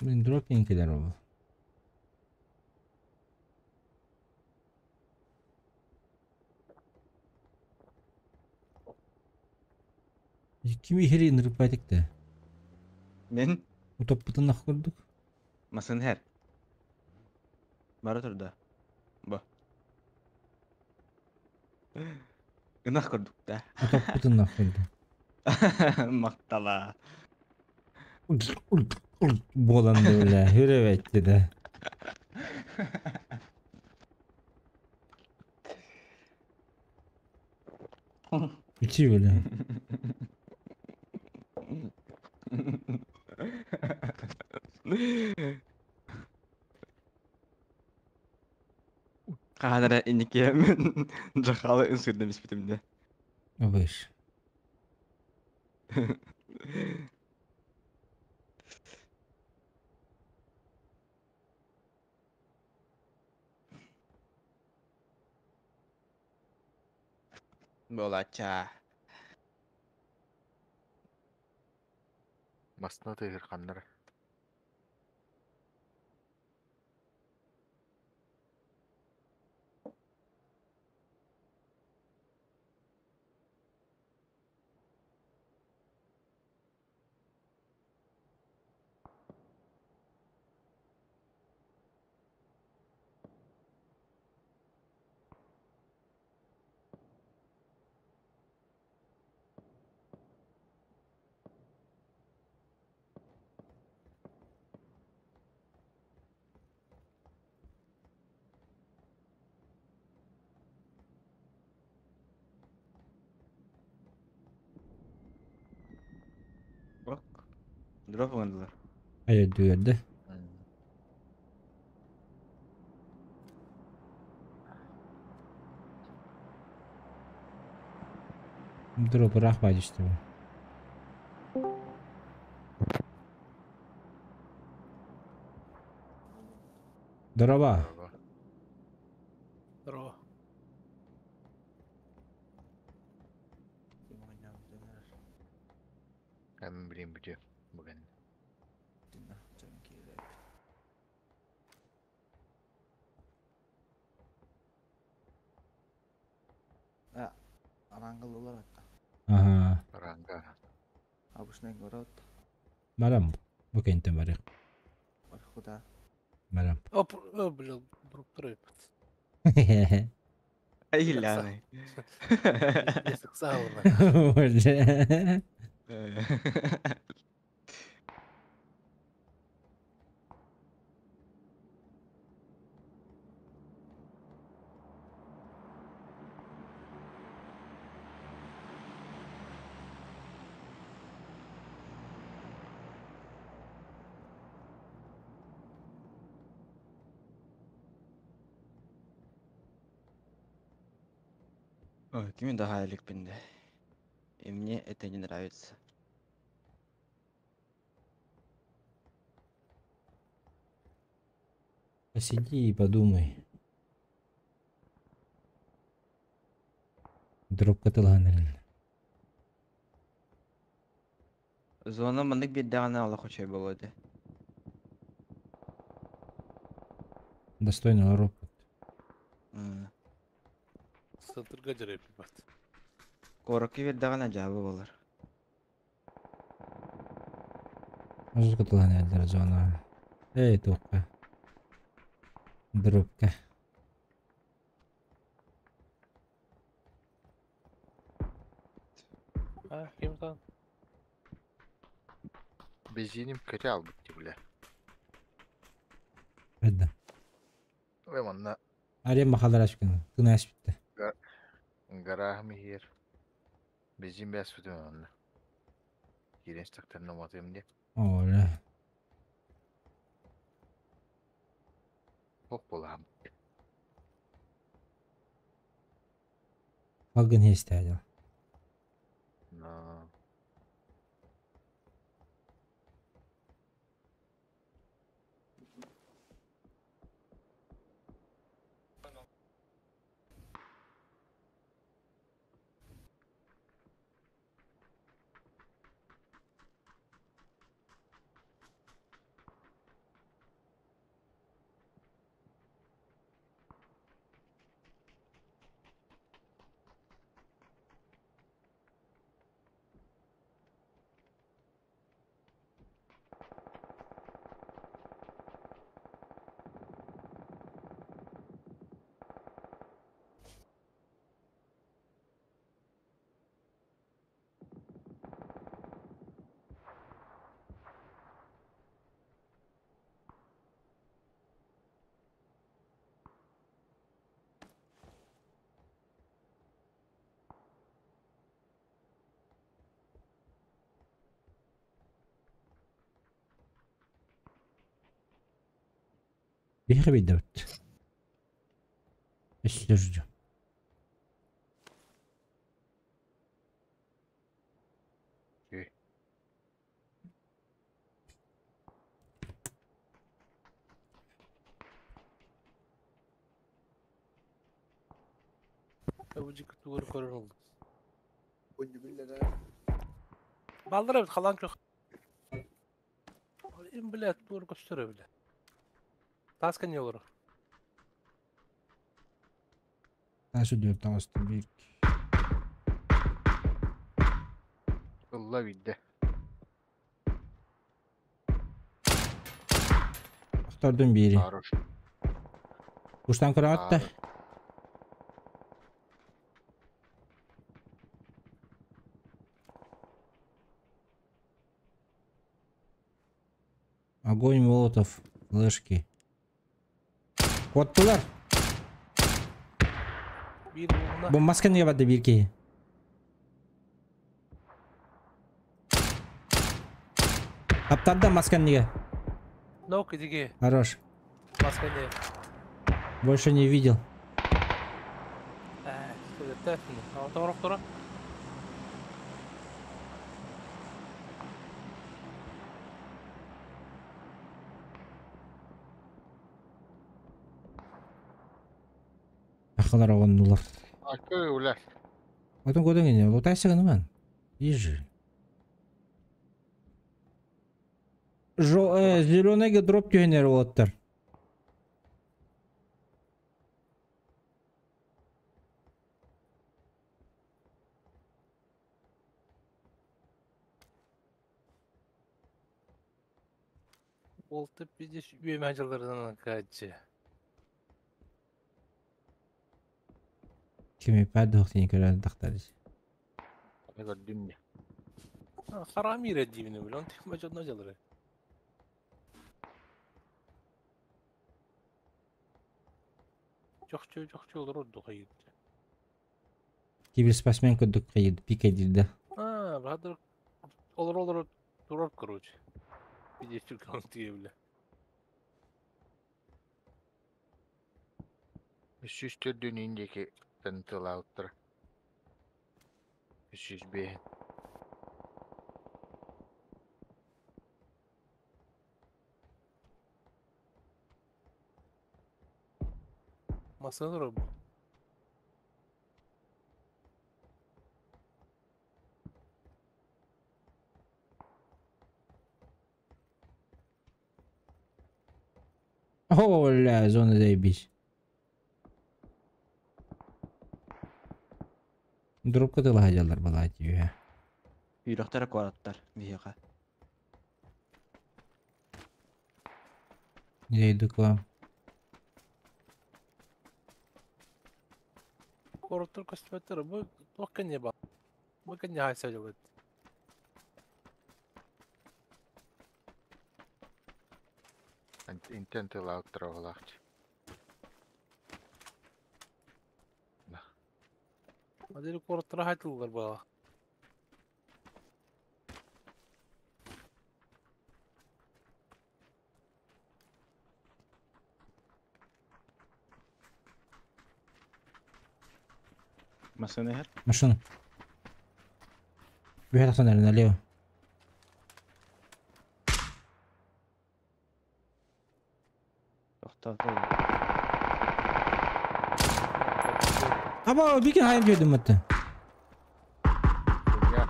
Speaker 3: Блин, дропненький был. Кими херин рыпатик-то?
Speaker 1: Мен
Speaker 3: Утоппутун нах курдук.
Speaker 1: Масын хер. Бара турда. Ба. Ынах курдук да.
Speaker 3: Утоппутун нах курдук.
Speaker 1: Мактала.
Speaker 3: Болан бля, хүрөбәтти да. Учи, бля.
Speaker 1: Каадара иники мен жахалы ынсырдым испитимде.
Speaker 3: Выш.
Speaker 1: Болача.
Speaker 2: Масна тыгыр ханнар.
Speaker 1: Bak. Drop oynadılar.
Speaker 3: Hayır diyordu. Дроп рахмать что ли. Здорово.
Speaker 4: Здорово.
Speaker 2: Эм, блин, где? Блин.
Speaker 3: Ага.
Speaker 2: Ранга.
Speaker 3: Марам. Букентем барык. Марам.
Speaker 4: Оп, о, блин, друг тройпот.
Speaker 1: Ай, ляны.
Speaker 3: Бля.
Speaker 1: Ой, кими daha бинде. И мне это не нравится.
Speaker 3: Посиди и подумай. Дроп каталанырын.
Speaker 1: Зона маннык бирдэҕинэ олох үчүгэй буолуо этэ.
Speaker 3: Достойно робот.
Speaker 4: Сатырга дьэрэ бат.
Speaker 1: Куоракка биэрдэҕинэ дьаабы буолар.
Speaker 3: Музыка каталанырдар зона. Эй, туохха. Дропка.
Speaker 4: А, ким там?
Speaker 2: Бензиним кырял бутти, бля.
Speaker 3: Это.
Speaker 2: Ой, манна
Speaker 3: Арем махалар ашкын. Тына ашпытты.
Speaker 2: гарахым иһиэр. Бензин бэс бүтүм манна. Киирэн истэхтэринэ уматыам диye.
Speaker 3: Оля.
Speaker 2: Ох буолаам.
Speaker 3: Салгын иэстээдил.
Speaker 2: Но.
Speaker 3: Биһиэхэ биэрдибит. Өссө ждем.
Speaker 4: Бу тугу көрөр oldu. Балдыр эбит халан көх. Им блядь, тугу көстөр бile. Таска не olur.
Speaker 3: Тас үдүөр таҕыстым биир.
Speaker 2: Ылла биирдэ.
Speaker 3: Охтордум биири.
Speaker 2: Хорош.
Speaker 3: Куштан көрөҕүт да? Огонь, молотов, флешки. Куоттулар.
Speaker 4: Биир уuna.
Speaker 3: Бу масканы барда биир киһи. Таптарда масканныга.
Speaker 4: Нок иди.
Speaker 3: Хорош.
Speaker 4: Маска не.
Speaker 3: Больше не видел.
Speaker 4: Э, тура.
Speaker 3: Ахалар оҕоннулар.
Speaker 2: Акы улар.
Speaker 3: Потом куда не лутайся гынман. Ижи. Жо, зеленый дроп түһэнэр уоттар.
Speaker 4: Oltu bir üyeme hacılarından kaçı.
Speaker 3: Кими падох тини көрөн тахтар.
Speaker 2: Көрдүм де.
Speaker 4: Харам ире дибини билен, тик мажодно жалары. Жокчу жокчу olur орду кайыт.
Speaker 3: Киберспортсмен курдук кайыд пикадирде.
Speaker 4: А, бахадыр olur olur турар короче. Видишь, түркан тие биле.
Speaker 2: Үс төрдүн индеки тылауттыр. Үс бе.
Speaker 4: Масаны роб.
Speaker 3: Оля, зона заебись. Дропка тылаһадьаллар балаати үһэ.
Speaker 1: Үйрөхтөр куораттар биһиэхэ.
Speaker 3: Я иду к вам.
Speaker 4: Короттор көстүбэттэр бу туох не ба. Бу кэнне хайса жалат.
Speaker 2: Интен тылауттыр оҕолаахчы.
Speaker 4: Адыр короттор хайтыллар ба.
Speaker 1: Машина иһэр.
Speaker 3: Машина. Үһэ тахсан эрэ налево.
Speaker 1: Тохтоото.
Speaker 3: Аба, бики хайын дүйдüm атты.
Speaker 2: Хуйня.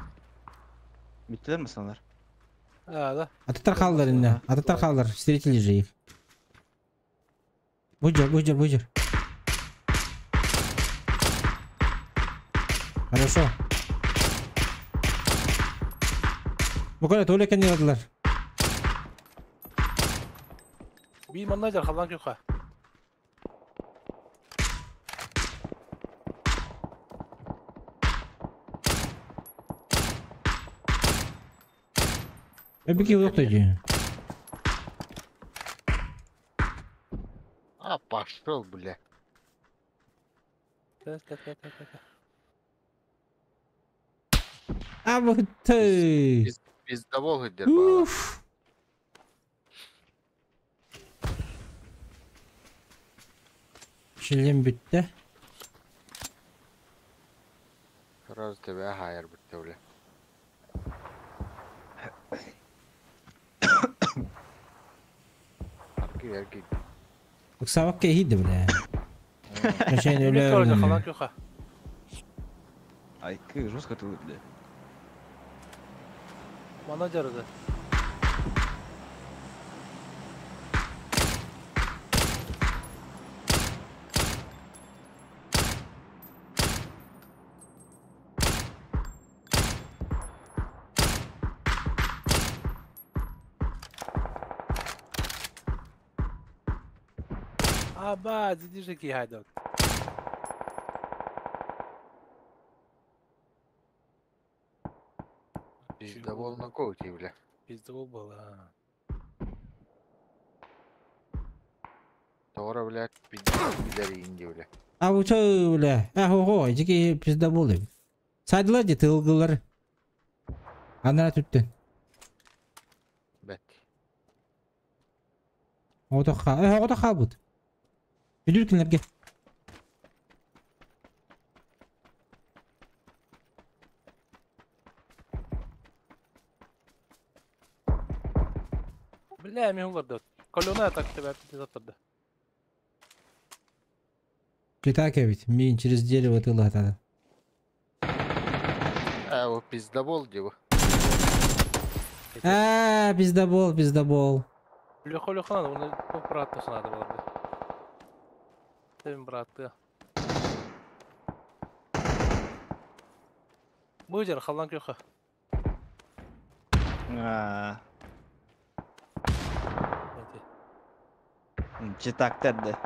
Speaker 1: Бүттүлэр машиналар.
Speaker 4: А, да.
Speaker 3: Атыттар хааллар инне. Атыттар хааллар. Встретили же их. Будер, будер, будер. Хорошо. Бу көрө тула кэнни бардылар.
Speaker 4: Биир манна дьар халлаан күөххэ.
Speaker 3: Эбики улук дии.
Speaker 2: А, пошел, бля.
Speaker 4: Так, так, так, так, так.
Speaker 3: А вот ты.
Speaker 2: Пиздовол идет, бала.
Speaker 3: Уф. Шилем бүттэ.
Speaker 2: Сразу тебя хайр бітті, бля. Арки, арки.
Speaker 3: Ыксабакка иһийдэ бля. Качайын
Speaker 4: Эмиэ короче
Speaker 3: өлө.
Speaker 4: халлаан күөххэ.
Speaker 1: Айкы, жестко ты, бля.
Speaker 4: Манна дьарыды. Аба, дидишь какие хайдок.
Speaker 2: Пиздовол на когти, бля.
Speaker 4: Пиздовол был, а.
Speaker 2: Тора, блядь, пиздец, пидоринди, бля.
Speaker 3: А вот бля. А хо ики пиздоболы. Сайдылар ди тылгылар. Анара түттен.
Speaker 2: Бәт.
Speaker 3: Ото ха. Э, ото халбыт. Бүдүр кинлерге.
Speaker 4: Бля, мен уларды. Колена так тебя пиздец
Speaker 3: Притакивать. Мин через дерево тыла тогда.
Speaker 2: А, вот пиздобол, диво.
Speaker 3: А, пиздобол, пиздобол.
Speaker 4: Лехо, лехо надо, он брат надо было. Ты брат, ты. Быдер, халлаан күөххэ.
Speaker 1: А,
Speaker 4: Эти.
Speaker 1: читак да.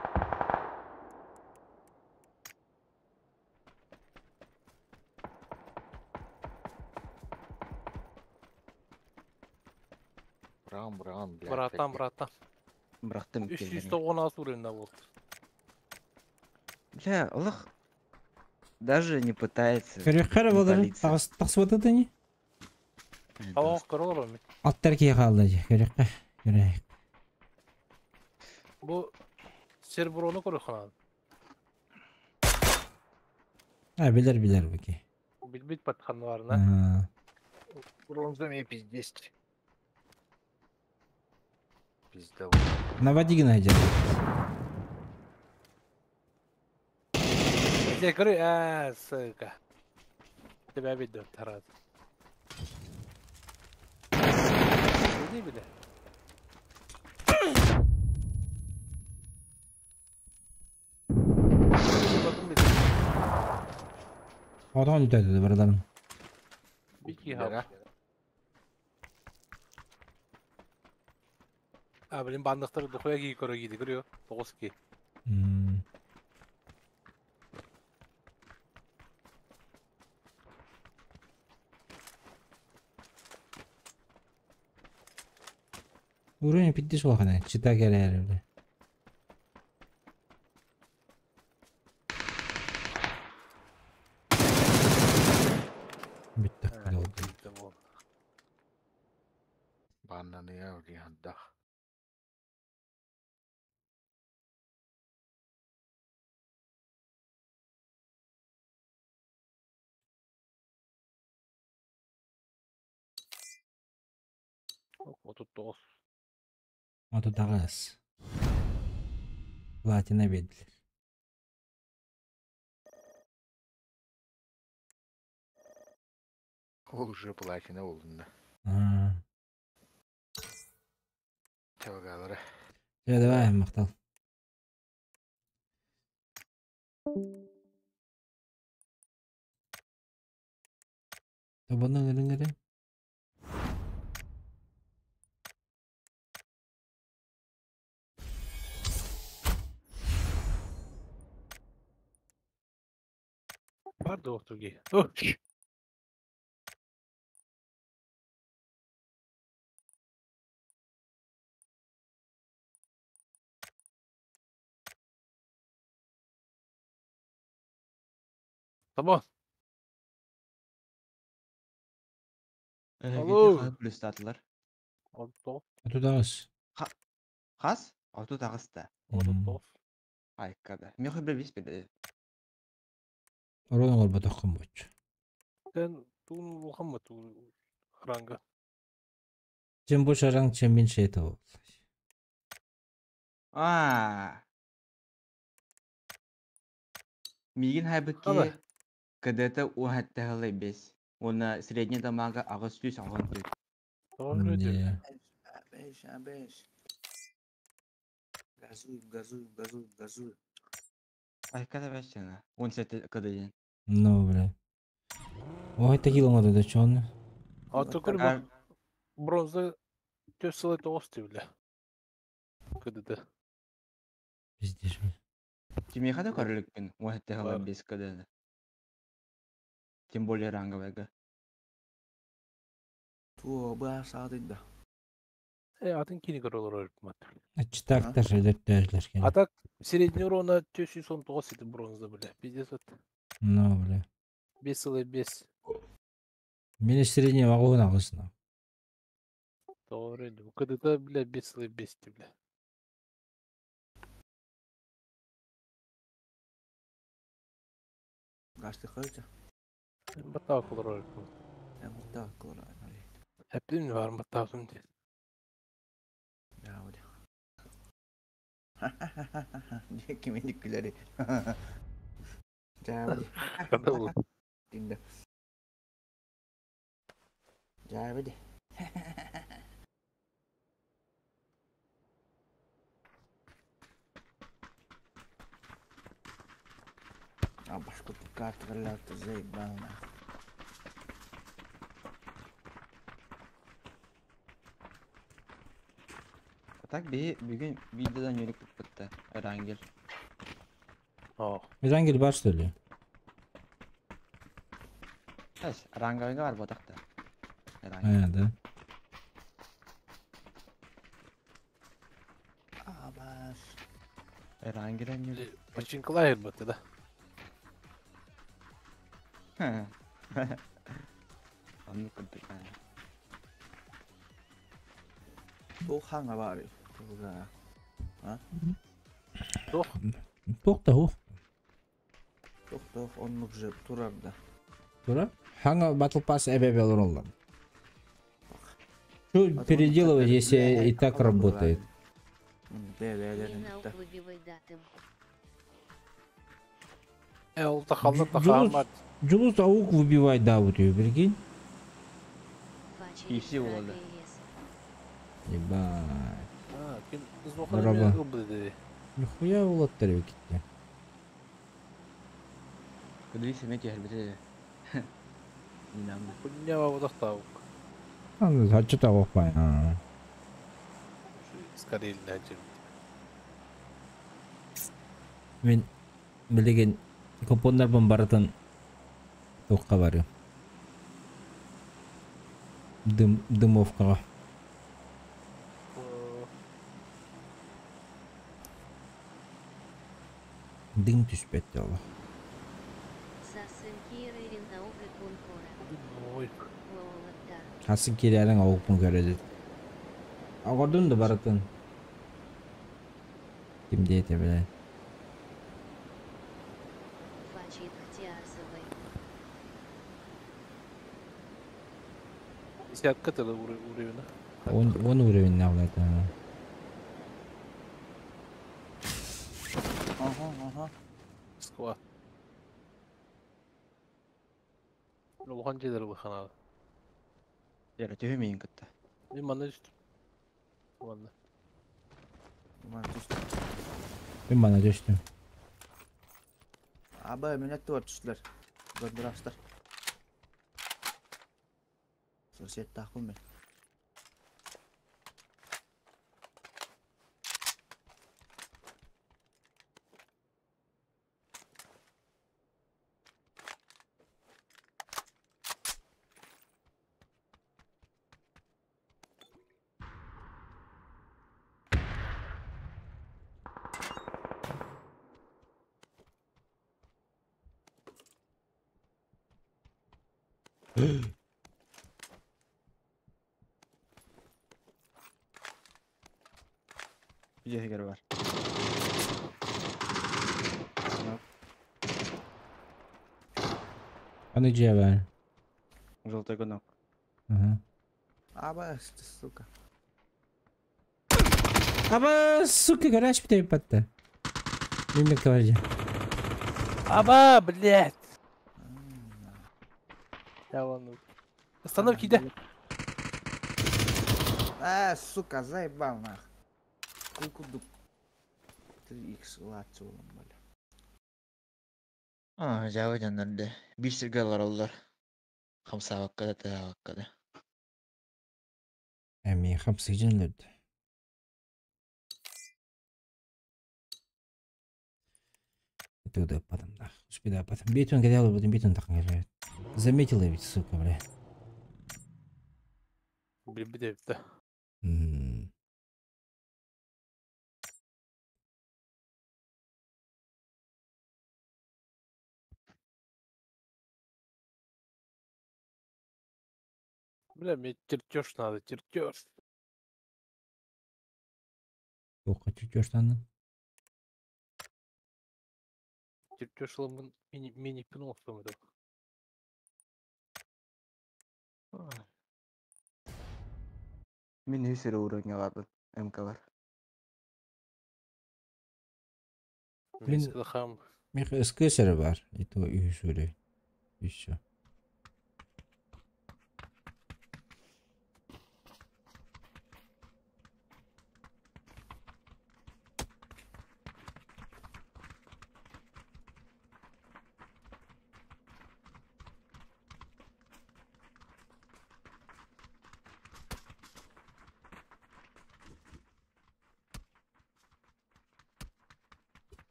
Speaker 2: Брам, брам, бля.
Speaker 4: Братан, братан.
Speaker 1: Бырахтым.
Speaker 4: 316 уровень болды.
Speaker 1: Бля, Аллах даже не пытается.
Speaker 3: Көрүөххэ
Speaker 1: не
Speaker 3: болар.
Speaker 1: палиться.
Speaker 3: Тагыс тахсыбат этини.
Speaker 4: Авақ көролор мен.
Speaker 3: Аттар кие хаалла же. Көрүөххэ. Көрөйүк.
Speaker 4: Бу серброны көрөххө надо.
Speaker 3: А, билер билер буки.
Speaker 4: Билбит батхан барына.
Speaker 2: Бронза мне пиздец. Пиздовол.
Speaker 3: Наводи найдем.
Speaker 4: Где көрü, а, сука. Тебя видно, тарат. Не биле.
Speaker 3: Отон үтөдү бардан.
Speaker 4: Бики
Speaker 2: Бера.
Speaker 4: А, блин, бандыктар духуя ки көрө кийди, көрүө. 9 ки.
Speaker 3: Уровень 50 улахана. Чита келер. бля. Бүттек болду.
Speaker 2: Баннаны я, бля, отдах.
Speaker 4: 39.
Speaker 3: 38. Платина биэрдилэр.
Speaker 2: Ол уже платина буолунна.
Speaker 3: Аа.
Speaker 2: Чалгалара.
Speaker 3: Чэ, давай, махтал. Тобону ырың.
Speaker 4: Бар доктор ги. Ой. Tamam.
Speaker 1: Алло.
Speaker 4: Алло.
Speaker 1: Плюстатылар.
Speaker 4: 39.
Speaker 3: 38.
Speaker 1: Хас? 38-та.
Speaker 4: 39.
Speaker 1: Айкада. Мен бир бис бир.
Speaker 3: Орон олорботоххун буоччу.
Speaker 4: Sen туун улахан ту ранга.
Speaker 3: Чем больше ранг, чем меньше этого.
Speaker 1: Аа. Мигин хайбыки
Speaker 4: Хала.
Speaker 1: КДТ уһаттаһылай бес. Уонна средний дамага аҕыс сүүс аҕыс түөрт.
Speaker 4: Doğru diyor.
Speaker 3: Не.
Speaker 6: Беш, беш. Газуем, газуем, газуем, газуем.
Speaker 1: Айкада бэччэна. 17 КД.
Speaker 3: Ну, бля. Ой, такие ломаты, да чё он?
Speaker 4: А то
Speaker 1: А,
Speaker 4: көрбө бронза төс сылай тоғыз бля. КДД.
Speaker 3: Пиздишь, бля.
Speaker 1: Кимиэхэ да көрүлүкпүн уһаттаһылай
Speaker 4: Бар.
Speaker 1: бес КД. Тем более ранговайга.
Speaker 6: Ту, ба, саадын да.
Speaker 4: Э, атын кини көрөлөр өлүп мат.
Speaker 3: Читактар өлөртөөлөр
Speaker 4: А так средний урона 419 edi бронза бля. Пиздец вот.
Speaker 3: Ну, бля.
Speaker 4: 5,5.
Speaker 3: Мени средний могу нагысына.
Speaker 4: Doğru edi. Bu КДД бля 5,5 бля.
Speaker 6: Гашты хойча.
Speaker 4: Батаа колор өлүп.
Speaker 6: Я вот так кора.
Speaker 4: Хәптим бар батаа диye.
Speaker 6: Я вот. Кимини күләри. Жабы.
Speaker 4: Када бу.
Speaker 6: Динде. Жабы. А башка карта заебал нахуй.
Speaker 1: А так би бүгүн видеодан yörük бітті. Рангел.
Speaker 4: А.
Speaker 3: Рангель бар, что ли?
Speaker 1: Эс, ранговыйга бар ботакта. Рангел.
Speaker 3: А, да.
Speaker 6: А баш.
Speaker 1: Рангелен yörük.
Speaker 4: Починкалар баты да.
Speaker 1: Анны кырдык.
Speaker 6: Ту ханга бар. Туга.
Speaker 4: Тох.
Speaker 3: Тох та хух.
Speaker 6: Тох тох оннук же турар да.
Speaker 3: Тура? Ханга Battle Pass эбе роллан. Что переделывать, если и так работает?
Speaker 5: Лина выбивай датым.
Speaker 4: Э, ол та халда та
Speaker 3: Джулус-
Speaker 4: хамат.
Speaker 3: Джулус аук выбивай, да, вот ее, прикинь.
Speaker 5: Фачи
Speaker 1: И все улады.
Speaker 3: Ебать.
Speaker 4: А, ким
Speaker 3: Раба.
Speaker 4: зохана мен
Speaker 3: Нихуя улаттар кетти.
Speaker 1: Кыдри семет яхбите. Не нам.
Speaker 4: Хуйня водохтау.
Speaker 3: А что того пай?
Speaker 4: Скорее лячим.
Speaker 3: Мен билеген купондар барытын тоққа барым. Дым, дымовкаға. Дым түспетті ол.
Speaker 5: Сасын кирерин аугы кункора.
Speaker 4: Ой.
Speaker 5: Лоолаттар.
Speaker 3: Хасын керерин ауықпын көреді. Ағырдын да барытын. Ким дейті біле.
Speaker 5: Фачи Хтиарсовой.
Speaker 4: Десятка тогда уровень.
Speaker 3: Он уровень навлата.
Speaker 6: Ага.
Speaker 4: Сквад. Улахан дьиэлэр быханаада.
Speaker 1: Яра төһө миин кытта.
Speaker 4: Мин манна түстүм. Манна.
Speaker 6: Ман түстүм.
Speaker 3: Мин манна түстүм.
Speaker 6: Аба мине туар түстүлэр. Көрдүрастар. Сосед тахпын мен.
Speaker 1: Дьиэһигэр бар.
Speaker 3: Аны дьиэ бар.
Speaker 1: Желтый гонок.
Speaker 3: Ага.
Speaker 6: Аба, сука.
Speaker 3: Аба, сука, гараж битэ патта. Мин каваржа.
Speaker 4: Аба, блядь! Я вон. Остановки, да?
Speaker 6: А, сука, заебал нах. Кукудук. 3x латчы болом бля.
Speaker 1: А, жабы жаннарды. Бир сирге олар. Хамсабакка да таабакка да.
Speaker 3: Эми хамсы жанлырды. Туда потом, да. Успеда потом. Битвен горел, будем битвен так говорят. Заметила ведь, сука, бля.
Speaker 4: Блин, бит да. Бля, мне чертеж надо, чертеж.
Speaker 3: Ох, чертеж надо.
Speaker 4: Чертеж ломын мини пинов там это.
Speaker 1: Мин үсір уровень алабын. МК бар.
Speaker 3: Блин. Мех СКСР бар. И то үс уровень. И все.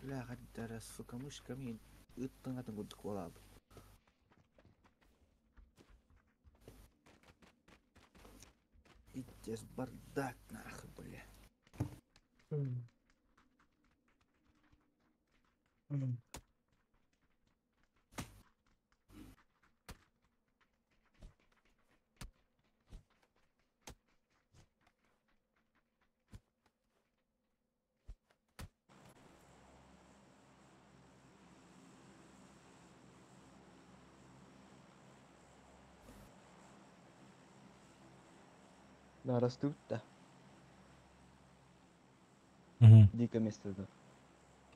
Speaker 6: Бля, хаддара, сука, мышка мин. Ыттың атын курдук болабы. Иттес бардак нахуй, бля.
Speaker 1: Да, растут, да.
Speaker 3: Угу.
Speaker 1: Дико место, да.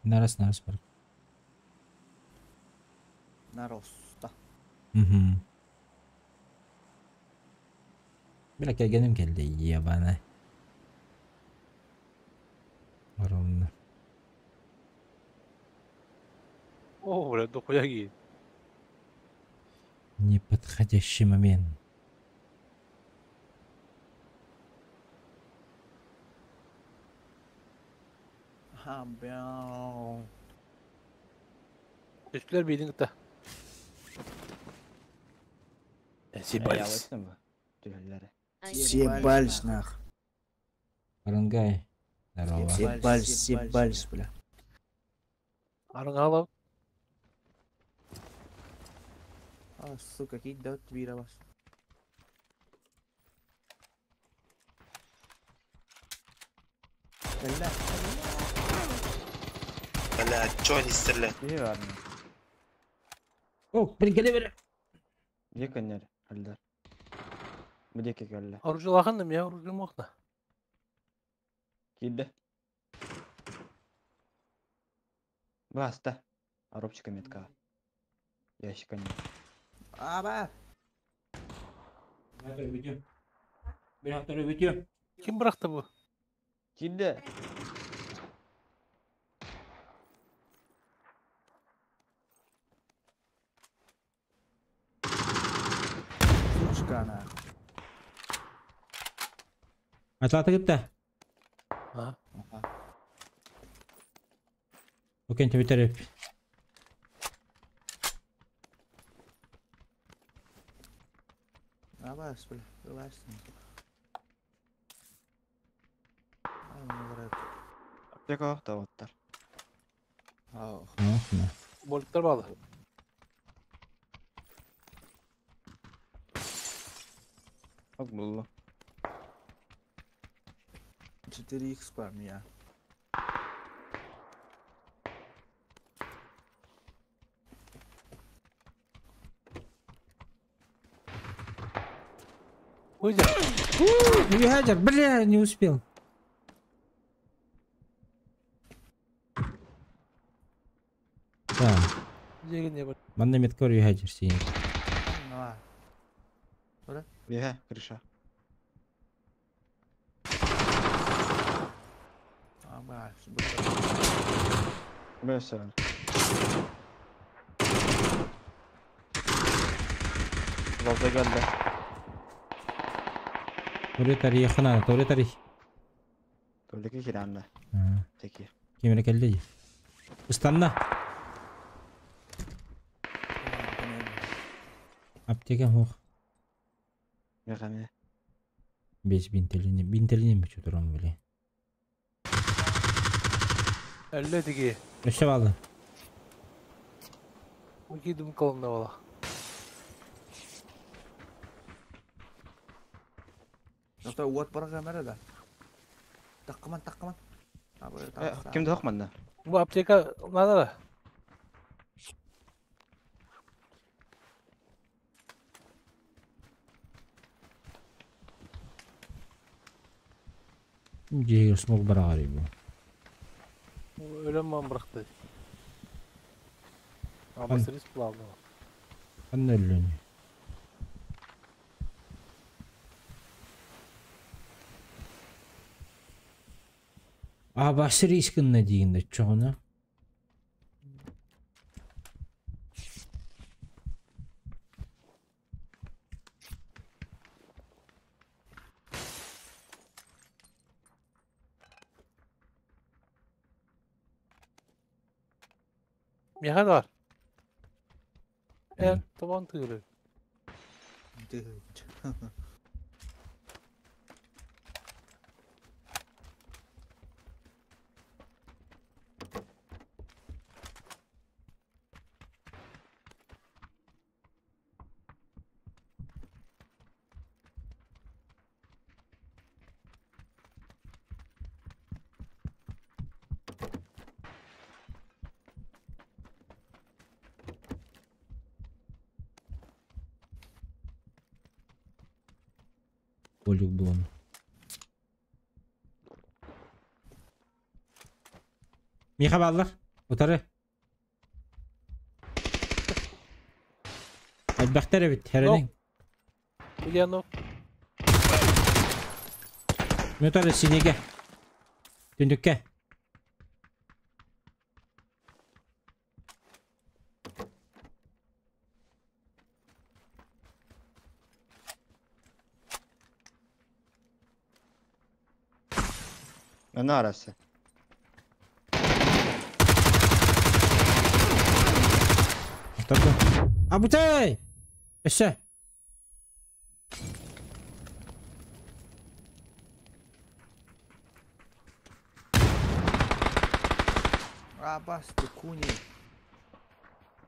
Speaker 3: Нарас, нарас бар.
Speaker 6: Нароста.
Speaker 3: Угу. Бля, кергеним келди, ебана. Ровно.
Speaker 4: О, бля, дохуя ги.
Speaker 3: Неподходящий момент.
Speaker 6: Ага, бля.
Speaker 4: Түстүлэр бийдин кытта. Съебались.
Speaker 6: Съебались нах.
Speaker 3: Барангай. Здорово.
Speaker 6: Съебались, съебались, бля.
Speaker 4: Арынгалап.
Speaker 6: А, сука, какие дат вира вас. Бля.
Speaker 7: Блядь, чё они стреляют?
Speaker 1: Киһи баар.
Speaker 3: О, блин, кэлэ бэрэ.
Speaker 1: Дьиэ көннөр, Эльдар. Бу диэки кэллэ.
Speaker 4: Оружие я оружие мохна.
Speaker 1: Киирдэ. Баста. Коробчика метка. Ящика нет.
Speaker 6: Аба!
Speaker 4: Ким бырахты бу?
Speaker 1: Киирдэ.
Speaker 6: Сучка она.
Speaker 3: Атлата кытта.
Speaker 4: А?
Speaker 3: Окей, тебе тереп.
Speaker 6: Аба, бля, вылазь. Ай, мне нравится.
Speaker 1: Аптека оттар.
Speaker 6: Ау.
Speaker 4: Боликтар балы.
Speaker 1: Ок булла.
Speaker 6: 4х по меня.
Speaker 4: Выйди.
Speaker 3: Ядер, бля, не успел. Так, манна меткор ядер синий.
Speaker 1: Бега, крыша.
Speaker 6: Аба,
Speaker 1: Бля, все. Лаза geldi.
Speaker 3: Туалет яхана, туалет арих.
Speaker 1: Туалетке киранна. Теки.
Speaker 3: Кемере келди. Ыстанна. Аптека хох.
Speaker 1: Бега
Speaker 3: Бес бинтелине, бинтелине ми чутурам биле.
Speaker 4: Әлле диги.
Speaker 3: Өссө балы.
Speaker 4: Уйдум колонна бала.
Speaker 6: Ата уот барга мәрі да. Таққыман, таққыман.
Speaker 1: Кимди хокманна?
Speaker 4: Бу аптека надо да.
Speaker 3: Жегер смог барагари бу.
Speaker 4: Өлөм ман быракты. Абасы риск булалды.
Speaker 3: Анна өллөнү. А басы рискынна дегенде чоғына.
Speaker 4: Меха бар. Эн табан тыгыры.
Speaker 3: Болик булан. Миха баллар. Утары. Әлбәхтер бит, хәренең.
Speaker 4: Ульянов.
Speaker 3: Мөтары синеге. Түндүккә.
Speaker 1: Ne arası?
Speaker 3: Tabii. Абутай! Өссө.
Speaker 6: Абас, ты куни.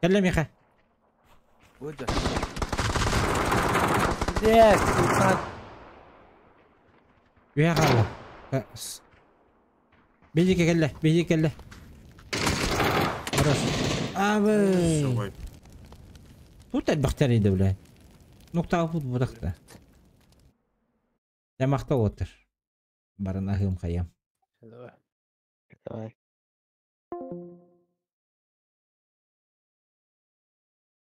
Speaker 3: Кэллэ Миха.
Speaker 6: Выйди.
Speaker 4: Блядь, султан.
Speaker 3: Үһэ хаалла. Бейдике кэллэ, бейдике кэллэ. Хорош.
Speaker 7: Все,
Speaker 3: Абы.
Speaker 7: вайп.
Speaker 3: Тут элбэхтэр да, бля. Нуктаабыт бутахта. Дьэ махтал отыр. Баран аһыым хайам.
Speaker 4: Давай.
Speaker 1: Давай.